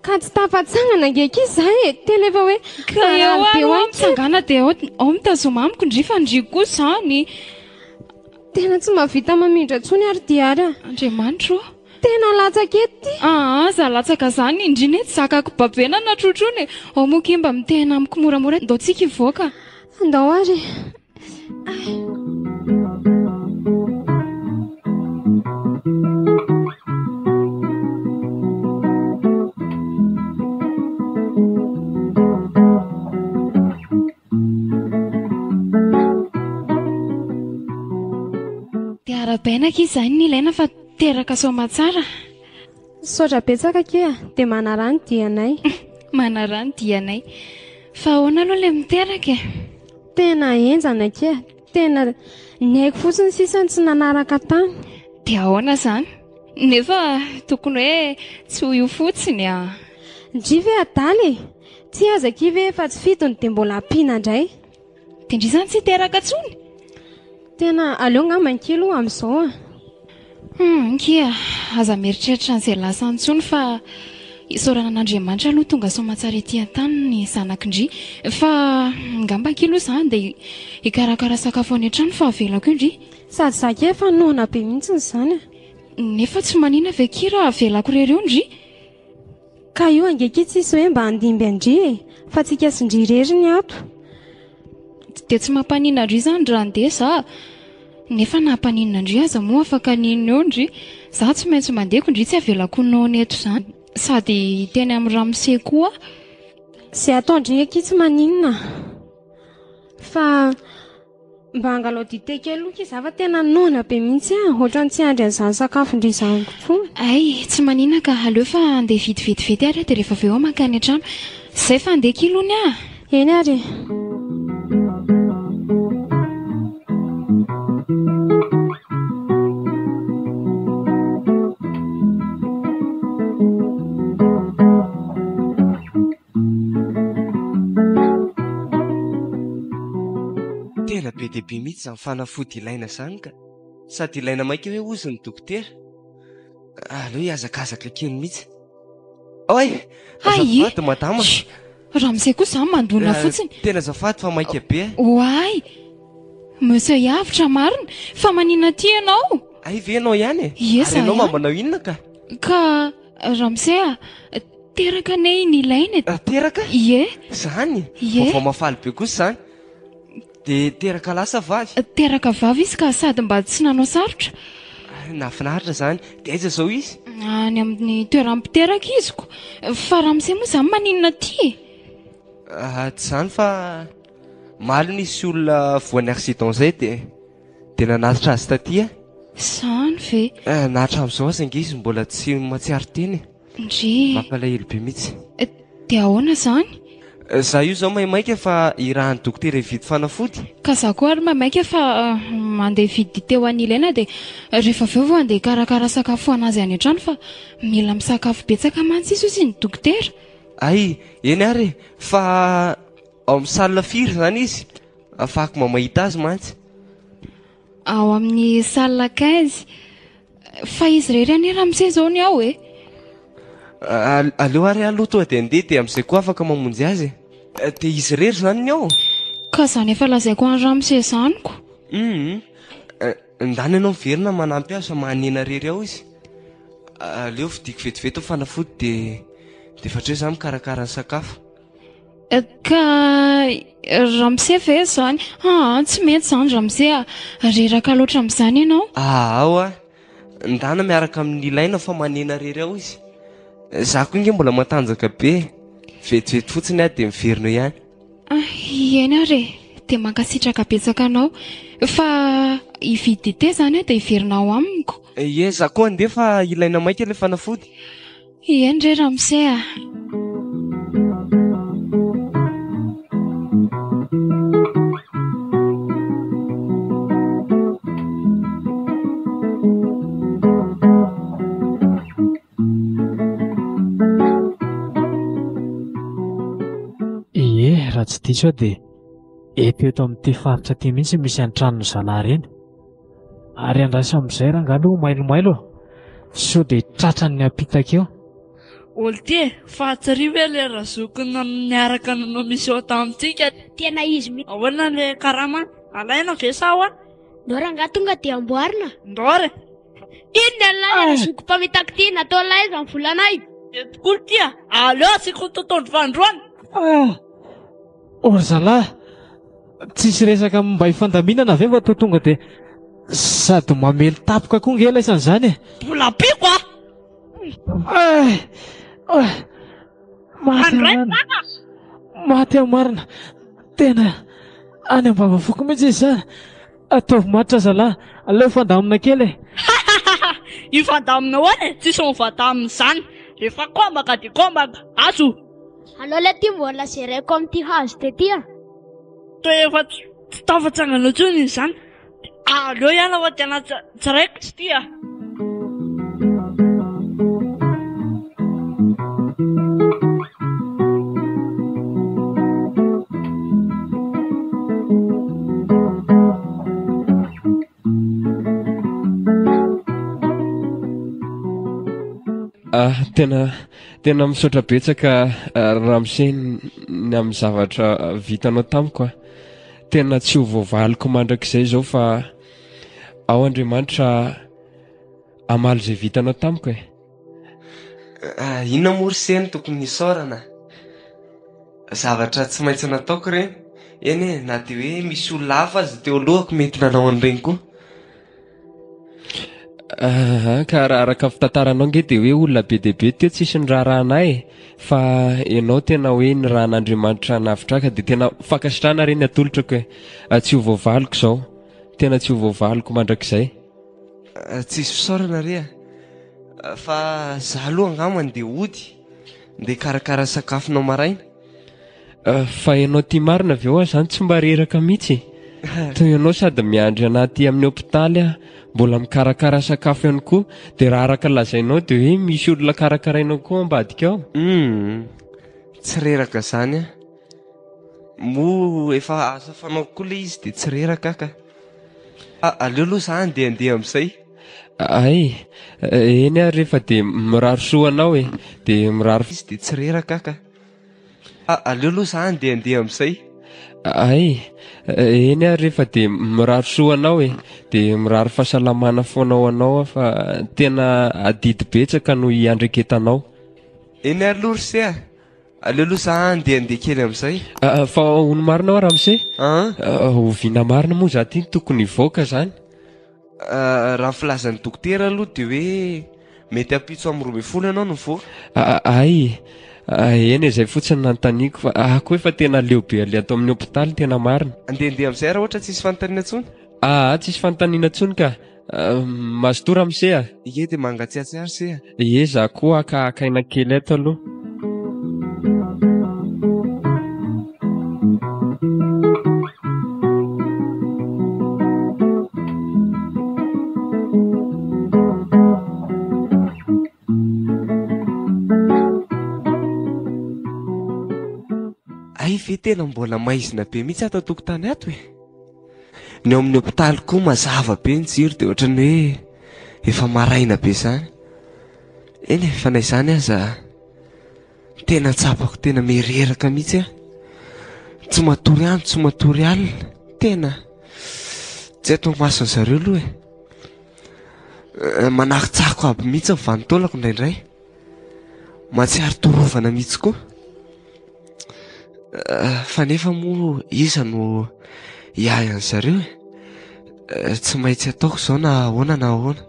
Ka tsy tafatsangana ange akia za e! Tena efa hoe Ka eo marary be ary ho hoa ahy mitsangàna dia ao ao mitazoma amiko ndry fa ndry koa zany. Tena tsy mahavita mamindra intsony ary Diary a! Andriamanitro ô! Tena latsaka eto ty! Aa za latsaka zany ndry ne tsy zakako babena na trotroina e! Ao moa akia mba mitehina amiko moramora ndao tsika hivoaka. Ndao ary e! Dia arahabaina akia izany ny ilaina fa teraka soamatsara. Misaotra betsaka akia, dia manaraha ny dianay. Manaraha ny dianay. Fa ahoana aloha ilay miteraka e? Tena henjana akia, tena ny aiko fotsiny sisa no tsy nanaraka tany. Dia ahoana izany? Nefa tokony hoe tsy ho io fotsiny ah. Ndry ve adala e? Tsy aza akia ve efa tsy fidiny dia mbola ampiana indray? Dia ndry izany tsy hiteraka intsony? Tena aleo angamba ny kely aloha amin'izao a. Hum, nkia, aza mieritreritra an'izay lasa intsony fa isaorana an'Andriamanitra aloha tonga soamatsara ety an-tany ny zanak'i ndry. Fa angamba akia aloha za andeha hikarakara sakafo any an-trano fa avelako eo ndry. Sady za akia efa noana be mihitsy izany a. Nefa tsy manina ve akia raha avelako irery eo ndry? Ka io ange akia tsisy hoe mba handimby an-dry e, fa tsika sy ndry irery ny ato. Dia tsy mampaninona an-dry izany raha handeha za? Nefa na hampaninona an-dry aza moa afaka haninona eo ndry? Za tsy maintsy mandeha ko ndry tsy avelako ho noana eto izany. Sady hiteny amin'i ramose koa aho. Izay ataon-dry akia tsy maninona fa. Mba angalao dite kely aloha za fa tena noana be mihitsy ah, ohatran'ny tsy andry an'izany sakafon-dry izany intsony. Hay, tsy manina ka, aleo fa andeha vity vetivety ary aho dia rehefa avy eo aho mankany an-trano. Izay fa andeha kely hono ah! Eny ary e. Tena be dia be mihitsy izany fanafody ilaina izany ka. Sady ilaina maika hoe hozy ny dokotera. Aleo hihazakazaka kely mihitsy. Oay! Hay! Azafady madama. Chut! Ramose koa izany mandona fotsiny. Tena azafady fa maika be. Oay! Monsieur Iavotra marina, fa maninona aty ianao? Hay ve ianao ihany e? Ie, Ary za ianao mba ihany. manao inona ka? Ka Ramose a, teraka anie i Nilaina e. Teraka? Ie. Izany? Ie. Vaovao mahafaly be kosa izany. Dia teraka lahy sa vavy? Teraka vavy izy ka sady mba tsy nanao sarotra. Nahafinaritra izany. Dia aiza izao izy? Any amin'ny toeram-piteraka izy ko. Fa ramose moa izany maninona aty e? Ah, tsy izany fa omaly nisy olona voan'ny accident izay dia dia nanatitra azy taty aho. Izany ve? Eh, na hatramin'izao aza ange izy mbola tsy mahatsiaro tena e. Ndry. Mampalahelo be mihitsy. Dia ahoana izany? Za io izao maimaika fa irahan'ny dokotera hividy fanafody. Ka za koa ary maimaika fa mandeha hividy dite ho an'i Ilena dia rehefa avy eo vao handeha hikarakara sakafo ho an'azy any an-trano fa mila misakafo betsaka mantsy izy hozy ny dokotera. Hay, eny ary e! Fa ao amin'ny salle firy izany izy? Ahafahako mba mahita azy mantsy. Ao amin'ny salle 15. Fa izy irery anie ramose izao ny ao e! Aleo ary aho aloha tonga dia handeha dia amin'izay koa afaka mamonjy azy e! Dia izy irery izany ny ao? Ka izany efa lazaiko an'i ramose izany ko! Hum! Ndana ianao miverina manampy azy fa manena irery ao izy. Aleo vidiako vetivety ny fanafody dia dia efa hatreo izaho mikarakara ny sakafo. Ka ramose ve izany? Aa, tsy mety izany ramose a! Reraka loatra amin'izany ianao. Aa a! Ndana miaraka amin'i Nilaina fa manena irery ao izy. Za koa nge mbola matanjaka be e. Vetivety fotsiny aho dia miverina eo ihany. Eny ary e! Dia mankasitraka betsaka anao. Fa hividy dite izany aho dia hiverina ao amiko. Ie, za koa handeha fa ilaina maika ilay fanafody. Eny re ramose a! Ie, raha tsy diso aho dia eto eto amin'ity faritra ity mihitsy misy an'ny tranon'ny zalahy ireny. Ary andraso amin'izay rangahy aloha mailomailo e! Sao dia tratran'ny apitaka eo. Olty e, fa tsy ry ve le razoky niaraka nanao mission tamintsika? Tena izy mihitsy. Ahoana le karama? Alaina ve sa ahoana? Ndao rangahy tonga dia amboarina. Ndao re. Inona an'ilay razoky mpamitaka ity? Nataon'ilay aiza ny volanay? Dia tokoa ity a! Aleo asiako totohondry fandroana. Ah! O ry zalahy, tsisy resaka momba hifandaminana ve fa toa tonga dia sady mamely tapoka koa nge laisany izany e! Mbola ampiako a! Ay! Ay! Maty aho marina! Maty aho marina! Tena any am-bavafoko mihitsy izy izany! Ataovy matotra zalahy, aleo hifandamina kely e! Hifandamina ahoana e? Tsisy mivandamina izany! Rehefa kombaka dia kombaka! Azo! Aleo ilay ty mbola zeraiko amin'ity hazo tety a! Toa efa tsy tafatsangana intsony izany. Aleo ihany fa tena tsy raiko izy ity a! Ah, tena tena misaotra betsaka ah, ramose ny amin'ny zavatra vitanao tamiko a. Tena tsy ho voavaliko mandrakizay izao fa ao Andriamanitra hamaly izay vitanao tamiko e. Ah, inona moa ry se no tokony hisaorana? Zavatra tsy maintsy nataoko ireny. Eny e, na dia hoe misy olona hafa aza teo alohako mety nanao an'ireny koa. Aha, ka raha araka ny fitantaranao ange dia hoe olona be dia be teo tsisy niraharaha anay e. Fa ianao tena hoe nirahan'Andriamanitra hanavotra ahy ka dia tena fankasitrahana re ny atolotrako e. Ah, tsy ho voavaliko izao. Tena tsy ho voavaliko mandrakizay. Ah, tsisy fisaorana re a. Ah, fa za aloha angamba ndeha hody. Ndeha hikarakara sakafonao maraina. Fa ianao ty marina ve hoa zany tsy mba reraka mihitsy e? Toy ianao sady miandry anah aty amin'ny hopitaly ah, mbola mikarakara sakafo ihany koa, dia raha araka ny lazainao dia hoe misy olona karakarainao koa ambadika ao? Humm, tsy reraka zany aho. Moa efa asa fanaoko koa ilay izy dia tsy reraka aho ka. Aleo aloha za handehandeha amin'izay. Hay, eny ary re fa dia mirary soa anao e, dia mirary. Izy dia tsy reraka aho ka. Aleo aloha za handehandeha amin'izay. Hay, eny ary re fa dia mirary soa anao e, dia mirary fahasalamana foana ho anao aho fa tena adidy betsaka no iandreketanao. Eny ary aloha ry se a! Aleo aloha za handehandeha kely amin'izay. Fa hono marina hoa ramose? Oviana marina moa za ty no tokony hivoaka zany? Raha ny filazan'ny dokotera aloha dia hoe mety ampitso amin'ny 12 ianao no mivoaka. Hay, eny e, izay fotsiny no nanontaniako fa ahy koa efa tena leo be an'ilay ato amin'ny hopitaly tena marina. Andehandeha amin'izay raha ohatra tsisy fanontaniana intsony. Aa, tsisy fanontaniana intsony ka. Mazotoa ramose a! Ie, dia mangatsiatsiahy ry se a! Ie, za koa haka haka aina kely eto aloha. Hay ve tena mbola maizina be mihitsy ato an-tokotany ato e! Ny ao amin'ny hopitaly koa mazava be ny jiro dia ohatran'ny hoe efa maraina be izany. Eny e, fa na izany aza tena tsapako tena mireraka mihitsy aho. Tsy matory andro, tsy matory alina. Tena tsy ato mason'ny zareo aloha e. Eh, Manakotsako aby mihitsy ny vanin-taolako indraindray. Mahatsiaro torovana mihitsy koa. Eh, fa nefa moa iza no hiahy an zareo e? Eh, tsy maintsy ataoko izao na ahoana na ahoana.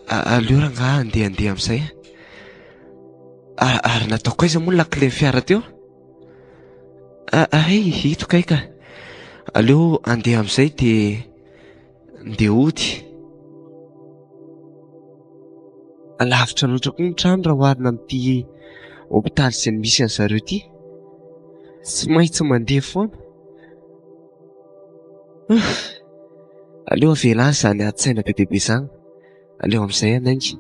Ah, aleo rangahy handehandeha amin'izay. Ary nataoko aiza moa ny lakilen'ny fiara teo? Ah, hay, ito kay ka. Aleo handeha amin'izay dia ndeha hody. Lavitra loatra koa ny trano raha oharina amin'ity hopitaly izay misy an zareo ity. Tsy maintsy mandeha foana. Aleo avela any izany ady-tsaina be dia be izany. Aleo amin'izay hanainga.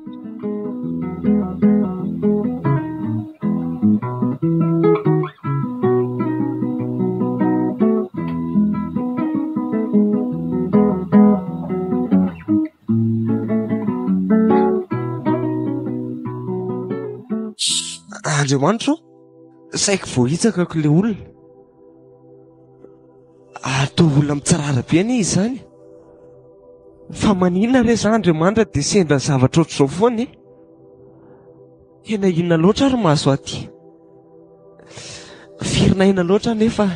Andriamanitro ô, saiky voahitsakako ilay olona. Ary toa olona mitsirara be anie izany. Fa maninona re za Andriamanitra dia sendra ny zavatra ohatr'izao foana e? Tena inona loatra ary mahazo aty? Firin'aina loatra nefa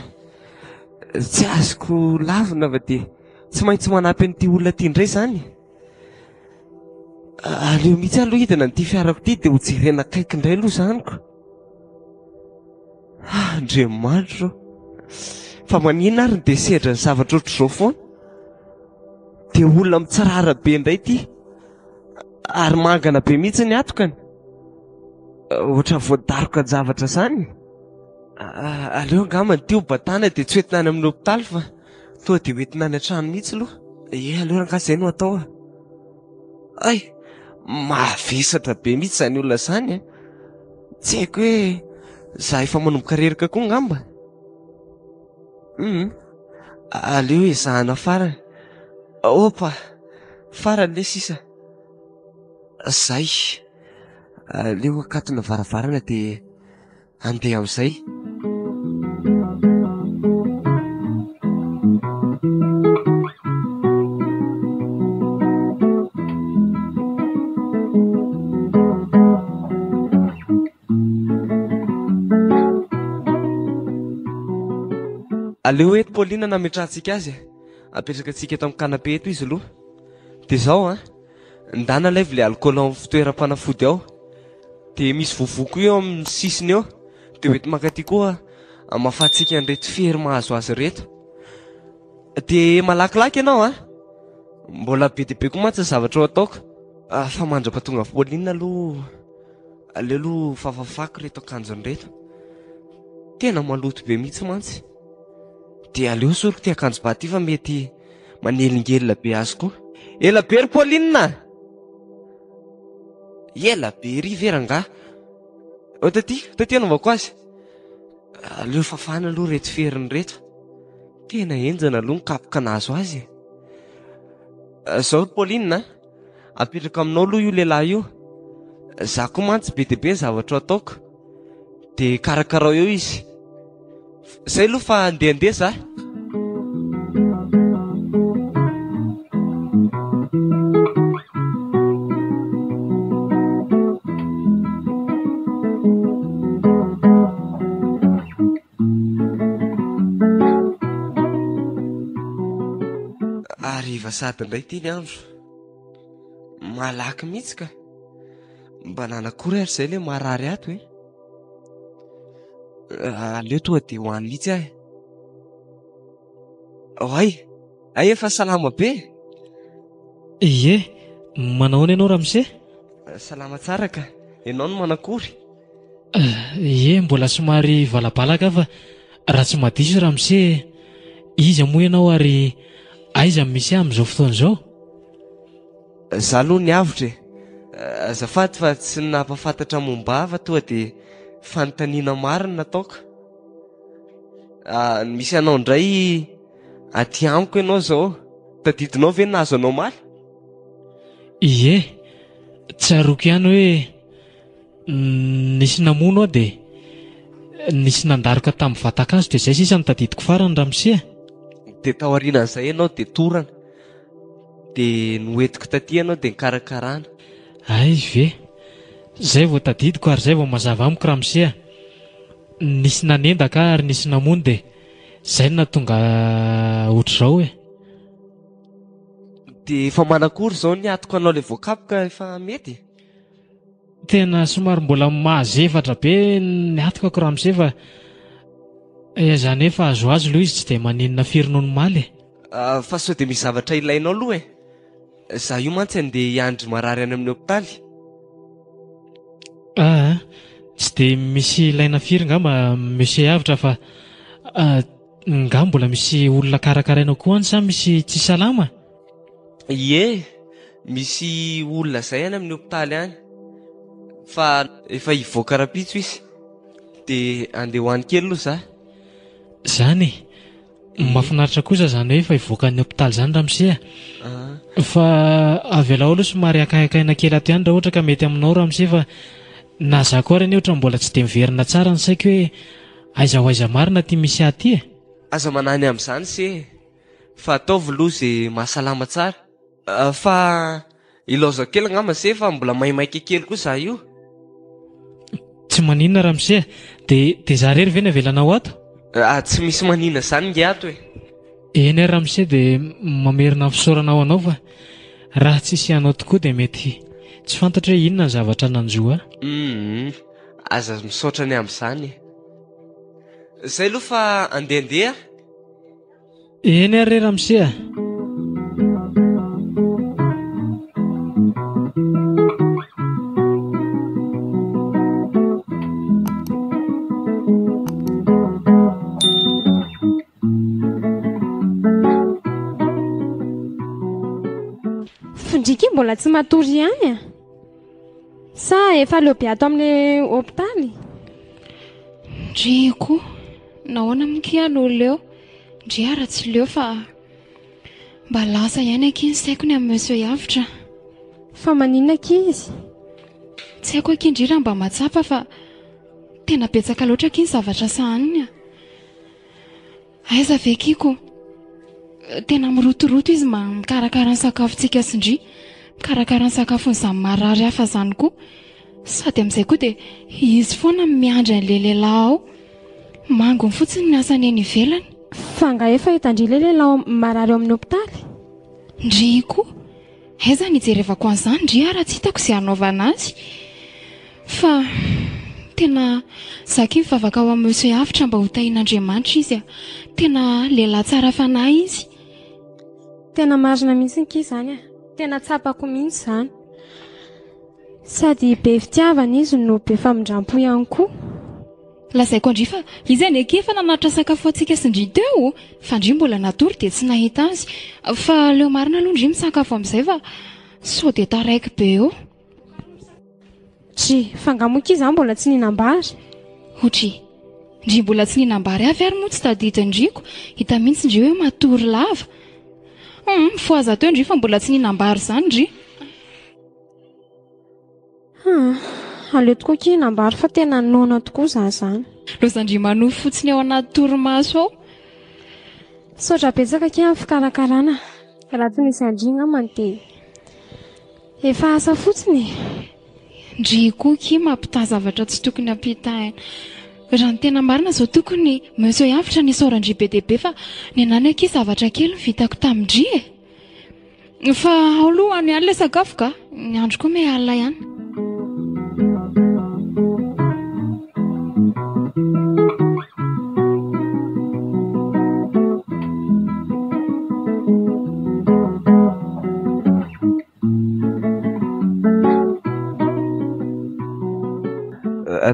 tsy azoko lavina fa dia tsy maintsy manampy an'ity olona ity indray izany. Aleo mihitsy aloha hidina an'ity fiarako ity dia hojerena akaiky indray aloha izany ko. Andriamanitra ô! Fa maninona ary no dia sedra ny zavatra ohatr'izao foana? Dia olona mitsirara be indray ity. Ary mangana be mihitsy ny hatokany. Ohatra voadaroka-javatra izany. Aleo angamba ity ho batana dia tsy hoentina any amin'ny hopitaly fa tonga dia hoentina any an-trano mihitsy aloha. Ie, aleo rangahy izay no atao. Hay! Mavesatra be mihitsy izany olona izany e. Tsy haiko hoe za efa manomboka reraka koa angamba. Hum, aleo ezahana farany. Opa! Farany le sisa. Zay. Aleo akatona varavarana dia Andeha amin'izay. Aleo eto Pauline nametrahantsika azy e. Apetraka antsika eto amin'ny canapé eto izy aloha. Dia izao an. Ndana alaivo le alcool ao amin'ny fitoeram-panafody ao. Dia misy vovo koa eo amin'ny sisiny eo. Dia hoenti mankaty koa hamafantsika an'ireto fery mahazo azy ireto. Dia malakilaky ianao an. Mbola be dia be koa mantsy ny zavatra ho ataoko. Ah, fa mandra-pahatonga Pauline aloha, aleo aloha fafafako ireto akanjony ireto. Tena maloto be mihitsy mantsy. Dia aleo soriko ity akanjo ba ity fa mety manelingelina be azy koa. Ela be ry Pauline a! Ela be ery ve rangahy? Ao taty, taty anaovako azy. Aleo fafana aloha ireto feriny ireto. Tena henjana aloha ny kapoka nahazo azy e. Zao ry Pauline a, apetrako aminao aloha io lehilahy io. Za koa mantsy be dia be ny zavatra ho ataoko. Dia karakarao eo izy. Zay aloha fa andehandeha za. Hariva sady indray ity ny andro. Malaky mihitsy ka. Mba nanakory ary izay ilay marary ato e. Aleo tonga dia ho any mihitsy aho e. Oay, ay efa salama be. Ie, manahoana ianao ramose? Salama tsara ka. Ianao no manakory? Ie, mbola somary valabalaka aho fa raha tsy madiso ramose, iza moa ianao ary aiza no misy ahy amin'izao fotoana izao? Za aloha niavotra e. Azafady fa tsy nampahafantatra momba ahy fa tonga dia fanontaniana maro no nataoko. Ah, misy anao indray aty amiko ianao izao. Tadidinao ve ny nahazo anao omaly? Ie, tsaroako ihany hoe nisy namono aho dia nisy nandaroka tamin'ny vatan-kazo dia izay sisa no tadidiko farany ramose a. Dia taorianan'izay ianao dia torana. Dia noentiko taty ianao dia nikarakarana. Hay ve? Izay vao tadidiko ary izay vao mazava amiko ramose a. Nisy nanendaka ahy ary nisy namono dia izay no nahatonga ohatr'izao e. Dia efa manakory izao ny atoko anao ilay voakapoka efa mety? Tena somary mbola mahazefatra be ny atokako ramose fa izany hoe efa azoazo aloha izy tsy dia maninona firy noho ny omaly e. Ah, fa sao dia misy zavatra ilainao aloha e? Za io mantsy andeha hiandry marary any amin'ny hopitaly. Ah, tsy dia misy ilaina firy ngamba monsieur Avotra fa ah, nga mbola misy olona karakarainao koa any sa misy tsy salama? Ie, misy olona zay any amin'ny hopitaly any. Fa efa hivoaka rahampitso izy. Dia andeha ho any kely aloha za. Zany e. Mahafinaritra kosa izany hoe efa hivoaka ny hopitaly izany ramose a. Fa avelao aloha somary hakaikaina kely ato ihany raha ohatra ka mety aminao ramose fa na za koa ary anie ohatran'ny mbola tsy dia miverina tsara ny saiko hoe aiza ho aiza marina ity misy ahy ity e. Aza manahy ny amin'izany se e. Fa ataovy aloha izay mahasalama tsara. Fa ilaozako kely angamba se fa mbola maimaika kely koa za io. Tsy maninona ramose a! De de za rery ve no avelanao ato? Ah, tsy misy maninona zany nge ato e! Eny ary ramose de mamerina ny fisaorana ho anao fa raha tsisy anao tokoa de mety tsy fantatro hoe inona ny zavatra nanjo ahy. Humm, aza misaotra ny amin'izany e! Zay aloha fa andehandeha. Eny ary re ramose a! Findriky mbola tsy matory ihany a! Sa efa leo be ato amin'ilay hopitaly? Ndry koa, nahoana moa kia no leo? Ndry ara tsy leo fa mba lasa ihany akia ny saiko ny amin'i Monsieur Avotra. Fa maninona akia izy? Tsy haiko akia ndry raha mba mahatsapa fa tena betsaka loatra akia ny zavatra sahaniny a. Aiza ve Kiko? Tena mirotoroto izy mikarakara ny sakafontsika sy ndry, mikarakara ny sakafon'izany marary hafa izany koa. Sady amin'izay koa dia izy foana no miandry an'ilay lehilahy ao. Manginy fotsiny ny asany eny ivelany. Fa angaha efa hitan-dry ilay lehilahy marary ao amin'ny hopitaly? Ndry koa. Aiza ny hijerevako an'izany ndry raha tsy hitako izay hanaovana azy. Fa tena za akia mivavaka ho an'i Monsieur Avotra mba ho tahian'Andriamanitra izy a. Tena lehilahy tsara fanahy izy. Tena marina mihitsy akia izany a. Tena tsapako mihitsy izany. Sady be fitiavana izy no be famindram-po ihany koa. Lazaiko an-dry fa izy anie akia efa namaritra sakafo ho antsika sy ndry teo fa ndry mbola natory dia tsy nahita azy. Fa aleo marina aloha ndry misakafo amin'izay fa sao dia taraiky be eo. Dry, fa nga moa ki za mbola tsy nihinam-bary? Odry, Ndry mbola tsy nihinam-bary avy ary moa tsy tadidin-driko. Hita mihitsy ndry hoe matory lava. Hum, mifohaza teo ndry fa mbola tsy nihinam-bary izany ndry. Hum, aleo tokoa akia hihinam-bary fa tena noana tokoa za izany. Lozan-dry manofy fotsiny ao anaty torimaso ao. Misaotra betsaka akia amin'ny fikarakarana. Raha tsy nisy an-dry angambany dia efa asa fotsiny e. Ndry koa akia mampitaha zavatra tsy tokony hampitahaina. Raha ny tena marina izao tokony Monsieur Avotra ny isaoran-dry be dia be fa ny anah ny akia zavatra kely no vitako tamin-dry e. Fa ao aloha hano ihany ilay sakafo ka. Ny andro koa miha alina ihany.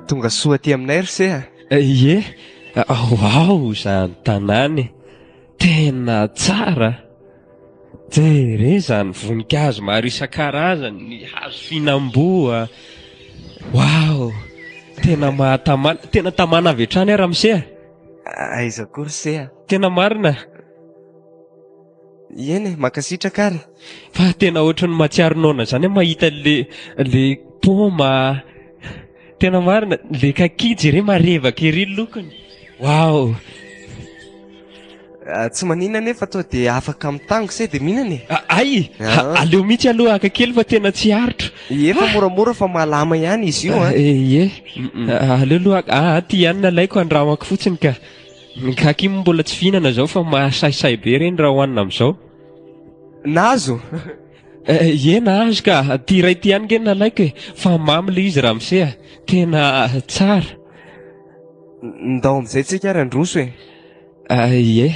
Tonga soa aty aminay ry se a! Ie, waouh izany tanàna e! Tena tsara! Jereo izany voninkazo maro isan-karazany, ny hazo fihinam-boa. Waouh! Tena mahatamana, tena tamana avy hatrany aho ramose a! Aiza koa ry se a! Tena marina. Eny e, mankasitraka ary. Fa tena ohatran'ny mahatsiaro noana izany aho mahita le le paoma. Tena marina, le kaki jereo marevaka ery ny lokony. Waouh! Ah, tsy maninona anefa to dia afaka mitango se dia mihinana e. Ah, ay! Ah. Aleo mihitsy aloha haka kely fa tena tsy aritro. Ie fa moramora fa malama ihany izy io an. Ie. Aleo aloha haka. Ah, ty ihany nalaiko andramako fotsiny ka. Ny kaki moa mbola tsy fihinana izao fa mahasahisahy be ireny raha hohanina amin'izao. Nahazo? Ie nahazo ka, ty iray ty ihany nge no nalaiko e, fa mamy le izy ramose a, tena tsara. Ndao amin'izay tsika ary handroso e. Ie.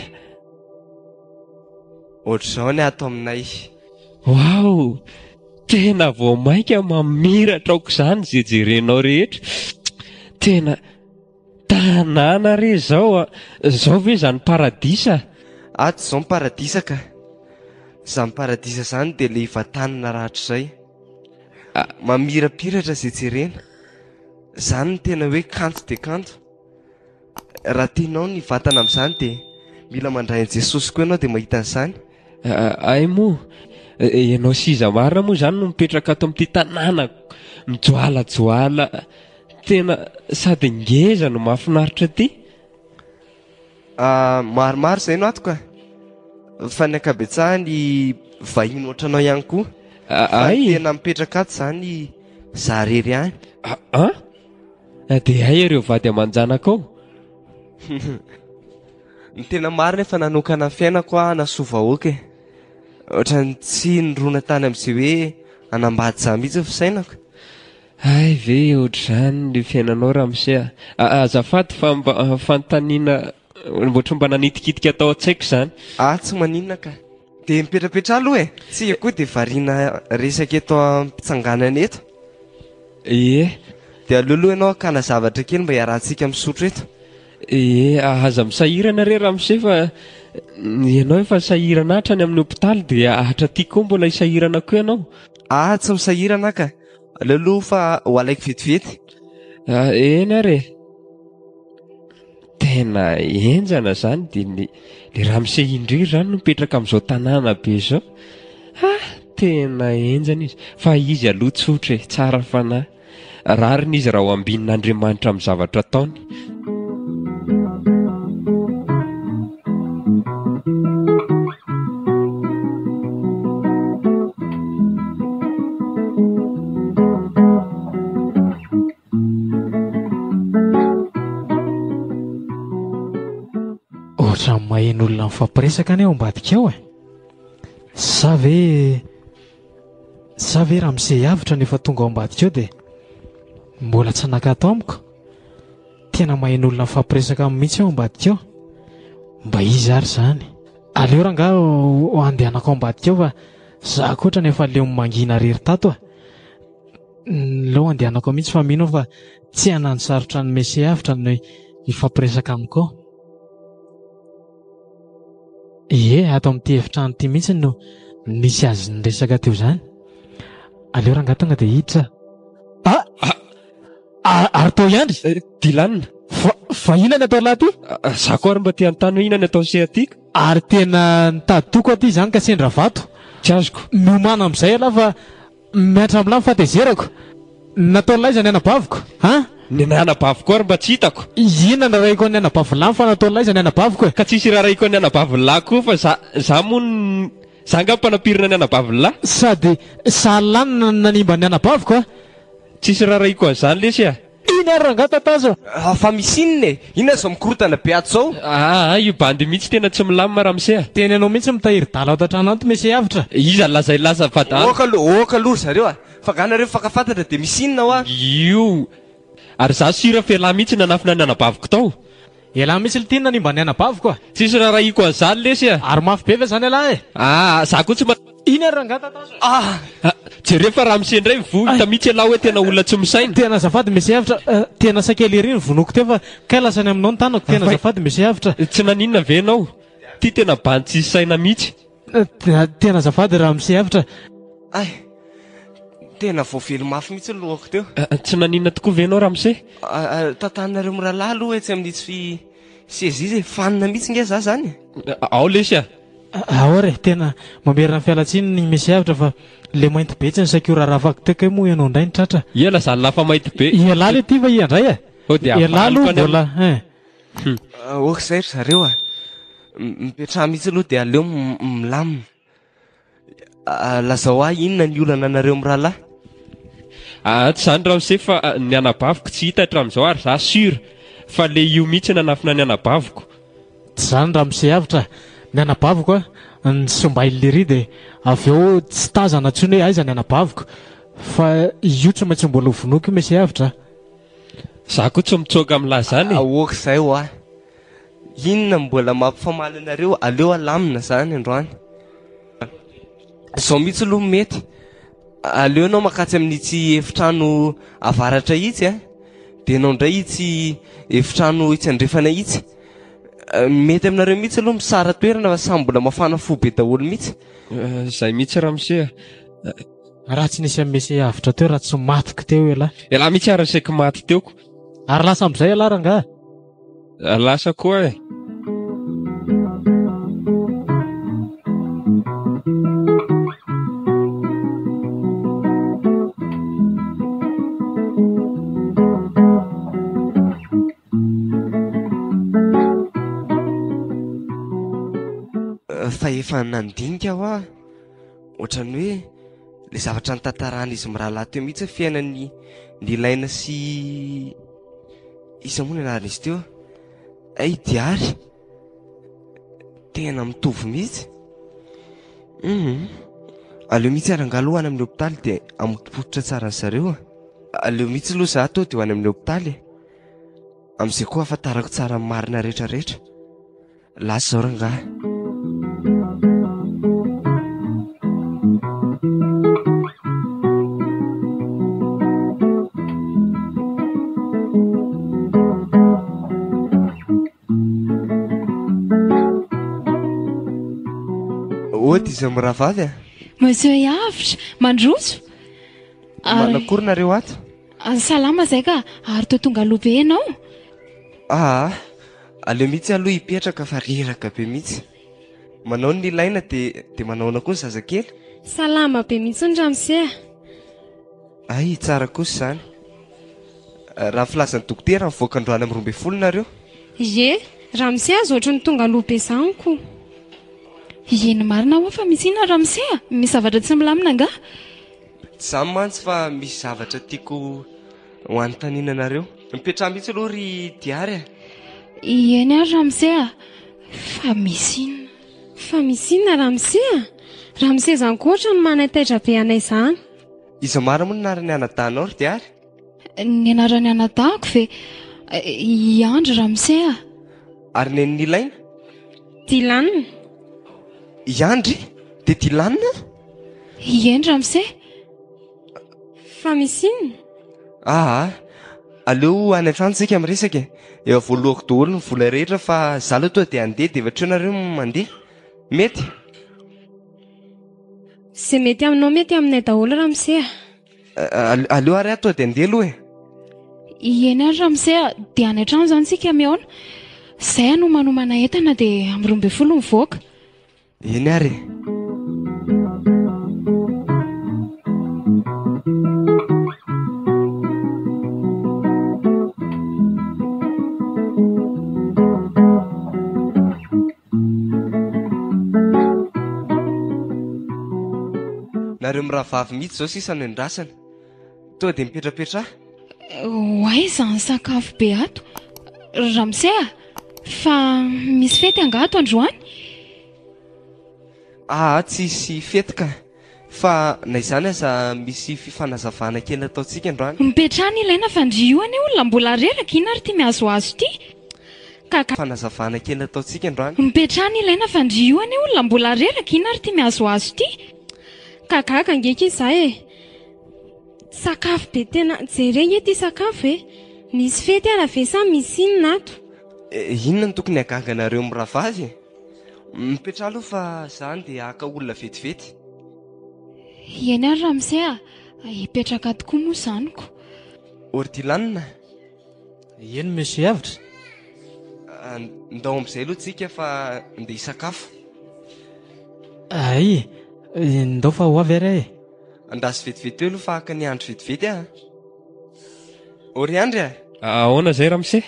Ohatr'izao ny ato aminay. Waouh! Tena vao mainka mamiratra aok'izany izay jerenao rehetra. Tena Tanàna re zao a! Zao ve zany paradisa? Ato zao ny paradisa ka! Zany paradisa zany dia le ivatanana rahatrizay. Mamirapiratra ze jerena. Zany no tena hoe kanto dia kanto. Raha tianao ny hivatana amin'izany dia mila mandray an'i Jesosy koa ianao dia mahita an'izany. Hay moa, ianao sy iza marina moa izany no mipetraka ato amin'ity tanàna mijoalajoala Tena sady ngeza no mahafinaritra ty. Ah, maromaro izay no ato ka. Fa ny ankabetsahany vahiny ohatranao ihany koa. Fa ny tena mipetraka ato izany za rery ihany. Ah, dia hay ireo vady aman-janakao. Ny tena marina efa nanokana ny fiainako aho hanasoa vahoaka e. Ohatran'ny tsy nirona tany amin'izay hoe hanambady za mihitsy ny fisainako. Hay ve ohatr'izany ny fiainanao ramose a! Azafady fa mba fanontaniana ohatry mba nanitikitika tao an-tsaiko izany. Ah tsy maninona ka. Dia mipetrapetraha aloha e! Tsika koa dia variana resaka eto am-pitsanganana eto. Ie. Dia aleo aloha ianao hakana zavatra kely mba hiarahantsika misotro eto. Ie, aza misahirana re ramose fa ianao efa sahirana hatrany amin'ny hopitaly dia hatraty koa mbola hisahirana koa ianao. Ah tsy misahirana aho ka. Aleo aloha fa ho alaiko vetivety. Ah, eny ary e. Tena henjana zany dia ny le ramose indrindra zany no mipetraka amin'izao tanàna be izao. Ah, tena henjana izy. Fa izy aloha tsotra e, tsara fanahy. Rariny izy raha ho ambinin'Andriamanitra amin'ny zavatra ataony. Ohatran'ny maheno olona mifampiresaka anie ao ambadika ao e. Sa ve sa ve ramose Avotra no efa tonga ao ambadika ao dia mbola tsy nakato amiko? Tena maheno olona mifampiresaka aminy mihitsy ao ambadika ao. Mba iza ary izany? Aleo rangahy ho andehanako ao ambadika ao fa za koa ohatrany efa leo mangina rery tato a. Aleo andehanako ao mihitsy fa mino aho fa tsy hanano sarotra an'i Messi Avotra ny hifampiresaka amiko ao. Ie, ato amin'ity efitrano ity mihitsy no nisy azy niresaka teo izany. Aleo rangahy tonga dia hiditra. Ah! Ary tao ihany? Dylan. Fa, Fa inona ny atao lahy ty? Za koa ary mba te hanontany hoe inona ny atao se aty ka. Ary tena nitady toko aty izany ka sendra vato. Tsy azoko. Miomàna amin'izay ialahy fa miantra amin'lah ny fahatezerako. Nataon'lah aiza ny anabaviko? An? Ny anabaviko ary mba tsy hitako. Inona no rarahiko an'ny anabavin'lah fa nataon'lah aiza ny anabaviko e? Ka tsisy rarahiko an'ny anabavin'lah koa fa za, za moa n, za angaha mpanampirina ny anabavin'lah? Sady sahala no nanimba ny anabaviko a! Tsisy rarahiko an'izany lesy a! Iny ary rangahy tatazo a! Fa misy inona e? Inona izao mikorontana be ato izao? Aa io bandy mihitsy tena tsy milamina ramose a! Tena ianao mihitsy mitahiry dala ato an-trano ato Mese Avotra. Iza lazainy lasa fa dala? Oka aloha, oka aloha ry zareo a! Fa angaha nareo mifankafantatra dia misy inona hoa? Io! Ary za sûr fa elah mihitsy nanafina ny anabaviko tao. Elah mihitsy lty nanimba ny anabaviko a! Tsisy rarahiko an'izany lesy a! Ary mafy be ve zany elah e? Aa za koa tsy ma. Iny ary rangahy tatazo e! Ah! Jereo fa ramose indray mivoha, hita mihitsy elah hoe tena olona tsy misaina. Tena azafady Messi Avotra eh, tena saika lery ny vonoiko teo fa kay lasa any aminao ny tanako, tena azafady Messi Avotra. Tsy naninona ve enao? Ty tena bandy tsisy saina mihitsy. Tena azafady ramose Avotra. Hay! Tena voavely mafy mihitsy ny lohako teo. Tsy naninona tokoa ve ianao ramose? Tantaninareo mirahalahy aloha etsy amin'itsy seza izy e, fanina mihitsy nge za zany e. Ao lesy a! Ao ary e, tena mamerina ny fialantsiny ny Messi Avotra fa le mainty be tsy ny saika io raravako teo kay moa ianao indray no tratra. Ia lazany lafa mainty be. Ialahy le ty fa ia indray e. Sao dia Ialahy avaliko aloha any mbola hein. Ok izay ry zareo a! Mipetraha mihitsy aloha dia aleo milamina. Lazao ahy inona ny olana anareo mirahalahy? Ah, tsy izany ramose fa ny anabaviko tsy hita hatramin'izao ary za sûr fa le io mihitsy nanafina ny anabaviko. Tsy izany ramose Avotra a! Ny anabaviko a, nisombailina ery dia avy eo tsy tazana intsony hoe aiza ny anabaviko fa io tsy maintsy mbola ho vonoiko io Mese Avotra a! Za koa tsy mitsoaka amin'lah zany e! Ok izay hoa! Inona no mbola mampifamaly anareo aleo alamina zany androany. Zao mihitsy aloha mety. Aleo ianao makatsy amin'itsy efitrano avaratra itsy a. Dia ianao indray itsy efitrano itsy andrefana itsy. Mety aminareo mihitsy aloha misara toerana fa samy mbola mafana fo be daholo mihitsy. Zay mihitsy ramose a. Raha tsy nisy an'i Messi avotra teo raha tsy matiko teo ialahy. Ialahy mihitsy ary saiky maty teo ko. Ary lasa amin'izay ialahy rangahy. Lasa koa e. Fa efa nandinika aho ah, ohatran'ny hoe le zavatra nitantaran'izy mirahalahy teo mihitsy ny fiainan'ny Nilaina sy Iza moa ny anaran'izy teo? Ay Diary. Tena mitovy mihitsy. Mhm. Aleo mihitsy ary angaha aloha any amin'ny hopitaly dia hamotopototra tsara an-dry zareo a. Aleo mihitsy aloha za to dia ho any amin'ny hopitaly e. Amin'izay koa ahafantarako tsara ny marina rehetra rehetra. Lasa izao rangahy. Ody izy mirahavavy a. Monsieur Avotra, mandroso. Ary Manakory nareo ato? Salama zay ka, ary toa tonga aloha be ianao? Aa, aleo mihitsy aloha hipetraka fa reraka be mihitsy. Manao ny ilaina dia dia manaona koa ny zazakely? Salama be mihitsy ny ramose a! Hay, tsara kosa izany. Raha ny filazan'ny dokotera, mivoaka androany amin'ny 12 nareo. Ie, ramose aza ohatry ny tonga aloha be izany ko. Eny marina hoa fa misy inona ramose a? Misy zavatra tsy milamina angaha? Tsy izany mantsy fa misy zavatra tiako ho anontaniana anareo. Mipetraha mihitsy aloha ry Diary a! Eny ary ramose a! Fa misy inona? Fa misy inona ramose a? Ramose izany koa ohatran'ny manaitaitra be anay izany. Iza marina moa ny anaran'ny anadahinao ry Diary? Ny anaran'ny anadahiko ve? I Andry ramose a! Ary nen'i Nilaina? Dylan. I Andry? Dia Dylan? Eny ramose. Fa misy inona? Aa, aleo any an-trano tsika miresaka e. Efa voalohako daholo ny vola rehetra fa za aloha tonga dia handeha dia avy hatreo nareo mandeha. Mety? Izay mety aminao mety aminay daholo ramose a. Aleo ary aho tonga dia handeha aloha e. Eny ary ramose a, dia any an-trano izany isika mihaona. Izay hanomanomana entana dia amin'ny 12 mivoaka. Eny ary e. Nareo mirahavavy mihitsy izao sisa no endrasana. Tonga dia mipetrapetraha. Ho aiza ny sakafo be ato? Ramose a! Fa misy fety angaha ato androany? Aa tsisy fety ka. Fa na izany aza misy fifanazavana kely ataontsika androany. Mipetraha ny ilaina fa ndry io anie olona mbola reraka, inona ary ity mihazohazo ity? Ka. Fanazavana kely ataontsika androany. Mipetraha ny ilaina fa ndry io anie olona mbola reraka, inona ary ity mihazohazo ity? Ka gaga ange akia za e! Sakafo be tena, jereo nge ity sakafo e! Misy fety ara ve sa misy inona ato? Inona no tokony hahagaga anareo mirahavavy e? Mipetraha aloha fa za andeha haka olona vetivety. Eny ary ramose a! Hipetraka ato koa moa izany ko. Ordilan. Eny monsieur Avotra. Ndao amin'izay aloha tsika fa ndeha hisakafo. Ay, ndao fa ho avy ary aho e. Andraso vetivety eo aloha fa haka ny andro vetivety aho. Ô ry Andry a! Ahoana izay ramose?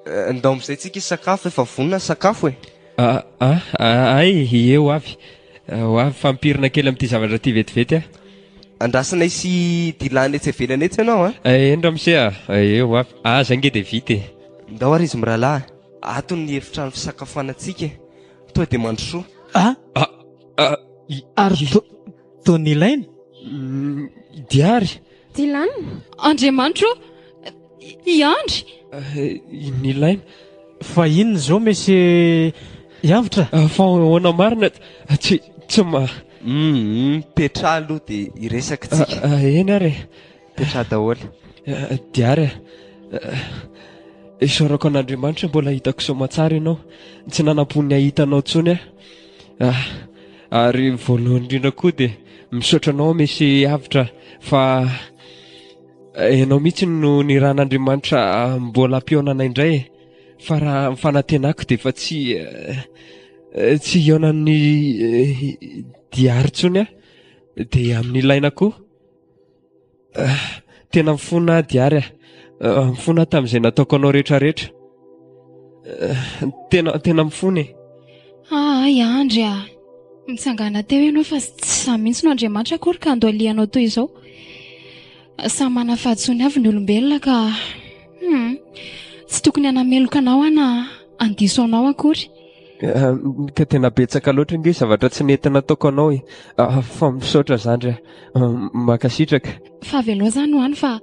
Ndao amin'izay tsika hisakafo, efa vonona ny sakafo e. Ah, ay, ie ho avy. Ho avy fa mipirina kely amin'ity zavatra ity vetivety aho. Andrasanay sy Dylan etsy ivelany etsy ianao an! Eny ramose a! Ie ho avy. Ah, zay nge dia vita e! Ndao ary izy mirahalahy, ato ny efitrano fisakafoanantsika e! Tonga dia mandrosoa. Ah! Ah! Ah! Ary toa nilaina? Diary! Dylan! Andriamanitro ô! I Andry! Nilaina. Fa inona izao monsieur Iavotra? Fa ahoana marina? Tsy, tsy ma. Hum, mipetraha aloha dia hiresaka tsika. Eny ary e. Mipetraha daholo. Diary a. Isaorako an'Andriamanitra mbola hitako soamantsara ianao. Tsy nanam-po ny hahita anao intsony aho. Ary voalohany indrindra koa dia misaotra anao Monsieur Avotra fa ianao mihitsy no nirahan'Andriamanitra mbola hampihaona anay indray e. Fa raha ny fanantenako dia efa tsy tsy hihaona amin'ny Diary intsony aho. Dia amin'ny ilaina koa. Tena mifona aho Diary a. Mifona aho tamin'izay nataoko anao rehetrarehetra. Tena tena mifona e. Ay Andry a! Mitsangana teo ianao fa tsy izaho mihitsy no Andriamanitra akory ka andohalianao toy izao. Samy manana fahadisoany avy ny olombelona ka hum, tsy tokony hanameloka anao aho na handiso anao akory. Ka tena betsaka loatra ange zavatra tsy nety nataoko anao e. Fa misaotra zandry a. Mankasitraka. Fa avelao izany ho any fa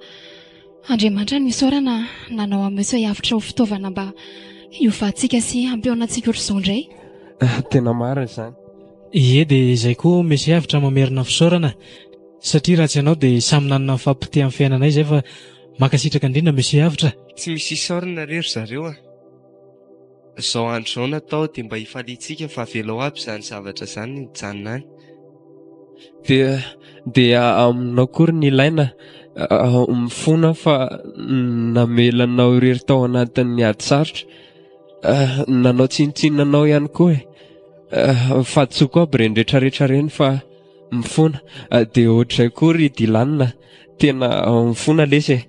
Andriamanitra no isaorana nanao an'i Monsieur Iavotra ho fitaovana mba hiovantsika sy hampihaona antsika ohatr'izao indray. Tena marina izany. Ie dia izay koa Monsieur Iavotra mamerina fisaorana satria raha tsy ianao dia samy nanana ny fahapotehan'ny fiainanay izay fa mankasitraka indrindra Monsieur Iavotra. Tsy misy isaorana re ry zareo a. Zao andro zao natao dia mba hifaliantsika fa avelao aby izany zavatra izany hijanona any. Dia dia aminao akory ny ilaina mifona fa namela anao irery tao anatin'ny ady sarotra. Nanao tsinontsinona anao ihany koa e. Fahadisoako aby ireny rehetrarehetra ireny fa mifona. Dia ohatr'izay koa ry Dylan, tena mifona lesy e.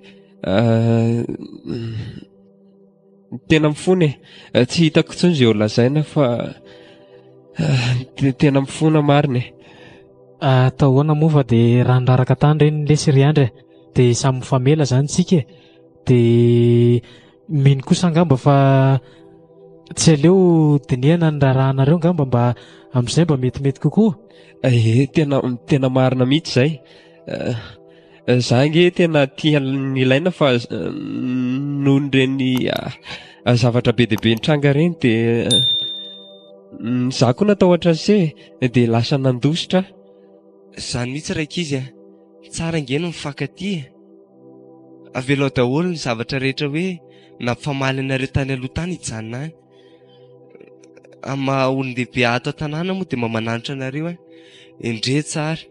Tena mifona e. Tsy hitako intsony izay ho lazaina fa tena mifona marina e. Atao ahoana moa fa dia rano raraka tany ireny lesy ry Andry e. Dia samy mifamela izany tsika e. Dia mino kosa angamba fa tsy aleo dinihana ny raharahanareo angamba mba amin'izay mba metimety kokoa. Ee, tena tena marina mihitsy izay. Za ange tena tia ny ilaina fa noho ireny zavatra be dia be nitranga ireny dia za koa natahotra se dia lasa nandositra aho. Zany mihitsy rankizy a! Tsara ange ny mifankatia e! Avelao daholo ny zavatra rehetra hoe nampifamaly anareo tany aloha tany hijanona any. Amin'ny maha olon-dehibe ato an-tanàna moa dia mba mananatra anareo aho. Endrey tsara.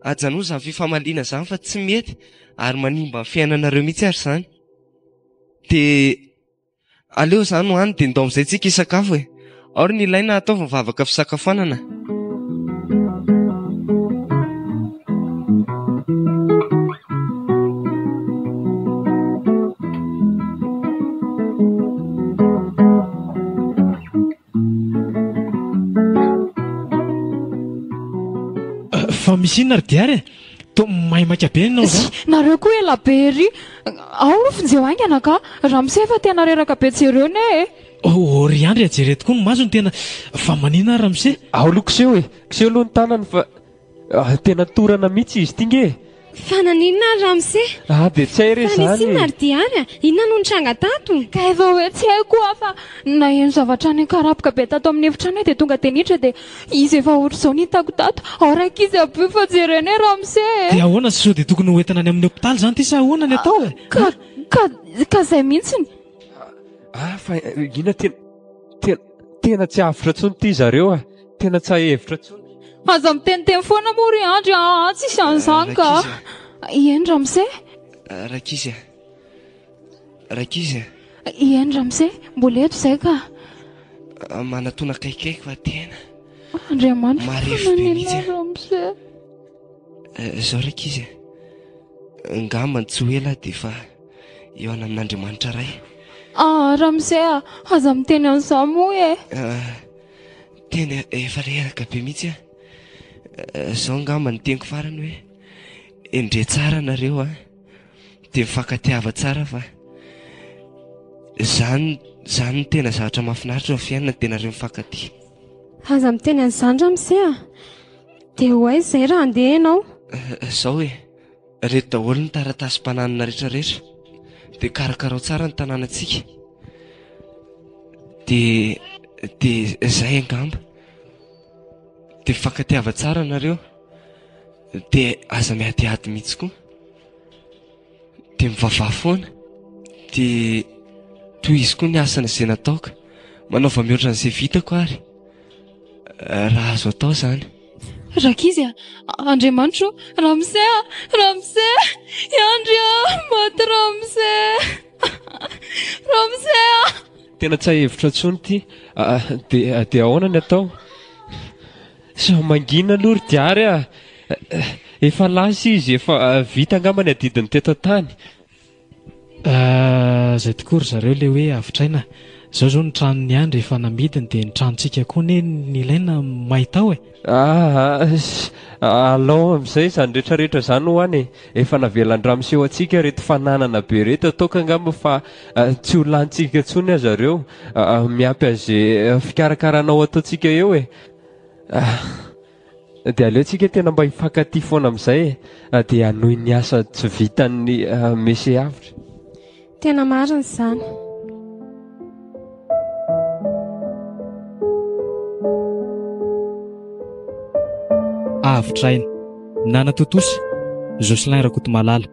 Ajanony izany fifamaliana izany fa tsy mety ary manimba ny fiainanareo mihitsy ary izany. Dia aleo izany ho any dia ndao amin'izay tsika hisakafo e. Ao ry Nilaina ataovy ny vavaka fisakafoanana. Fa misy inona ry Diary e? Toa maimaika be ianao izany. Nareo koa ela be ery. Ao aloha vonjeo haingana ka. Ramose efa tena reraka be jereo ne e. Oh ry Andry a, jereo tokoa ny masony tena fa maninona ary ramose? Ao aloha kiseho e. Kiseho aloha ny tanany fa tena torana mihitsy izy ity nge e. Fa naninona ary ramose? Ah dia tsy hay re Fa nisy izany inona e. ry Diary a? Inona no nitranga tato? Ka efa hoe tsy haiko aho fa naheno zavatra nikarapoka be tato amin'ny efitrano aho dia tonga dia niditra dia izy efa ohatr'izao no hitako tato. Ao rankizy ampio fa jerena e ramose e. Dia ahoana sao dia tokony ho entina any amin'ny hopitaly izany ity sa ahoana ny atao e? Ka, ka, ka izay mihitsiny. Ah fa inona tena, tena, tena tsy avotra intsony ity zareo a. Tena tsy hay hevitra intsony. Aza miteniteny foana moa ry Andry a, tsisy an'izany ka. Eny ramose. Rankizy a. Rankizy a. Eny ramose, mbola eto izay ka. Manatona akaikikaiky fa tena. Andriamanitra, Marefo be mihitsy manenina ramose. Izao rankizy a. Angamba tsy ho ela dia efa eo any amin'Andriamanitra Ray. Ah, ramose a, aza miteny an'izany moa e. Tena efa reraka be mihitsy aho. Izao angamba ny teniko farany hoe endre tsara nareo a. Dia mifankatiava tsara fa izany izany no tena zavatra mahafinaritra eo amin'ny fiainana dia nareo mifankatia. Aza miteny an'izany ramose a. Dia ho aiza izay raha handeha ianao? Izao e, Ireto daholo ny taratasim-pananana rehetra rehetra. Dia karakarao tsara ny tanànantsika. Dia dia izay angamba. Dia mifankatiava tsara nareo. Dia aza miadiady mihitsy koa. Dia mivavaha foana. Dia tohizo koa ny asana izay nataoko. Manaova mihoatra an'izay vitako ary. Raha azo atao izany. Rankizy a! Andriamanitra o! Ramose a! Ramose! I Andry a! Maty Ramose! Ramose a! Tena tsy hay hevitra intsony ity. Dia dia ahoana ny atao? Sao mangina aloha ry Diary a! Efa lasa izy, efa vita angamba ny adidiny teto an-tany. Zay tokoa ry zareo le hoe avotraina. Zao zao ny tranon'i Andry efa namidiny dia ny tranontsika koa anie nilaina may tao e. Aa alao amin'izay izany rehetra rehetra izany ho any e. Efa navelan-dRamose ho antsika ireto fananana be ireto, ataoko angamba fa tsy ho lanintsika intsony aza ireo, miampy an'izay fikarakarana ho ataontsika eo e. Dia aleo tsika tena mba hifankatia foana amin'izay e! Dia hanohy ny asa tsy vitan'ny Mese Avotra. Tena marina izany. Avotra aina. Nanatontosa, Jocelyn Rakotomalala.